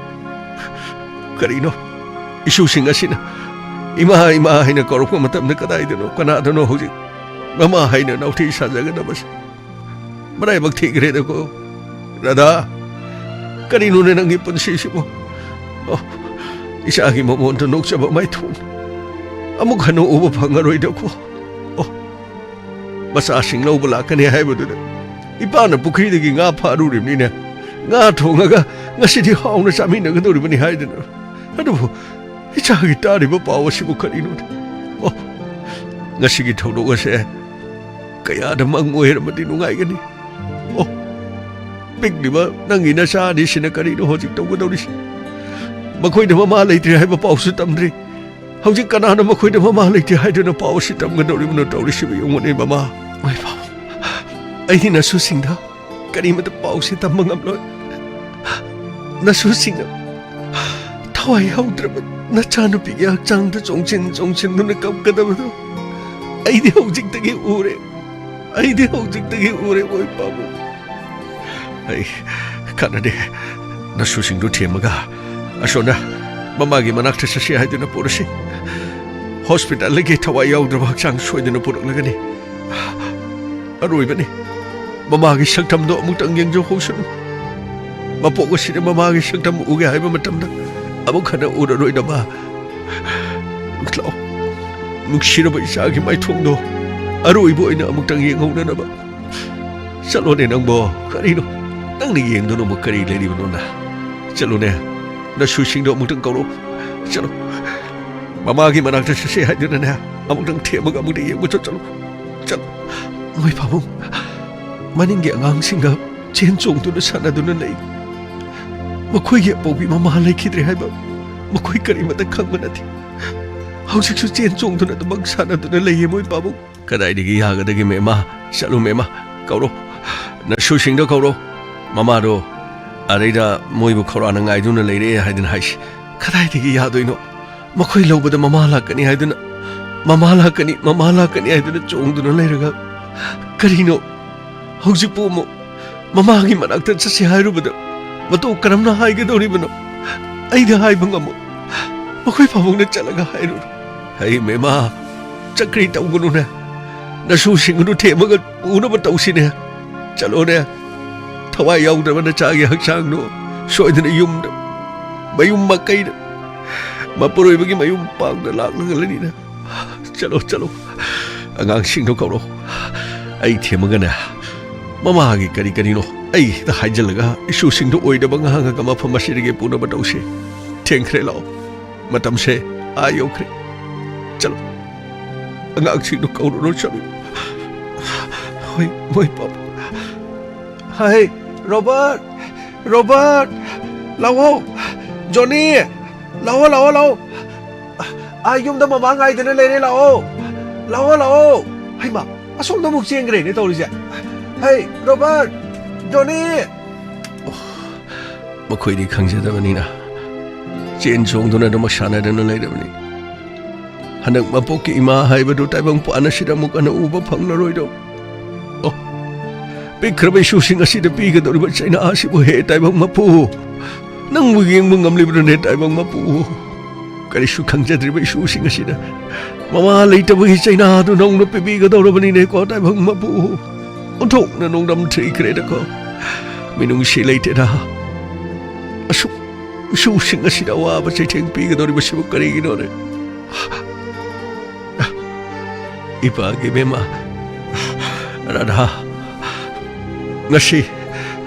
ꯀꯔꯤꯅꯣ? ꯏꯁꯨꯁꯤꯡ ꯑꯁꯤꯅ ꯏꯃꯥ, ꯏꯃꯥ ꯍꯥꯏꯅ ꯀꯧꯔꯛꯄ ꯃꯇꯝꯗ ꯀꯗꯥꯏꯗꯅꯣ, ꯀꯅꯥꯗꯅꯣ ꯍꯧꯖꯤꯛ ꯃꯃꯥ ꯍꯥꯏꯅ ꯅꯥꯎꯊꯤ ꯁꯥꯖꯒꯗꯕꯁꯦ? ꯃꯔꯥꯏꯕꯛ ꯊꯤꯈ꯭ꯔꯦꯗꯀꯣ, ꯔꯥꯙꯥ꯫ ꯀꯔꯤꯅꯣꯅꯦ ꯅꯪꯒꯤ ꯄꯨꯟꯁꯤꯁꯤꯕꯨ? ꯑꯣ, ꯏꯆꯥꯒꯤ ꯃꯉꯣꯟꯗ ꯅꯣꯛꯆꯕ ꯃꯥꯏꯊꯣꯡ ꯑꯃꯨꯛ ꯍꯟꯅ ꯎꯕ ꯐꯪꯉꯔꯣꯏꯗꯀꯣ꯫ ꯑꯣ, ꯃꯆꯥꯁꯤꯡ ꯂꯧꯕ ꯂꯥꯛꯀꯅꯤ ꯍꯥꯏꯕꯗꯨꯗ ꯏꯄꯥꯅ ꯄꯨꯈ꯭ꯔꯤꯗꯒꯤ ꯉꯥ ꯐꯥꯔꯨꯔꯤꯕꯅꯤꯅꯦ꯫ ꯉꯥ ꯊꯣꯡꯉꯒ ꯉꯁꯤꯗꯤ ꯍꯥꯎꯅ ꯆꯥꯃꯤꯟꯅꯒꯗꯧꯔꯤꯕꯅꯤ ꯍꯥꯏꯗꯅ꯫ ꯑꯗꯨꯕꯨ ꯏꯆꯥꯒꯤ ꯇꯥꯔꯤꯕ ꯄꯥꯎ ꯑꯁꯤꯕꯨ ꯀꯔꯤꯅꯣꯅꯦ? ꯑꯣ, ꯉꯁꯤꯒꯤ ꯊꯧꯗꯣꯛ ꯑꯁꯦ ꯀꯌꯥꯗ ꯃꯪ ꯑꯣꯏꯔꯝꯃꯗꯤ ꯅꯨꯡꯉꯥꯏꯒꯅꯤ꯫ ꯑꯣ, ꯄꯤꯛꯂꯤꯕ ꯅꯪꯒꯤ ꯅꯆꯥ ꯑꯅꯤꯁꯤꯅ ꯀꯔꯤꯅꯣ ꯍꯧꯖꯤꯛ ꯇꯧꯒꯗꯧꯔꯤꯁꯤ? ꯃꯈꯣꯏꯗ ꯃꯃꯥ ꯂꯩꯇ꯭ꯔꯦ ꯍꯥꯏꯕ ꯄꯥꯎꯁꯨ ꯇꯝꯗ꯭ꯔꯤ꯫ ꯍꯧꯖꯤꯛ ꯀꯅꯥꯅ ꯃꯈꯣꯏꯗ ꯃꯃꯥ ꯂꯩꯇꯦ ꯍꯥꯏꯗꯨꯅ ꯄꯥꯎ ꯑꯁꯤ ꯇꯝꯒꯗꯧꯔꯤꯕꯅꯣ? ꯇꯧꯔꯤꯁꯤꯕꯨ ꯌꯦꯡꯉꯨꯅꯦ, ꯃꯃꯥ꯫ ꯍꯣꯏ, ꯄꯥꯕꯨꯡ꯫ ꯑꯩꯗꯤ ꯅꯁꯨꯁꯤꯡꯗ ꯀꯔꯤꯃꯇ ꯄꯥꯎꯁꯦ ꯇꯝꯕ ꯉꯝꯂꯣꯏ꯫ ꯅꯁꯨꯁꯤꯡꯅ ꯊꯋꯥꯏ ꯌꯥꯎꯗ꯭ꯔꯕ ꯅꯆꯥꯅꯨꯄꯤꯒꯤ ꯍꯛꯆꯥꯡꯗ ꯆꯣꯡꯁꯤꯟ ꯆꯣꯡꯁꯤꯟꯗꯨꯅ ꯀꯞꯀꯗꯕꯗꯣ ꯑꯩꯗꯤ ꯍꯧꯖꯤꯛꯇꯒꯤ ꯎꯔꯦ꯫ ꯑꯩꯗꯤ ꯍꯧꯖꯤꯛꯇꯒꯤ ꯎꯔꯦ, ꯃꯣꯏ ꯄꯥꯕꯨꯡ꯫ ꯑꯩ ꯀꯥꯟꯅꯗꯦ꯫ ꯅꯁꯨꯁꯤꯡꯗꯨ ꯊꯦꯝꯃꯒ ꯑꯁꯣꯝꯗ ꯃꯃꯥꯒꯤ ꯃꯅꯥꯛꯇ ꯆꯠꯁꯤ ꯍꯥꯏꯗꯨꯅ ꯄꯨꯔꯁꯤ꯫ ꯍꯣꯁꯄꯤꯇꯥꯜꯗꯒꯤ ꯊꯋꯥꯏ ꯌꯥꯎꯗ꯭ꯔꯕ ꯍꯛꯆꯥꯡ ꯁꯣꯏꯗꯅ ꯄꯨꯔꯛꯂꯒꯅꯤ꯫ ꯑꯔꯣꯏꯕꯅꯤ꯫ ꯃꯃꯥꯒꯤ ꯁꯛꯇꯝꯗꯣ ꯑꯃꯨꯛꯇꯪ ꯌꯦꯡꯖꯍꯧꯁꯅꯨ꯫ ꯃꯄꯣꯛ ꯑꯁꯤꯗ ꯃꯃꯥꯒꯤ ꯁꯛꯇꯝ ꯎꯒꯦ ꯍꯥꯏꯕ ꯃꯇꯝꯗ ꯑꯃꯨꯛ ꯍꯟꯅ ꯎꯔꯔꯣꯏꯗꯕ ꯂꯥꯛꯑꯣ, ꯅꯨꯡꯁꯤꯔꯕ ꯏꯆꯥꯒꯤ ꯃꯥꯏꯊꯣꯡꯗꯣ ꯑꯔꯣꯏꯕ ꯑꯣꯏꯅ ꯑꯃꯨꯛꯇꯪ ꯌꯦꯡꯍꯧꯅꯅꯕ꯫ ꯆꯠꯂꯣꯅꯦ ꯅꯪꯕꯣ, ꯀꯔꯤꯅꯣ? ꯅꯪꯅ ꯌꯦꯡꯗꯅꯕ ꯀꯔꯤ ꯂꯩꯔꯤꯕꯅꯣꯅ? ꯆꯠꯂꯣꯅꯦ, ꯅꯁꯨꯁꯤꯡꯗꯣ ꯑꯃꯨꯛꯇꯪ ꯀꯧꯔꯣ꯫ ꯆꯠꯂꯣ, ꯃꯃꯥꯒꯤ ꯃꯅꯥꯛꯇ ꯆꯠꯁꯦ ꯍꯥꯏꯗꯨꯅꯅꯦ, ꯑꯃꯨꯛꯇꯪ ꯊꯦꯝꯃꯒ ꯑꯃꯨꯛꯇꯪ ꯌꯦꯡꯕ ꯆꯠ-, ꯆꯠꯂꯣ꯫ ꯆꯠꯂꯣ꯫ ꯃꯣꯏ ꯄꯥꯕꯨꯡ, ꯃꯅꯤꯡꯒꯤ ꯑꯉꯥꯡꯁꯤꯡꯒ ꯆꯦꯟ ꯆꯣꯡꯗꯨꯅ ꯁꯥꯟꯅꯗꯨꯅ ꯂꯩ꯫ ꯃꯈꯣꯏꯒꯤ ꯑꯄꯣꯛꯄꯤ ꯃꯃꯥ ꯂꯩꯈꯤꯗ꯭ꯔꯦ ꯍꯥꯏꯕ ꯃꯈꯣꯏ ꯀꯔꯤꯃꯠꯇ ꯈꯪꯕ ꯅꯠꯇꯦ꯫ ꯍꯧꯖꯤꯛꯁꯨ ꯆꯦꯟ ꯆꯣꯡꯗꯨꯅ ꯑꯗꯨꯃꯛ ꯁꯥꯟꯅꯗꯨꯅ ꯂꯩꯌꯦ ꯃꯣꯏ ꯄꯥꯕꯨꯡ꯫ ꯀꯗꯥꯏꯗꯒꯤ ꯌꯥꯒꯗꯒꯦ ꯃꯦꯃꯥ? ꯆꯠꯂꯨ ꯃꯦꯃꯥ, ꯀꯧꯔꯣ꯫ ꯅꯁꯨꯁꯤꯡꯗꯣ ꯀꯧꯔꯣ꯫ ꯃꯃꯥꯗꯣ ꯑꯗꯩꯗ ꯃꯣꯏꯕꯨ ꯈꯧꯔꯥꯡꯅ ꯉꯥꯏꯗꯨꯅ ꯂꯩꯔꯦ ꯍꯥꯏꯗꯅ ꯍꯥꯏꯁꯤ꯫ ꯀꯗꯥꯏꯗꯒꯤ ꯌꯥꯗꯣꯏꯅꯣ? ꯃꯈꯣꯏ ꯂꯧꯕꯗ ꯃꯃꯥ ꯂꯥꯛꯀꯅꯤ ꯍꯥꯏꯗꯨꯅ, ꯃꯃꯥ ꯂꯥꯛꯀꯅꯤ, ꯃꯃꯥ ꯂꯥꯛꯀꯅꯤ ꯍꯥꯏꯗꯨꯅ ꯆꯣꯡꯗꯨꯅ ꯂꯩꯔꯒ, ꯀꯔꯤꯅꯣ ꯍꯧꯖꯤꯛꯄꯨ ꯑꯃꯨꯛ ꯃꯃꯥꯒꯤ ꯃꯅꯥꯛꯇ ꯆꯠꯁꯤ ꯍꯥꯏꯔꯨꯕꯗ ꯃꯇꯧ ꯀꯔꯝꯅ ꯍꯥꯏꯒꯗꯧꯔꯤꯕꯅꯣ? ꯑꯩꯗ ꯍꯥꯏꯕ ꯉꯝꯃꯣ꯫ ꯃꯈꯣꯏ ꯄꯥꯕꯨꯡꯅ ꯆꯠꯂꯒ ꯍꯥꯏꯔꯨꯔꯣ꯫ ꯍꯩ ꯃꯦꯃꯥ, ꯆꯀ꯭ꯔꯤ ꯇꯧꯒꯅꯨꯅꯦ꯫ ꯅꯁꯨꯁꯤꯡ ꯑꯗꯨ ꯊꯦꯝꯃꯒ ꯄꯨꯅꯕ ꯇꯧꯁꯤꯅꯦ꯫ ꯆꯠꯂꯣꯅꯦ꯫ ꯊꯋꯥꯏ ꯌꯥꯎꯗ꯭ꯔꯕ ꯅꯆꯥꯒꯤ ꯍꯛꯆꯥꯡꯗꯣ ꯁꯣꯏꯗꯅ ꯌꯨꯝꯗ, ꯃꯌꯨꯝ ꯃꯀꯩꯗ, ꯃꯄꯨꯔꯣꯏꯕꯒꯤ ꯃꯌꯨꯝ ꯄꯥꯡꯗ ꯂꯥꯛꯂꯒꯂꯅꯤꯅꯦ꯫ ꯆꯠꯂꯣ, ꯆꯠꯂꯣ꯫ ꯑꯉꯥꯡꯁꯤꯡꯗꯣ ꯀꯧꯔꯣ꯫ ꯑꯩ ꯊꯦꯝꯃꯒꯅꯦ, ꯃꯃꯥꯒꯤ ꯀꯔꯤ ꯀꯔꯤꯅꯣ ꯑꯩ ꯍꯦꯛꯇ ꯍꯥꯏꯖꯤꯜꯂꯒ ꯏꯁꯨꯁꯤꯡꯗꯣ ꯑꯣꯏꯗꯕ ꯉꯥꯡꯉꯒ ꯃꯐꯝ ꯑꯁꯤꯗꯒꯤ ꯄꯨꯅꯕ ꯇꯧꯁꯤ꯫ ꯊꯦꯡꯈ꯭ꯔꯦ, ꯂꯥꯛꯑꯣ꯫ ꯃꯇꯝꯁꯦ ꯑꯥ ꯌꯧꯈ꯭ꯔꯦ꯫ ꯆꯠꯂꯣ꯫ ꯑꯉꯥꯡꯁꯤꯡꯗꯣ ꯀꯧꯔꯨꯔꯣ, ꯆꯠꯂꯨ꯫ ꯍꯣꯏ, ꯃꯣꯏ ꯄꯥꯕꯨꯡ꯫ ꯍꯥꯏ, ꯔꯣꯕꯔꯠ! ꯔꯣꯕꯔꯠ! ꯂꯥꯛꯑꯣ! ꯖꯣꯅꯤ! ꯂꯥꯛꯑꯣ, ꯂꯥꯛꯑꯣ, ꯂꯥꯛꯑꯣ! ꯑꯥ, ꯌꯨꯝꯗ ꯃꯃꯥ ꯉꯥꯏꯗꯅ ꯂꯩꯔꯦ, ꯂꯥꯛꯑꯣ! ꯂꯥꯛꯑꯣ, ꯂꯥꯛꯑꯣ! ꯍꯩꯃꯥ, ꯑꯁꯣꯝꯗ ꯑꯃꯨꯛ ꯆꯦꯟꯈ꯭ꯔꯦꯅꯦ ꯇꯧꯔꯤꯁꯦ꯫ ꯍꯩ, ꯔꯣꯕꯔꯠ! ꯖꯣꯅꯤ! ꯑꯣ, ꯃꯈꯣꯏꯗꯤ ꯈꯪꯖꯗꯕꯅꯤꯅ ꯆꯦꯟ ꯆꯣꯡꯗꯨꯅ ꯑꯗꯨꯃꯛ ꯁꯥꯟꯅꯗꯨꯅ ꯂꯩꯔꯕꯅꯤ꯫ ꯍꯟꯗꯛ ꯃꯄꯣꯛꯀꯤ ꯏꯃꯥ ꯍꯥꯏꯕꯗꯨ ꯇꯥꯏꯕꯪ ꯄꯥꯟ ꯑꯁꯤꯗ ꯑꯃꯨꯛ ꯍꯟꯅ ꯎꯕ ꯐꯪꯂꯔꯣꯏꯗꯧ꯫ ꯑꯣ, ꯄꯤꯛꯈ꯭ꯔꯕ ꯏꯁꯨꯁꯤꯡ ꯑꯁꯤꯗ ꯄꯤꯒꯗꯧꯔꯤꯕ ꯆꯩꯅꯥ ꯑꯁꯤꯕꯨ, ꯍꯦ ꯇꯥꯏꯕꯪ ꯃꯄꯨ, ꯅꯪꯕꯨ ꯌꯦꯡꯕ ꯉꯝꯂꯤꯕ꯭ꯔꯅꯦ ꯇꯥꯏꯕꯪ ꯃꯄꯨ? ꯀꯔꯤꯁꯨ ꯈꯪꯖꯗ꯭ꯔꯤꯕ ꯏꯁꯨꯁꯤꯡ ꯑꯁꯤꯗ ꯃꯃꯥ ꯂꯩꯇꯕꯒꯤ ꯆꯩꯅꯥꯗꯨ ꯅꯧꯅ ꯄꯤꯕꯤꯒꯗꯧꯔꯕꯅꯤꯅꯦꯀꯣ ꯇꯥꯏꯕꯪ ꯃꯄꯨ꯫ ꯑꯣꯟꯊꯣꯛꯅ ꯅꯣꯡꯗꯝ ꯊꯤꯈ꯭ꯔꯦꯗꯀꯣ꯫ ꯃꯤꯅꯨꯡꯁꯤ ꯂꯩꯇꯦꯗ꯫ ꯑꯁꯨꯛ ꯏꯁꯨꯁꯤꯡ ꯑꯁꯤꯗ ꯑꯋꯥꯕ ꯆꯩꯊꯦꯡ ꯄꯤꯒꯗꯧꯔꯤꯕꯁꯤꯕꯨ ꯀꯔꯤꯒꯤꯅꯣꯅꯦ? ꯏꯄꯥꯒꯤ ꯏꯕꯦꯝꯃ, ꯔꯥꯙꯥ, ꯉꯁꯤ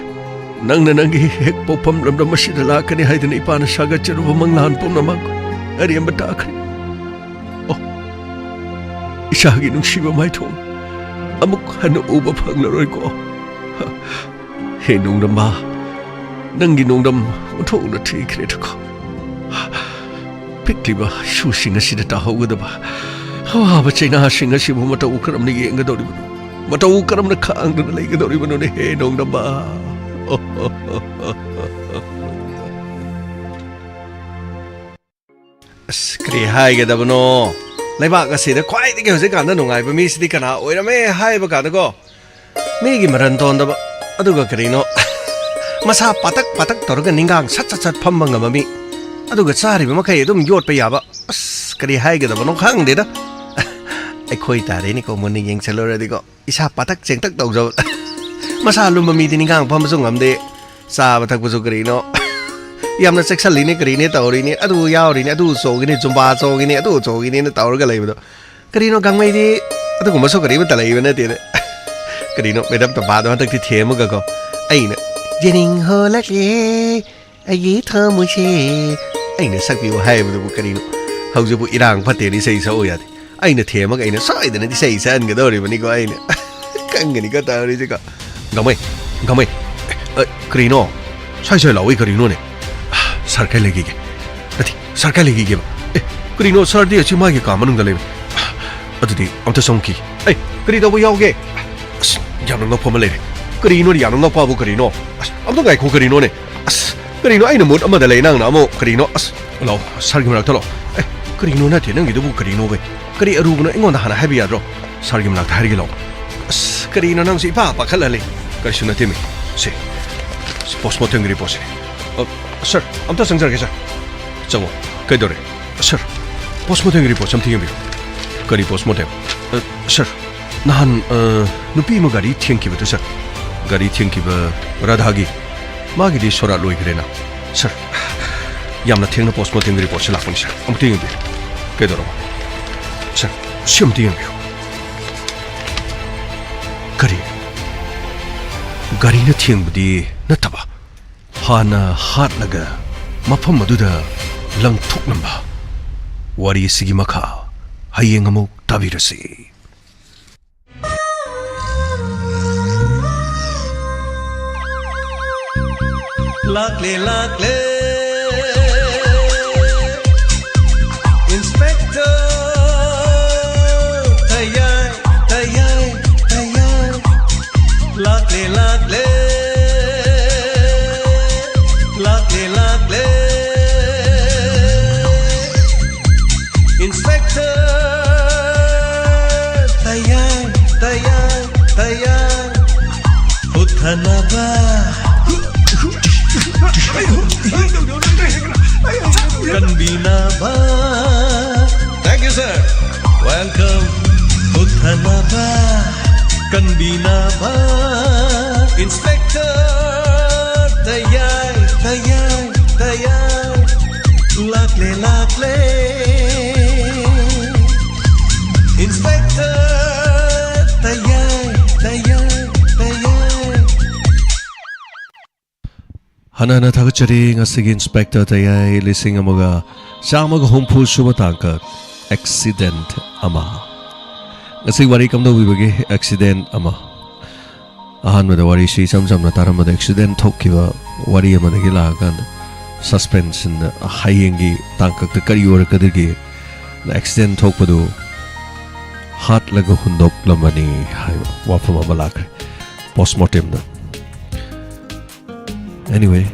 ꯅꯪꯅ ꯅꯪꯒꯤ ꯍꯦꯛ ꯄꯣꯛꯐꯝ ꯂꯝꯗꯝ ꯑꯁꯤꯗ ꯂꯥꯛꯀꯅꯤ ꯍꯥꯏꯗꯨꯅ ꯏꯄꯥꯅ ꯁꯥꯒꯠꯆꯔꯨꯕ ꯃꯪꯂꯥꯟ ꯄꯨꯝꯅꯃꯛ ꯑꯔꯦꯝꯕ ꯇꯥꯈ꯭ꯔꯦ꯫ ꯑꯣ, ꯏꯆꯥꯒꯤ ꯅꯨꯡꯁꯤꯕ ꯃꯥꯏꯊꯣꯡ ꯑꯃꯨꯛ ꯍꯟꯅ ꯎꯕ ꯐꯪꯂꯔꯣꯏꯀꯣ꯫ ꯍꯦ ꯅꯣꯡꯗꯝꯕ, ꯅꯪꯒꯤ ꯅꯣꯡꯗꯝ ꯑꯣꯟꯊꯣꯛꯅ ꯊꯤꯈ꯭ꯔꯦꯗꯀꯣ꯫ ꯄꯤꯛꯂꯤꯕ ꯏꯁꯨꯁꯤꯡ ꯑꯁꯤꯗ ꯇꯥꯍꯧꯒꯗꯕ ꯑꯋꯥꯕ ꯆꯩꯅꯥꯁꯤꯡ ꯑꯁꯤꯕꯨ ꯃꯇꯧ ꯀꯔꯝꯅ ꯌꯦꯡꯒꯗꯧꯔꯤꯕꯅꯣ? ꯃꯇꯧ ꯀꯔꯝꯅ ꯈꯥꯡꯗꯨꯅ ꯂꯩꯒꯗꯧꯔꯤꯕꯅꯣꯅꯦ, ꯍꯦ ꯅꯣꯡꯗꯝꯕ? ꯑꯁ, ꯀꯔꯤ ꯍꯥꯏꯒꯗꯕꯅꯣ? ꯂꯩꯕꯥꯛ ꯑꯁꯤꯗ ꯈ꯭ꯋꯥꯏꯗꯒꯤ ꯍꯧꯖꯤꯛꯀꯥꯟꯗ ꯅꯨꯡꯉꯥꯏꯕ ꯃꯤꯁꯤꯗꯤ ꯀꯅꯥ ꯑꯣꯏꯔꯝꯃꯦ ꯍꯥꯏꯕ ꯀꯥꯟꯗꯀꯣ, ꯃꯤꯒꯤ ꯃꯔꯟ ꯇꯣꯟꯗꯕ, ꯑꯗꯨꯒ ꯀꯔꯤꯅꯣ, ꯃꯁꯥ ꯄꯥꯇꯛ ꯄꯥꯇꯛ ꯇꯧꯔꯒ ꯅꯤꯡꯒꯥꯡ ꯁꯠ ꯁꯠ ꯁꯠ ꯐꯝꯕ ꯉꯝꯕ ꯃꯤ, ꯑꯗꯨꯒ ꯆꯥꯔꯤꯕ ꯃꯈꯩ ꯑꯗꯨꯝ ꯌꯣꯠꯄ ꯌꯥꯕ꯫ ꯑꯁ, ꯀꯔꯤ ꯍꯥꯏꯒꯗꯕꯅꯣ ꯈꯪꯗꯦꯗ꯫ ꯑꯩꯈꯣꯏ ꯇꯥꯔꯦꯅꯦꯀꯣ, ꯃꯨꯟꯅ ꯌꯦꯡꯁꯜꯂꯨꯔꯗꯤꯀꯣ, ꯏꯁꯥ ꯄꯥꯇꯛ ꯆꯦꯡꯇꯛ ꯇꯧꯖꯕ꯫ ꯃꯁꯥ ꯂꯨꯝꯕ ꯃꯤꯗꯤ ꯅꯤꯡꯒꯥꯡ ꯐꯝꯕꯁꯨ ꯉꯝꯗꯦ, ꯆꯥꯕ ꯊꯛꯄꯁꯨ ꯀꯔꯤꯅꯣ, ꯌꯥꯝꯅ ꯆꯦꯛꯁꯜꯂꯤꯅꯦ, ꯀꯔꯤꯅꯦ ꯇꯧꯔꯤꯅꯦ, ꯑꯗꯨ ꯌꯥꯎꯔꯤꯅꯦ, ꯑꯗꯨ ꯆꯣꯡꯉꯤꯅꯦ, ꯖꯨꯝꯕꯥ ꯆꯣꯡꯉꯤꯅꯦ, ꯑꯗꯨ ꯆꯣꯡꯉꯤꯅꯦꯅ ꯇꯧꯔꯒ ꯂꯩꯕꯗꯣ꯫ ꯀꯔꯤꯅꯣ, ꯒꯥꯡꯃꯩꯗꯤ ꯑꯗꯨꯒꯨꯝꯕꯁꯨ ꯀꯔꯤꯃꯠꯇ ꯂꯩꯕ ꯅꯠꯇꯦꯅꯦ꯫ ꯀꯔꯤꯅꯣ, ꯃꯦꯗꯥꯝ ꯇꯝꯐꯥꯗꯣ ꯍꯟꯗꯛꯇꯤ ꯊꯦꯝꯃꯒꯀꯣ, ꯑꯩꯅ "ꯌꯦꯅꯤꯡ ꯍꯣꯂꯛꯂꯦ ꯑꯩꯒꯤ ꯊꯃꯣꯏꯁꯦ" ꯑꯩꯅ ꯁꯛꯄꯤꯌꯨ ꯍꯥꯏꯕꯗꯨꯕꯨ ꯀꯔꯤꯅꯣ? ꯍꯧꯖꯤꯛꯄꯨ ꯏꯔꯥꯡ ꯐꯠꯇꯦꯅ ꯏꯁꯩ ꯁꯛꯎ ꯌꯥꯗꯦ꯫ ꯑꯩꯅ ꯊꯦꯝꯃꯒ ꯑꯩꯅ ꯁꯣꯏꯗꯅꯗꯤ ꯏꯁꯩ ꯁꯛꯍꯟꯒꯗꯧꯔꯤꯕꯅꯤꯀꯣ ꯑꯩꯅ꯫ ꯈꯪꯒꯅꯤꯀꯣ ꯇꯧꯔꯤꯁꯤꯀꯣ꯫ ꯒꯥꯡꯃꯩ, ꯒꯥꯡꯃꯩ, ꯑ, ꯀꯔꯤꯅꯣ? ꯁ꯭ꯋꯥꯏ ꯁ꯭ꯋꯥꯏ ꯂꯥꯎꯏ ꯀꯔꯤꯅꯣꯅꯦ? ꯁꯥꯔ ꯀꯥꯏ ꯂꯩꯈꯤꯒꯦ? ꯅꯠꯇꯦ, ꯁꯥꯔ ꯀꯥꯏ ꯂꯩꯈꯤꯒꯦꯕ? ꯑꯦ, ꯀꯔꯤꯅꯣ, ꯁꯥꯔꯗꯤ ꯑꯁꯤ ꯃꯥꯒꯤ ꯀꯥ ꯃꯅꯨꯡꯗ ꯂꯩꯕ꯫ ꯑꯗꯨꯗꯤ ꯑꯝꯇ ꯆꯪꯉꯛꯈꯤꯒꯦ꯫ ꯑꯩ, ꯀꯔꯤ ꯇꯧꯕ ꯌꯥꯎꯒꯦ? ꯑꯁ, ꯌꯥꯝꯅ ꯉꯛꯄ ꯑꯃ ꯂꯩꯔꯦ꯫ ꯀꯔꯤꯅꯣꯅꯦ, ꯌꯥꯝꯅ ꯉꯛꯄꯕꯨ ꯀꯔꯤꯅꯣ? ꯑꯁ, ꯑꯝꯇ ꯉꯥꯏꯈꯣ, ꯀꯔꯤꯅꯣꯅꯦ? ꯑꯁ, ꯀꯔꯤꯅꯣ, ꯑꯩꯅ ꯃꯨꯠ ꯑꯃꯗ ꯂꯩ, ꯅꯪꯅ ꯑꯃꯨꯛ ꯀꯔꯤꯅꯣ? ꯑꯁ, ꯂꯥꯛꯑꯣ, ꯁꯥꯔꯒꯤ ꯃꯅꯥꯛꯇ ꯂꯥꯛꯑꯣ꯫ ꯑꯦ, ꯀꯔꯤꯅꯣ, ꯅꯠꯇꯦ, ꯅꯪꯒꯤꯗꯨꯕꯨ ꯀꯔꯤꯅꯣꯕ? ꯀꯔꯤ ꯑꯔꯨꯕꯅꯣ, ꯑꯩꯉꯣꯟꯗ ꯍꯥꯟꯅ ꯍꯥꯏꯕ ꯌꯥꯗ꯭ꯔꯣ? ꯁꯥꯔꯒꯤ ꯃꯅꯥꯛꯇ ꯍꯥꯏꯔꯒꯦ, ꯂꯥꯛꯑꯣ꯫ ꯑꯁ, ꯀꯔꯤꯅꯣ, ꯅꯪꯁꯨ ꯏꯄꯥ ꯄꯥꯈꯠꯍꯜꯂꯤ꯫ ꯀꯔꯤꯁꯨ ꯅꯠꯇꯦꯃꯤ꯫ ꯁꯦ, ꯄꯣꯁꯃꯣꯔꯇꯦꯝꯒꯤ ꯔꯤꯄꯣꯔꯠꯁꯦ꯫ ꯑ, ꯁꯥꯔ, ꯑꯝꯇ ꯆꯪꯖꯔꯒꯦ, ꯁꯥꯔ꯫ ꯆꯪꯉꯣ꯫ ꯀꯩꯗꯧꯔꯦ? ꯁꯥꯔ, ꯄꯣꯁꯃꯣꯔꯇꯦꯝꯒꯤ ꯔꯤꯄꯣꯔꯠꯁꯦ ꯑꯝꯇ ꯌꯦꯡꯕꯤꯌꯨ꯫ ꯀꯔꯤ ꯄꯣꯁꯃꯣꯔꯇꯦꯝ? ꯑ, ꯁꯥꯔ, ꯅꯍꯥꯟ, ꯑ, ꯅꯨꯄꯤ ꯑꯃ ꯒꯥꯔꯤ ꯊꯦꯡꯈꯤꯕꯗꯣ, ꯁꯥꯔ꯫ ꯒꯥꯔꯤ ꯊꯦꯡꯈꯤꯕ ꯔꯥꯙꯥꯒꯤ, ꯃꯥꯒꯤꯗꯤ ꯁꯣꯔꯥꯠ ꯂꯣꯏꯈ꯭ꯔꯦꯅ, ꯁꯥꯔ꯫ ꯌꯥꯝꯅ ꯊꯦꯡꯅ ꯄꯣꯁꯃꯣꯔꯇꯦꯝꯒꯤ ꯔꯤꯄꯣꯔꯠꯁꯦ ꯂꯥꯛꯄꯅꯤ, ꯁꯥꯔ꯫ ꯑꯃꯨꯛꯇ ꯌꯦꯡꯕꯤꯌꯨ꯫ ꯀꯩꯗꯧꯔꯕ? ꯁꯥꯔ, ꯁꯤ ꯑꯃꯨꯛꯇ ꯌꯦꯡꯕꯤꯌꯨ꯫ ꯀꯔꯤ? ꯒꯥꯔꯤꯅ ꯊꯦꯡꯕꯗꯤ ꯅꯠꯇꯕ, ꯍꯥꯟꯅ ꯍꯥꯠꯂꯒ ꯃꯐꯝ ꯑꯗꯨꯗ ꯂꯪꯊꯣꯛꯂꯝꯕ꯫ ꯋꯥꯔꯤ ꯑꯁꯤꯒꯤ ꯃꯈꯥ ꯍꯌꯦꯡ ꯑꯃꯨꯛ ꯇꯥꯕꯤꯔꯁꯤ꯫ ꯂꯥꯛꯂꯦ, ꯂꯥꯛꯂꯦ, Inspector ꯇꯌꯥꯏ, ꯇꯌꯥꯏ, ꯇꯌꯥꯏ꯫ ꯂꯥꯛꯂꯦ, ꯂꯥꯛꯂꯦ, ꯂꯥꯛꯂꯦ, ꯂꯥꯛꯂꯦ, Inspector ꯇꯌꯥꯏ, ꯇꯌꯥꯏ, ꯇꯌꯥꯏ꯫ ꯍꯨꯠꯊꯅꯕ, ꯀꯟꯕꯤꯅꯕ꯫ Thank you, sir. Welcome. ꯍꯨꯠꯊꯅꯕ, ꯀꯟꯕꯤꯅꯕ, Inspector ꯇꯌꯥꯏ, ꯇꯌꯥꯏ, ꯇꯌꯥꯏ꯫ ꯂꯥꯛꯂꯦ, ꯂꯥꯛꯂꯦ, Inspector ꯇꯌꯥꯏ, ꯇꯌꯥꯏ, ꯇꯌꯥꯏ꯫ ꯍꯟꯅ ꯍꯟꯅ ꯊꯥꯒꯠꯆꯔꯤ꯫ ꯉꯁꯤꯒꯤ Inspector ꯇꯌꯥꯏ ꯂꯤꯁꯤꯡ ꯑꯃꯒ ꯆꯥꯝꯃꯒ ꯍꯨꯝꯐꯨ ꯁꯨꯕ ꯇꯥꯡꯀꯛ, Accident ꯑꯃ꯫ ꯉꯁꯤ ꯋꯥꯔꯤ ꯀꯝꯗꯧꯕꯤꯕꯒꯦ? Accident ꯑꯃ꯫ ꯑꯍꯥꯟꯕꯗ ꯋꯥꯔꯤꯁꯤ ꯏꯆꯝ ꯆꯝꯅ ꯇꯥꯔꯝꯕꯗ, accident ꯊꯣꯛꯈꯤꯕ ꯋꯥꯔꯤ ꯑꯃꯗꯒꯤ ꯂꯥꯛꯑꯀꯥꯟꯗ, suspense ꯅ ꯍꯌꯦꯡꯒꯤ ꯇꯥꯡꯀꯛꯇ ꯀꯔꯤ ꯑꯣꯏꯔꯛꯀꯗꯒꯦ? Accident ꯊꯣꯛꯄꯗꯨ ꯍꯥꯠꯂꯒ ꯍꯨꯟꯗꯣꯛꯂꯝꯕꯅꯤ ꯍꯥꯏꯕ ꯋꯥꯐꯝ ꯑꯃ ꯂꯥꯛꯈ꯭ꯔꯦ ꯄꯣꯁꯃꯣꯔꯇꯦꯝꯗ꯫ Anyway,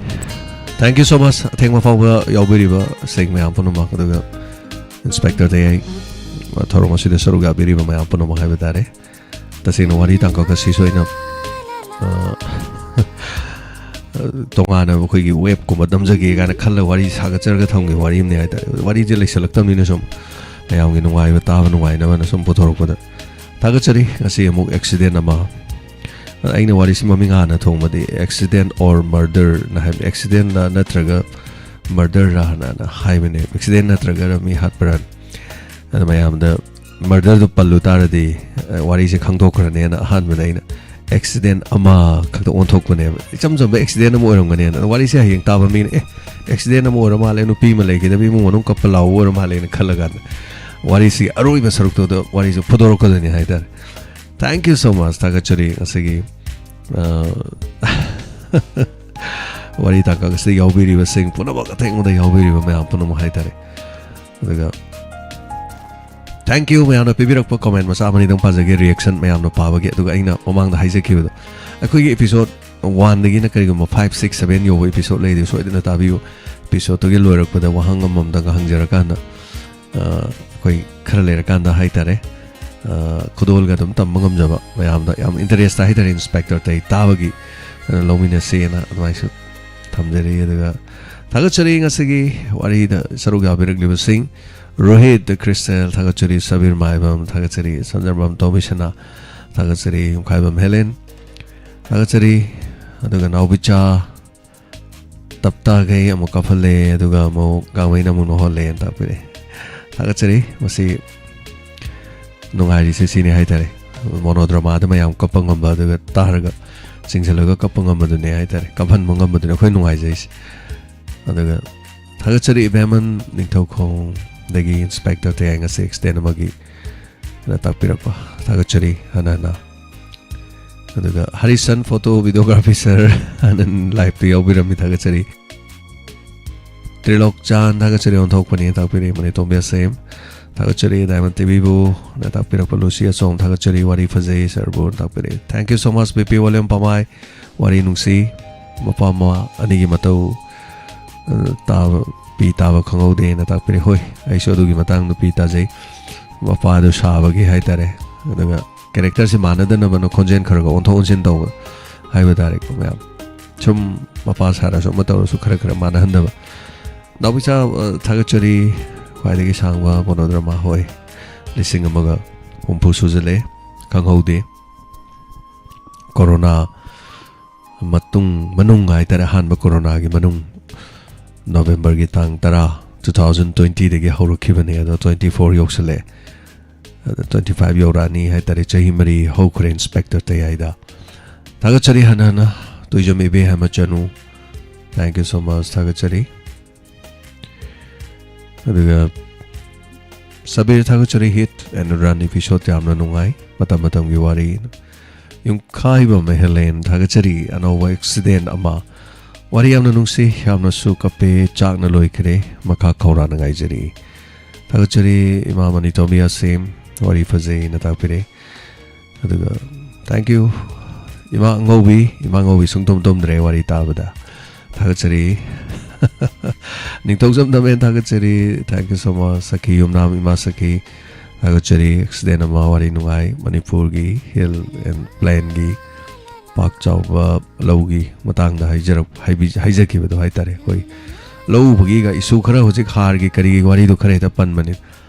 thank you so much, ꯑꯊꯦꯡꯕ ꯐꯥꯎꯕ ꯌꯥꯎꯕꯤꯔꯤꯕ ꯁꯦꯡ ꯃꯌꯥꯝ ꯄꯨꯝꯅꯃꯛ, ꯑꯗꯨꯒ Inspector ꯇꯌꯥꯏ ꯊꯧꯔꯝ ꯑꯁꯤꯗ ꯁꯔꯨꯛ ꯌꯥꯕꯤꯔꯤꯕ ꯃꯌꯥꯝ ꯄꯨꯝꯅꯃꯛ ꯍꯥꯏꯕ ꯇꯥꯔꯦ꯫ ꯇꯁꯦꯡꯅ ꯋꯥꯔꯤ ꯇꯥꯡꯀꯛ ꯑꯁꯤꯁꯨ ꯑꯩꯅ, ꯑ, ꯇꯣꯉꯥꯟꯅ ꯑꯩꯈꯣꯏꯒꯤ web ꯀꯨꯝꯕ ꯅꯝꯖꯒꯦ ꯀꯥꯏꯅ ꯈꯜꯂꯒ ꯋꯥꯔꯤ ꯁꯥꯒꯠꯆꯔꯒ ꯊꯝꯈꯤꯕ ꯋꯥꯔꯤ ꯑꯃꯅꯦ ꯍꯥꯏꯇꯥꯔꯦ꯫ ꯋꯥꯔꯤꯁꯦ ꯂꯩꯁꯜꯂꯛꯇꯕꯅꯤꯅ ꯁꯨꯝ ꯃꯌꯥꯝꯒꯤ ꯅꯨꯡꯉꯥꯏꯕ, ꯇꯥꯕ ꯅꯨꯡꯉꯥꯏꯅꯕꯅ ꯁꯨꯝ ꯄꯨꯊꯣꯔꯛꯄꯗ ꯊꯥꯒꯠꯆꯔꯤ꯫ ꯉꯁꯤ ꯑꯃꯨꯛ accident ꯑꯃ꯫ ꯑꯩꯅ ꯋꯥꯔꯤꯁꯤ ꯃꯃꯤꯡ ꯍꯥꯟꯅ ꯊꯣꯡꯕꯗꯤ Accident or Murder ꯅ ꯍꯥꯏꯕ, accident ꯂ ꯅꯠꯇ꯭ꯔꯒ ꯃꯔꯗꯔꯔꯥꯅ ꯍꯥꯏꯕꯅꯦ, ꯑꯦꯛꯁꯤꯗꯦꯟ ꯅꯠꯇ꯭ꯔꯒꯅ ꯃꯤ ꯍꯥꯠꯄꯔꯥ꯫ ꯑꯗ ꯃꯌꯥꯝꯗ ꯃꯔꯗꯔꯗꯨ ꯄꯜꯂꯨ ꯇꯥꯔꯗꯤ, ꯑ, ꯋꯥꯔꯤꯁꯦ ꯈꯪꯗꯣꯛꯈ꯭ꯔꯅꯦꯅ ꯑꯍꯥꯟꯕꯗ ꯑꯩꯅ ꯑꯦꯛꯁꯤꯗꯦꯟ ꯑꯃꯈꯛꯇ ꯑꯣꯟꯊꯣꯛꯄꯅꯦꯕ꯫ ꯏꯆꯝ ꯆꯝꯕ ꯑꯦꯛꯁꯤꯗꯦꯟ ꯑꯃ ꯑꯣꯏꯔꯝꯒꯅꯦꯅ꯫ ꯑꯗꯣ ꯋꯥꯔꯤꯁꯦ ꯍꯌꯦꯡ ꯇꯥꯕ ꯃꯤꯅ, "ꯑꯦ, ꯑꯦꯛꯁꯤꯗꯦꯟ ꯑꯃ ꯑꯣꯏꯔ ꯃꯥꯜꯂꯦ, ꯅꯨꯄꯤ ꯑꯃ ꯂꯩꯈꯤꯗꯕ, ꯏꯃꯨꯡ ꯃꯅꯨꯡ ꯀꯞꯄ ꯂꯥꯎꯕ ꯑꯣꯏꯔ ꯃꯥꯜꯂꯦꯅ" ꯈꯜꯂꯀꯥꯟꯗ ꯋꯥꯔꯤꯁꯤꯒꯤ ꯑꯔꯣꯏꯕ ꯁꯔꯨꯛꯇꯨꯗ ꯋꯥꯔꯤꯁꯦ ꯐꯨꯗꯣꯔꯛꯀꯗꯣꯏꯅꯤ ꯍꯥꯏꯇꯥꯔꯦ꯫ Thank you so much꯫ ꯊꯥꯒꯠꯆꯔꯤ ꯉꯁꯤꯒꯤ, ꯑ, ꯋꯥꯔꯤ ꯇꯥꯡꯀꯛ ꯑꯁꯤꯗ ꯌꯥꯎꯕꯤꯔꯤꯕꯁꯤꯡ ꯄꯨꯝꯅꯃꯛ, ꯑꯊꯦꯡꯕꯗ ꯌꯥꯎꯕꯤꯔꯤꯕ ꯃꯌꯥꯝ ꯄꯨꯝꯅꯃꯛ ꯍꯥꯏꯇꯥꯔꯦ꯫ ꯑꯗꯨꯒ thank you ꯃꯌꯥꯝꯅ ꯄꯤꯕꯤꯔꯛꯄ comment ꯃꯆꯥ ꯑꯃꯅꯤꯗꯪ ꯄꯥꯖꯒꯦ, reaction ꯃꯌꯥꯝꯅ ꯄꯥꯕꯒꯤ꯫ ꯑꯗꯨꯒ ꯑꯩꯅ ꯃꯃꯥꯡꯗ ꯍꯥꯏꯖꯈꯤꯕꯗꯣ, ꯑꯩꯈꯣꯏꯒꯤ episode one ꯗꯒꯤꯅ ꯀꯔꯤꯒꯨꯝꯕ five, six, seven ꯌꯧꯕ episode ꯂꯩꯔꯗꯤ ꯁꯣꯏꯗꯅ ꯇꯥꯕꯤꯌꯨ꯫ Episode ꯇꯨꯒꯤ ꯂꯣꯏꯔꯛꯄꯗ ꯋꯥꯍꯪ ꯑꯃꯃꯝꯇꯪꯒ ꯍꯪꯖꯔꯀꯥꯟꯗ, ꯑ, ꯑꯩꯈꯣꯏ ꯈꯔ ꯂꯩꯔꯀꯥꯟꯗ ꯍꯥꯏꯇꯥꯔꯦ, ꯑ, ꯈꯨꯗꯣꯜꯒ ꯑꯗꯨꯝ ꯇꯝꯕ ꯉꯝꯖꯕ, ꯃꯌꯥꯝꯗ ꯌꯥꯝ interest ꯍꯥꯏꯇꯥꯔꯦ, Inspector ꯇꯩ ꯇꯥꯕꯒꯤ, ꯑ, ꯂꯧꯃꯤꯟꯅꯁꯦꯅ ꯑꯗꯨꯃꯥꯏꯁꯨ ꯊꯝꯖꯔꯤ꯫ ꯑꯗꯨꯒ ꯊꯥꯒꯠꯆꯔꯤ ꯉꯁꯤꯒꯤ ꯋꯥꯔꯤꯗ ꯁꯔꯨꯛ ꯌꯥꯕꯤꯔꯛꯂꯤꯕꯁꯤꯡ, ꯔꯣꯍꯤꯠ, ꯈ꯭ꯔꯤꯁꯇꯦꯜ, ꯊꯥꯒꯠꯆꯔꯤ, ꯁꯕꯤꯔ ꯃꯥꯏꯕꯝ, ꯊꯥꯒꯠꯆꯔꯤ, ꯁꯟꯖꯔꯕꯝ ꯇꯣꯝꯕꯤꯁꯅꯥ, ꯊꯥꯒꯠꯆꯔꯤ, ꯌꯨꯝꯈꯥꯏꯕꯝ ꯍꯦꯂꯦꯟ, ꯊꯥꯒꯠꯆꯔꯤ, ꯑꯗꯨꯒ ꯅꯥꯎꯕꯤꯆꯥ, ꯇꯞꯇꯥꯈꯩ ꯑꯃꯨꯛ ꯀꯥꯞꯍꯜꯂꯦ, ꯑꯗꯨꯒ ꯑꯃꯨꯛ ꯒꯥꯡꯃꯩꯅ ꯑꯃꯨꯛ ꯅꯣꯛꯍꯜꯂꯦꯅ ꯇꯥꯛꯄꯤꯔꯛꯑꯦ꯫ ꯊꯥꯒꯠꯆꯔꯤ꯫ ꯃꯁꯤ ꯅꯨꯡꯉꯥꯏꯔꯤꯁꯦ ꯁꯤꯅꯤ ꯍꯥꯏꯇꯥꯔꯦ, ꯃꯣꯅꯣꯗ꯭ꯔꯃꯥꯗ ꯃꯌꯥꯝ ꯀꯞꯄ ꯉꯝꯕ, ꯑꯗꯨꯒ ꯇꯥꯔꯒ ꯆꯤꯡꯁꯤꯜꯂꯒ ꯀꯞꯄ ꯉꯝꯕꯗꯨꯅꯦ ꯍꯥꯏꯇꯥꯔꯦ, ꯀꯞꯍꯟꯕ ꯉꯝꯕꯗꯨꯅꯦ ꯑꯩꯈꯣꯏ ꯅꯨꯡꯉꯥꯏꯖꯩꯁꯦ꯫ ꯑꯗꯨꯒ ꯊꯥꯒꯠꯆꯔꯤ ꯏꯕꯦꯝꯃꯟ ꯅꯤꯡꯊꯧꯈꯣꯡꯗꯒꯤ Inspector ꯇꯌꯥꯏ ꯉꯁꯤ extend ꯑꯃꯒꯤ ꯅ ꯇꯥꯛꯄꯤꯔꯛꯄ ꯊꯥꯒꯠꯆꯔꯤ ꯍꯟꯅ ꯍꯟꯅ꯫ ꯑꯗꯨꯒ ꯍꯔꯤꯁꯟ photo videography sir ꯍꯟꯅ live ꯇ ꯌꯥꯎꯕꯤꯔꯝꯃꯤ, ꯊꯥꯒꯠꯆꯔꯤ꯫ ꯇ꯭ꯔꯤꯂꯣꯛ ꯆꯥꯟ ꯊꯥꯒꯠꯆꯔꯤ, ꯑꯣꯟꯊꯣꯛꯄꯅꯤ ꯇꯥꯛꯄꯤꯔꯤ꯫ ꯃꯅꯤꯇꯣꯝꯕꯤ ꯑꯁꯦꯝ ꯊꯥꯒꯠꯆꯔꯤ꯫ Diamond TV ꯕꯨ ꯅ ꯇꯥꯛꯄꯤꯔꯛꯄ ꯂꯨꯁꯤ ꯑꯆꯣꯝ ꯊꯥꯒꯠꯆꯔꯤ꯫ ꯋꯥꯔꯤ ꯐꯖꯩ sir ꯕꯨ ꯇꯥꯛꯄꯤꯔꯤ꯫ Thank you so much ꯕꯤ ꯄꯤ ꯋꯥꯂꯦꯝ ꯄꯃꯥꯏ꯫ ꯋꯥꯔꯤ ꯅꯨꯡꯁꯤ, ꯃꯄꯥ ꯃꯃꯥ ꯑꯅꯤꯒꯤ ꯃꯇꯧ, ꯑ, ꯇꯥꯕ, ꯄꯤ ꯇꯥꯕ ꯈꯪꯍꯧꯗꯦꯅ ꯇꯥꯛꯄꯤꯔꯦ꯫ ꯍꯣꯏ, ꯑꯩꯁꯨ ꯑꯗꯨꯒꯤ ꯃꯇꯥꯡꯗ ꯄꯤ ꯇꯥꯖꯩ꯫ ꯃꯄꯥꯗꯣ ꯁꯥꯕꯒꯤ ꯍꯥꯏꯇꯥꯔꯦ꯫ ꯑꯗꯨꯒ character ꯁꯤ ꯃꯥꯟꯅꯗꯅꯕꯅ ꯈꯣꯟꯖꯦꯜ ꯈꯔ ꯈꯔ ꯑꯣꯟꯊꯣꯛ ꯑꯣꯟꯁꯤꯟ ꯇꯧꯕ ꯍꯥꯏꯕ ꯇꯥꯔꯦꯀꯣ ꯃꯌꯥꯝ꯫ ꯁꯨꯝ ꯃꯄꯥ ꯁꯥꯔꯁꯨ ꯑꯃ ꯇꯧꯔꯁꯨ ꯈꯔ ꯈꯔ ꯃꯥꯟꯅꯍꯟꯗꯕ꯫ ꯅꯥꯎꯕꯤꯆꯥ, ꯑ, ꯊꯥꯒꯠꯆꯔꯤ꯫ ꯈ꯭ꯋꯥꯏꯗꯒꯤ ꯁꯥꯡꯕ ꯃꯣꯅꯣꯗ꯭ꯔꯃꯥ꯫ ꯍꯣꯏ, ꯂꯤꯁꯤꯡ ꯑꯃꯒ ꯍꯨꯝꯐꯨ ꯁꯨꯖꯜꯂꯛꯑꯦ, ꯈꯪꯍꯧꯗꯦ꯫ ꯀꯣꯔꯣꯅꯥ ꯃꯇꯨꯡ, ꯃꯅꯨꯡ ꯍꯥꯏꯇꯥꯔꯦ, ꯑꯍꯥꯟꯕ ꯀꯣꯔꯣꯅꯥꯒꯤ ꯃꯅꯨꯡ ꯅꯣꯕꯦꯝꯕꯔꯒꯤ ꯇꯥꯡ ꯇꯔꯥ, two thousand twenty ꯗꯒꯤ ꯍꯧꯔꯛꯈꯤꯕꯅꯦ, ꯑꯗꯣ twenty four ꯌꯧꯁꯜꯂꯛꯑꯦ꯫ ꯑꯗꯣ twenty five ꯌꯧꯔꯛꯑꯅꯤ ꯍꯥꯏꯇꯥꯔꯦ꯫ ꯆꯍꯤ ꯃꯔꯤ ꯍꯧꯈ꯭ꯔꯦ ꯏꯟꯁꯄꯦꯛꯇꯔ ꯇꯌꯥꯏꯗ꯫ ꯊꯥꯒꯠꯆꯔꯤ ꯍꯟꯅ ꯍꯟꯅ ꯇꯣꯏꯖꯝ ꯏꯕꯦ ꯍꯥꯏꯃ ꯆꯅꯨ꯫ Thank you so much, ꯊꯥꯒꯠꯆꯔꯤ꯫ ꯑꯗꯨꯒ ꯁꯕꯤꯔ, ꯊꯥꯒꯠꯆꯔꯤ꯫ Hit and run episode ꯌꯥꯝꯅ ꯅꯨꯡꯉꯥꯏ, ꯃꯇꯝ ꯃꯇꯝꯒꯤ ꯋꯥꯔꯤ꯫ ꯌꯨꯝꯈꯥꯏꯕꯝ ꯍꯦꯂꯦꯟ, ꯊꯥꯒꯠꯆꯔꯤ꯫ ꯑꯅꯧꯕ ꯑꯦꯛꯁꯤꯗꯦꯟ ꯑꯃ꯫ ꯋꯥꯔꯤ ꯌꯥꯝꯅ ꯅꯨꯡꯁꯤ, ꯌꯥꯝꯅꯁꯨ ꯀꯞꯄꯦ, ꯆꯥꯛꯅ ꯂꯣꯏꯈ꯭ꯔꯦ, ꯃꯈꯥ ꯈꯧꯔꯥꯡꯅ ꯉꯥꯏꯖꯔꯤ꯫ ꯊꯥꯒꯠꯆꯔꯤ ꯏꯃꯥ ꯃꯅꯤꯇꯣꯝꯕꯤ ꯑꯁꯦꯝ, ꯋꯥꯔꯤ ꯐꯖꯩꯅ ꯇꯥꯛꯄꯤꯔꯦ꯫ ꯑꯗꯨꯒ thank you ꯏꯃꯥ ꯑꯉꯧꯕꯤ, ꯏꯃꯥ ꯑꯉꯧꯕꯤ ꯁꯨꯡꯇꯨꯝ ꯇꯨꯝꯗ꯭ꯔꯦ ꯋꯥꯔꯤ ꯇꯥꯕꯗ꯫ ꯊꯥꯒꯠꯆꯔꯤ꯫ ꯅꯤꯡꯊꯧꯖꯝ ꯗꯃꯦꯟ, ꯊꯥꯒꯠꯆꯔꯤ꯫ Thank you so much꯫ ꯁꯈꯤ ꯌꯨꯝꯅꯥꯝ, ꯏꯃꯥ ꯁꯈꯤ, ꯊꯥꯒꯠꯆꯔꯤ꯫ ꯑꯦꯛꯁꯤꯗꯦꯟ ꯑꯃ, ꯋꯥꯔꯤ ꯅꯨꯡꯉꯥꯏ꯫ ꯃꯅꯤꯄꯨꯔꯒꯤ ꯍꯤꯜ ꯑꯦꯟ ꯄ꯭ꯂꯦꯟꯒꯤ ꯄꯥꯛ ꯆꯥꯎꯕ ꯂꯧꯒꯤ ꯃꯇꯥꯡꯗ ꯍꯥꯏꯖꯔꯛ-, ꯍꯥꯏꯕꯤ-, ꯍꯥꯏꯖꯈꯤꯕꯗꯣ ꯍꯥꯏꯇꯥꯔꯦ꯫ ꯑꯩꯈꯣꯏ ꯂꯧ ꯎꯕꯒꯤꯒ ꯏꯁꯨ ꯈꯔ, ꯍꯧꯖꯤꯛ ꯍꯥꯔꯒꯤ ꯀꯔꯤꯒꯤ ꯋꯥꯔꯤꯗꯣ ꯈꯔ ꯍꯦꯛꯇ ꯄꯟꯕꯅꯤ꯫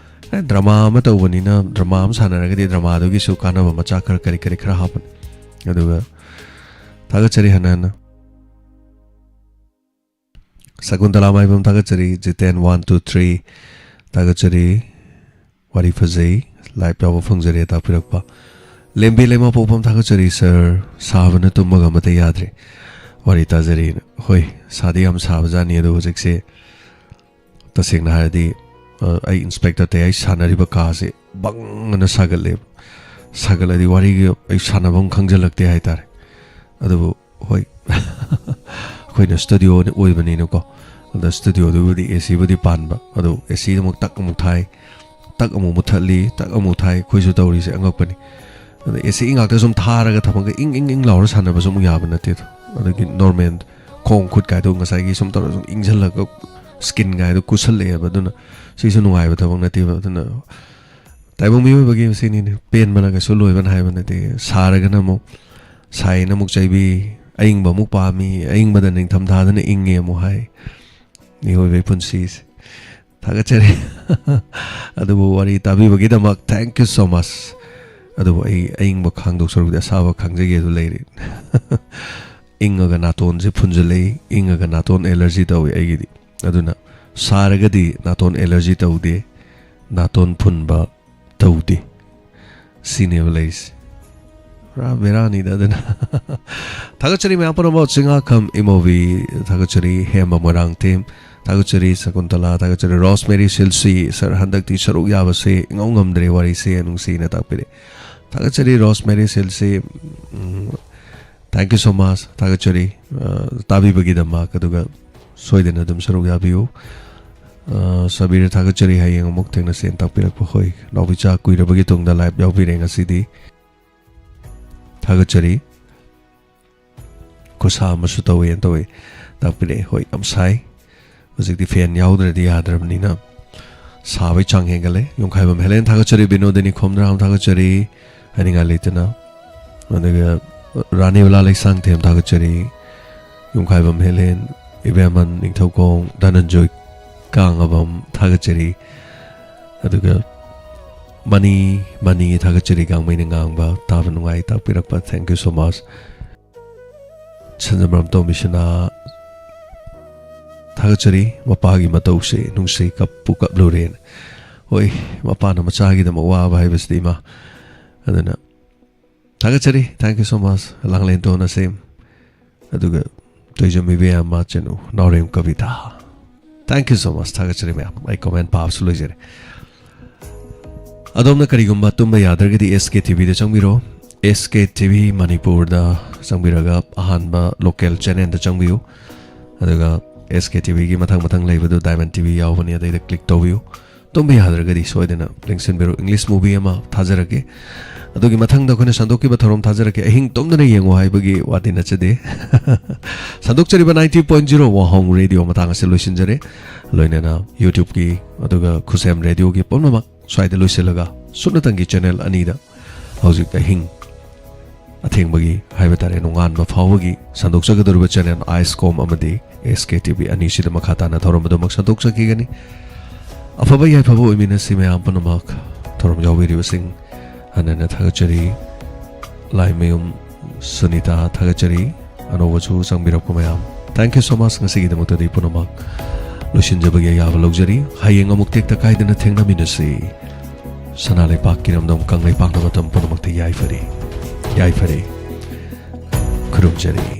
ꯑꯦ, ꯗ꯭ꯔꯃꯥ ꯑꯃ ꯇꯧꯕꯅꯤꯅ, ꯗ꯭ꯔꯃꯥ ꯑꯃ ꯁꯥꯟꯅꯔꯒꯗꯤ ꯗ꯭ꯔꯃꯥꯗꯨꯒꯤꯁꯨ ꯀꯥꯟꯅꯕ ꯃꯆꯥ ꯈꯔ ꯀꯔꯤ ꯀꯔꯤ ꯈꯔ ꯍꯥꯞꯄꯅꯤ꯫ ꯑꯗꯨꯒ ꯊꯥꯒꯠꯆꯔꯤ ꯍꯟꯅ ꯍꯟꯅ꯫ ꯁꯀꯨꯟꯇꯂꯥ ꯃꯥꯏꯕꯝ, ꯊꯥꯒꯠꯆꯔꯤ꯫ ꯖꯤꯇꯦꯟ one two three, ꯊꯥꯒꯠꯆꯔꯤ꯫ ꯋꯥꯔꯤ ꯐꯖꯩ, ꯂꯥꯏꯞ ꯌꯥꯎꯕ ꯐꯪꯖꯔꯦ ꯇꯥꯛꯄꯤꯔꯛꯄ꯫ ꯂꯦꯝꯕꯤ ꯂꯩꯃꯥ ꯄꯣꯛꯐꯝ, ꯊꯥꯒꯠꯆꯔꯤ ꯁꯥꯔ꯫ ꯁꯥꯕꯅ ꯇꯨꯝꯕꯒ ꯑꯃꯠꯇ ꯌꯥꯗ꯭ꯔꯦ꯫ ꯋꯥꯔꯤ ꯇꯥꯖꯔꯤꯅ꯫ ꯍꯣꯏ, ꯁꯥꯗꯤ ꯌꯥꯝ ꯁꯥꯕꯖꯥꯠꯅꯤ, ꯑꯗꯣ ꯍꯧꯖꯤꯛꯁꯦ ꯇꯁꯦꯡꯅ ꯍꯥꯏꯔꯗꯤ, ꯑ, ꯑꯩ ꯏꯟꯁꯄꯦꯛꯇꯔ ꯇꯌꯥꯏ ꯁꯥꯟꯅꯔꯤꯕ ꯀꯥꯁꯦ ꯕꯪ ꯑꯅ ꯁꯥꯒꯠꯂꯦꯕ꯫ ꯁꯥꯒꯠꯂꯗꯤ ꯋꯥꯔꯤꯒꯤ ꯑꯩ ꯁꯥꯟꯅꯐꯝ ꯈꯪꯖꯤꯜꯂꯛꯇꯦ ꯍꯥꯏꯇꯥꯔꯦ꯫ ꯑꯗꯨꯕꯨ ꯍꯣꯏ, ꯑꯩꯈꯣꯏꯅ ꯁ꯭ꯇꯨꯗꯤꯑꯣ ꯑꯣꯏꯕꯅꯤꯅꯀꯣ, ꯑꯗ ꯁ꯭ꯇꯨꯗꯤꯑꯣꯗꯨꯕꯨꯗꯤ ꯑꯦ ꯁꯤꯕꯨꯗꯤ ꯄꯥꯟꯕ, ꯑꯗꯣ ꯑꯦ ꯁꯤꯗꯨ ꯑꯃꯨꯛ ꯇꯛ ꯑꯃꯨꯛ ꯊꯥꯏ, ꯇꯛ ꯑꯃꯨꯛ ꯃꯨꯠꯊꯠꯂꯤ, ꯇꯛ ꯑꯃꯨꯛ ꯊꯥꯏ, ꯑꯩꯈꯣꯏꯁꯨ ꯇꯧꯔꯤꯁꯦ ꯑꯉꯛꯄꯅꯤ꯫ ꯑꯗ ꯑꯦ ꯁꯤ ꯉꯥꯛꯇ ꯁꯨꯝ ꯊꯥꯔꯒ ꯊꯝꯃꯒ ꯏꯪ ꯏꯪ ꯏꯪ ꯂꯥꯎꯔ ꯁꯥꯟꯅꯕꯁꯨ ꯑꯃꯨꯛ ꯌꯥꯕ ꯅꯠꯇꯦꯗꯣ꯫ ꯑꯗꯒꯤ ꯅꯣꯔꯃꯦꯜ ꯈꯣꯡ ꯈꯨꯠ ꯀꯥꯏꯗꯣ ꯉꯁꯥꯏꯒꯤ ꯁꯨꯝ ꯇꯧꯔꯒ ꯁꯨꯝ ꯏꯪꯁꯜꯂꯒ ꯁ꯭ꯀꯤꯟ ꯀꯥꯏꯗꯣ ꯀꯨꯁꯜꯂꯛꯑꯦꯕ꯫ ꯑꯗꯨꯅ ꯁꯤꯁꯨ ꯅꯨꯡꯉꯥꯏꯕ ꯊꯕꯛ ꯅꯠꯇꯦꯕ꯫ ꯑꯗꯨꯅ ꯇꯥꯏꯕꯪ ꯃꯤꯑꯣꯏꯕꯒꯤ ꯁꯤꯅꯤꯅꯦ, ꯄꯦꯟꯕꯅ ꯀꯩꯁꯨ ꯂꯣꯏꯕ ꯅꯥꯏꯕ ꯅꯠꯇꯦ꯫ ꯁꯥꯔꯒꯅ ꯑꯃꯨꯛ, ꯁꯥꯏꯅ ꯑꯃꯨꯛ ꯆꯩꯕꯤ, ꯑꯏꯪꯕ ꯑꯃꯨꯛ ꯄꯥꯝꯃꯤ, ꯑꯏꯪꯕꯗ ꯅꯤꯡꯊꯝꯊꯥꯗꯅ ꯏꯪꯉꯦ ꯑꯃꯨꯛ ꯍꯥꯏ꯫ ꯃꯤꯑꯣꯏꯕꯒꯤ ꯄꯨꯟꯁꯤꯁꯦ꯫ ꯊꯥꯒꯠꯆꯔꯤ꯫ ꯑꯗꯨꯕꯨ ꯋꯥꯔꯤ ꯇꯥꯕꯤꯕꯒꯤꯗꯃꯛ thank you so much꯫ ꯑꯗꯨꯕꯨ ꯑꯩ ꯑꯏꯪꯕ ꯈꯥꯡꯗꯧ ꯁꯔꯨꯛꯇꯤ ꯑꯁꯥꯕ ꯈꯥꯡꯖꯒꯦ ꯑꯗꯨ ꯂꯩꯔꯦ꯫ ꯏꯪꯉꯒ ꯅꯥꯇꯣꯟꯁꯦ ꯐꯨꯟꯖꯜꯂꯛꯏ, ꯏꯪꯉꯒ ꯅꯥꯇꯣꯟ ꯑꯦꯂꯔꯖꯤ ꯇꯧꯏ ꯑꯩꯒꯤꯗꯤ꯫ ꯑꯗꯨꯅ ꯁꯥꯔꯒꯗꯤ ꯅꯥꯇꯣꯟ ꯑꯦꯂꯔꯖꯤ ꯇꯧꯗꯦ, ꯅꯥꯇꯣꯟ ꯐꯨꯟꯕ ꯇꯧꯗꯦ꯫ ꯁꯤꯅꯦꯕ ꯂꯩꯔꯤꯁꯦ꯫ ꯄꯨꯔꯥ ꯕꯦꯔꯥꯅꯤꯗ꯫ ꯑꯗꯨꯅ ꯊꯥꯒꯠꯆꯔꯤ ꯃꯌꯥꯝ ꯄꯨꯝꯅꯃꯛ, ꯆꯤꯡꯉꯥꯈꯝ ꯏꯃꯣꯕꯤ, ꯊꯥꯒꯠꯆꯔꯤ ꯍꯦꯝꯕ ꯃꯣꯏꯔꯥꯡꯊꯦꯝ, ꯊꯥꯒꯠꯆꯔꯤ ꯁꯀꯨꯟꯇꯂꯥ, ꯊꯥꯒꯠꯆꯔꯤ ꯔꯣꯁꯃꯦꯔꯤ ꯁꯤꯜꯁꯤ꯫ "ꯁꯥꯔ, ꯍꯟꯗꯛꯇꯤ ꯁꯔꯨꯛ ꯌꯥꯕꯁꯦ ꯏꯉꯥꯎ ꯉꯝꯗ꯭ꯔꯦ, ꯋꯥꯔꯤꯁꯦ ꯅꯨꯡꯁꯤꯅ ꯇꯥꯛꯄꯤꯔꯦ"꯫ ꯊꯥꯒꯠꯆꯔꯤ ꯔꯣꯁꯃꯦꯔꯤ ꯁꯤꯜꯁꯤ꯫ Um, thank you so much꯫ ꯊꯥꯒꯠꯆꯔꯤ, ꯑ, ꯇꯥꯕꯤꯕꯒꯤꯗꯃꯛ꯫ ꯑꯗꯨꯒ ꯁꯣꯏꯗꯅ ꯑꯗꯨꯝ ꯁꯔꯨꯛ ꯌꯥꯕꯤꯌꯨ꯫ ꯑ, ꯁꯕꯤꯔ, ꯊꯥꯒꯠꯆꯔꯤ꯫ "ꯍꯌꯦꯡ ꯑꯃꯨꯛ ꯊꯦꯡꯅꯁꯦꯅ" ꯇꯥꯛꯄꯤꯔꯛꯄ꯫ ꯍꯣꯏ, ꯅꯥꯎꯕꯤꯆꯥ, ꯀꯨꯏꯔꯕꯒꯤ ꯇꯨꯡꯗ live ꯌꯥꯎꯕꯤꯔꯦ ꯉꯁꯤꯗꯤ꯫ ꯊꯥꯒꯠꯆꯔꯤ꯫ "ꯈꯨꯠꯁꯥ ꯑꯃꯁꯨ ꯇꯧꯋꯦꯅ" ꯇꯧꯋꯦ, ꯇꯥꯛꯄꯤꯔꯛꯑꯦ꯫ ꯍꯣꯏ, ꯌꯥꯝ ꯁꯥꯏ꯫ ꯍꯧꯖꯤꯛꯇꯤ fan ꯌꯥꯎꯗ꯭ꯔꯗꯤ ꯌꯥꯗ꯭ꯔꯕꯅꯤꯅ ꯁꯥꯕꯩ ꯆꯥꯡ ꯍꯦꯟꯒꯠꯂꯦ꯫ ꯌꯨꯝꯈꯥꯏꯕꯝ ꯍꯦꯂꯦꯟ, ꯊꯥꯒꯠꯆꯔꯤ꯫ ꯕꯤꯅꯣꯗꯤꯅꯤ ꯈꯣꯝꯗ꯭ꯔꯥꯝ, ꯊꯥꯒꯠꯆꯔꯤ꯫ ꯍꯥꯏꯅꯤꯡꯉꯥꯏ ꯂꯩꯇꯅ꯫ ꯑꯗꯨꯒ ꯔꯥꯅꯤꯕꯂꯥ ꯂꯩꯁꯥꯡꯊꯦꯝ, ꯊꯥꯒꯠꯆꯔꯤ꯫ ꯌꯨꯝꯈꯥꯏꯕꯝ ꯍꯦꯂꯦꯟ, ꯏꯕꯦꯝꯍꯟ ꯅꯤꯡꯊꯧꯈꯣꯡ, ꯙꯅꯟꯖꯣꯏ ꯀꯥꯡꯉꯕꯝ, ꯊꯥꯒꯠꯆꯔꯤ꯫ ꯑꯗꯨꯒ ꯃꯅꯤ, ꯃꯅꯤ, ꯊꯥꯒꯠꯆꯔꯤ꯫ ꯒꯥꯡꯃꯩꯅ ꯉꯥꯡꯕ ꯇꯥꯕ ꯅꯨꯡꯉꯥꯏ, ꯇꯥꯛꯄꯤꯔꯛꯄ, thank you so much꯫ ꯁꯟꯖꯝꯕ꯭ꯔꯥꯝ ꯇꯣꯝꯕꯤꯁꯅꯥ, ꯊꯥꯒꯠꯆꯔꯤ꯫ "ꯃꯄꯥꯒꯤ ꯃꯇꯧꯁꯦ ꯅꯨꯡꯁꯤ, ꯀꯞꯄꯨ ꯀꯞꯂꯨꯔꯦꯅ"꯫ ꯍꯣꯏ, ꯃꯄꯥꯅ ꯃꯆꯥꯒꯤꯗꯃꯛ ꯋꯥꯕ ꯍꯥꯏꯕꯁꯤꯗꯤ, ꯏꯃꯥ꯫ ꯑꯗꯨꯅ ꯊꯥꯒꯠꯆꯔꯤ, thank you so much꯫ ꯂꯥꯡꯂꯦꯟ ꯇꯣꯟ ꯑꯁꯦꯝ, ꯑꯗꯨꯒ ꯇꯣꯏꯖꯝ ꯏꯕꯦꯝꯃ ꯆꯅꯨ, ꯅꯥꯎꯔꯦꯝ ꯀꯕꯤꯇꯥ, thank you so much꯫ ꯊꯥꯒꯠꯆꯔꯤ ꯃꯌꯥꯝ꯫ ꯑꯩ comment ꯄꯥꯕꯁꯨ ꯂꯣꯏꯖꯔꯦ꯫ ꯑꯗꯣꯝꯅ ꯀꯔꯤꯒꯨꯝꯕ ꯇꯨꯝꯕ ꯌꯥꯗ꯭ꯔꯒꯗꯤ S K T V ꯗ ꯆꯪꯕꯤꯔꯣ꯫ S K T V ꯃꯅꯤꯄꯨꯔꯗ ꯆꯪꯕꯤꯔꯒ ꯑꯍꯥꯟꯕ local channel ꯗ ꯆꯪꯕꯤꯌꯨ꯫ ꯑꯗꯨꯒ S K T V ꯒꯤ ꯃꯊꯪ ꯃꯊꯪ ꯂꯩꯕꯗꯨ Diamond T V ꯌꯥꯎꯕꯅꯤ, ꯑꯗꯩꯗ click ꯇꯧꯕꯤꯌꯨ꯫ ꯇꯨꯝꯕ ꯌꯥꯗ꯭ꯔꯒꯗꯤ ꯁꯣꯏꯗꯅ ꯂꯦꯡꯁꯤꯟꯕꯤꯔꯣ꯫ English movie ꯑꯃ ꯊꯥꯖꯔꯛꯀꯦ꯫ ꯑꯗꯨꯒꯤ ꯃꯊꯪꯗ ꯑꯩꯈꯣꯏꯅ ꯁꯟꯗꯣꯛꯈꯤꯕ ꯊꯧꯔꯝ ꯊꯥꯖꯔꯛꯀꯦ꯫ ꯑꯍꯤꯡ ꯇꯨꯝꯗꯅ ꯌꯦꯡꯉꯨ ꯍꯥꯏꯕꯒꯤ ꯋꯥꯗꯤ ꯅꯠꯆꯗꯦ꯫ ꯁꯟꯗꯣꯛꯆꯔꯤꯕ ninety point zero ꯋꯥꯍꯣꯡ ꯔꯦꯗꯤꯑꯣ ꯃꯇꯥꯡ ꯑꯁꯤ ꯂꯣꯏꯁꯤꯟꯖꯔꯦ꯫ ꯂꯣꯏꯅꯅ YouTube ꯀꯤ, ꯑꯗꯨꯒ ꯈꯨꯁꯦꯝ ꯔꯦꯗꯤꯑꯣꯒꯤ ꯄꯨꯝꯅꯃꯛ ꯁ꯭ꯋꯥꯏꯗ ꯂꯣꯏꯁꯤꯜꯂꯒ, ꯁꯨꯞꯅꯇꯪꯒꯤ channel ꯑꯅꯤꯗ ꯍꯧꯖꯤꯛ ꯑꯍꯤꯡ ꯑꯊꯦꯡꯕꯒꯤ ꯍꯥꯏꯕ ꯇꯥꯔꯦ, ꯅꯣꯡꯉꯥꯟꯕ ꯐꯥꯎꯕꯒꯤ ꯁꯟꯗꯣꯛꯆꯒꯗꯧꯔꯤꯕ channel Ice Com ꯑꯃꯗꯤ S K T V ꯑꯅꯤꯁꯤꯗ ꯃꯈꯥ ꯇꯥꯅ ꯊꯧꯔꯝ ꯑꯗꯨꯃꯛ ꯁꯟꯗꯣꯛꯆꯈꯤꯒꯅꯤ꯫ ꯑꯐꯕ ꯌꯥꯏꯐꯕ ꯑꯣꯏꯃꯤꯟꯅꯁꯤ ꯃꯌꯥꯝ ꯄꯨꯝꯅꯃꯛ꯫ ꯊꯧꯔꯝ ꯌꯥꯎꯕꯤꯔꯤꯕꯁꯤꯡ ꯍꯟꯅ ꯍꯟꯅ ꯊꯥꯒꯠꯆꯔꯤ꯫ ꯂꯥꯏꯃꯌꯨꯝ ꯁꯨꯅꯤꯇꯥ, ꯊꯥꯒꯠꯆꯔꯤ꯫ ꯑꯅꯧꯕꯁꯨ ꯆꯪꯕꯤꯔꯛꯄ ꯃꯌꯥꯝ, thank you so much꯫ ꯉꯁꯤꯒꯤꯗꯃꯛꯇꯗꯤ ꯄꯨꯝꯅꯃꯛ ꯂꯣꯏꯁꯤꯟꯖꯕꯒꯤ ꯑꯌꯥꯕ ꯂꯧꯖꯔꯤ꯫ ꯍꯌꯦꯡ ꯑꯃꯨꯛ ꯇꯦꯛꯇ ꯀꯥꯏꯗꯅ ꯊꯦꯡꯅꯃꯤꯟꯅꯁꯤ꯫ ꯁꯅꯥ ꯂꯩꯄꯥꯛ ꯀꯤꯔꯝꯗꯝ ꯀꯪꯂꯩꯄꯥꯛꯅ ꯃꯇꯝ ꯄꯨꯝꯅꯃꯛꯇ ꯌꯥꯏꯐꯔꯤ꯫ ꯌꯥꯏꯐꯔꯦ꯫ ꯈꯨꯔꯨꯝꯖꯔꯤ꯫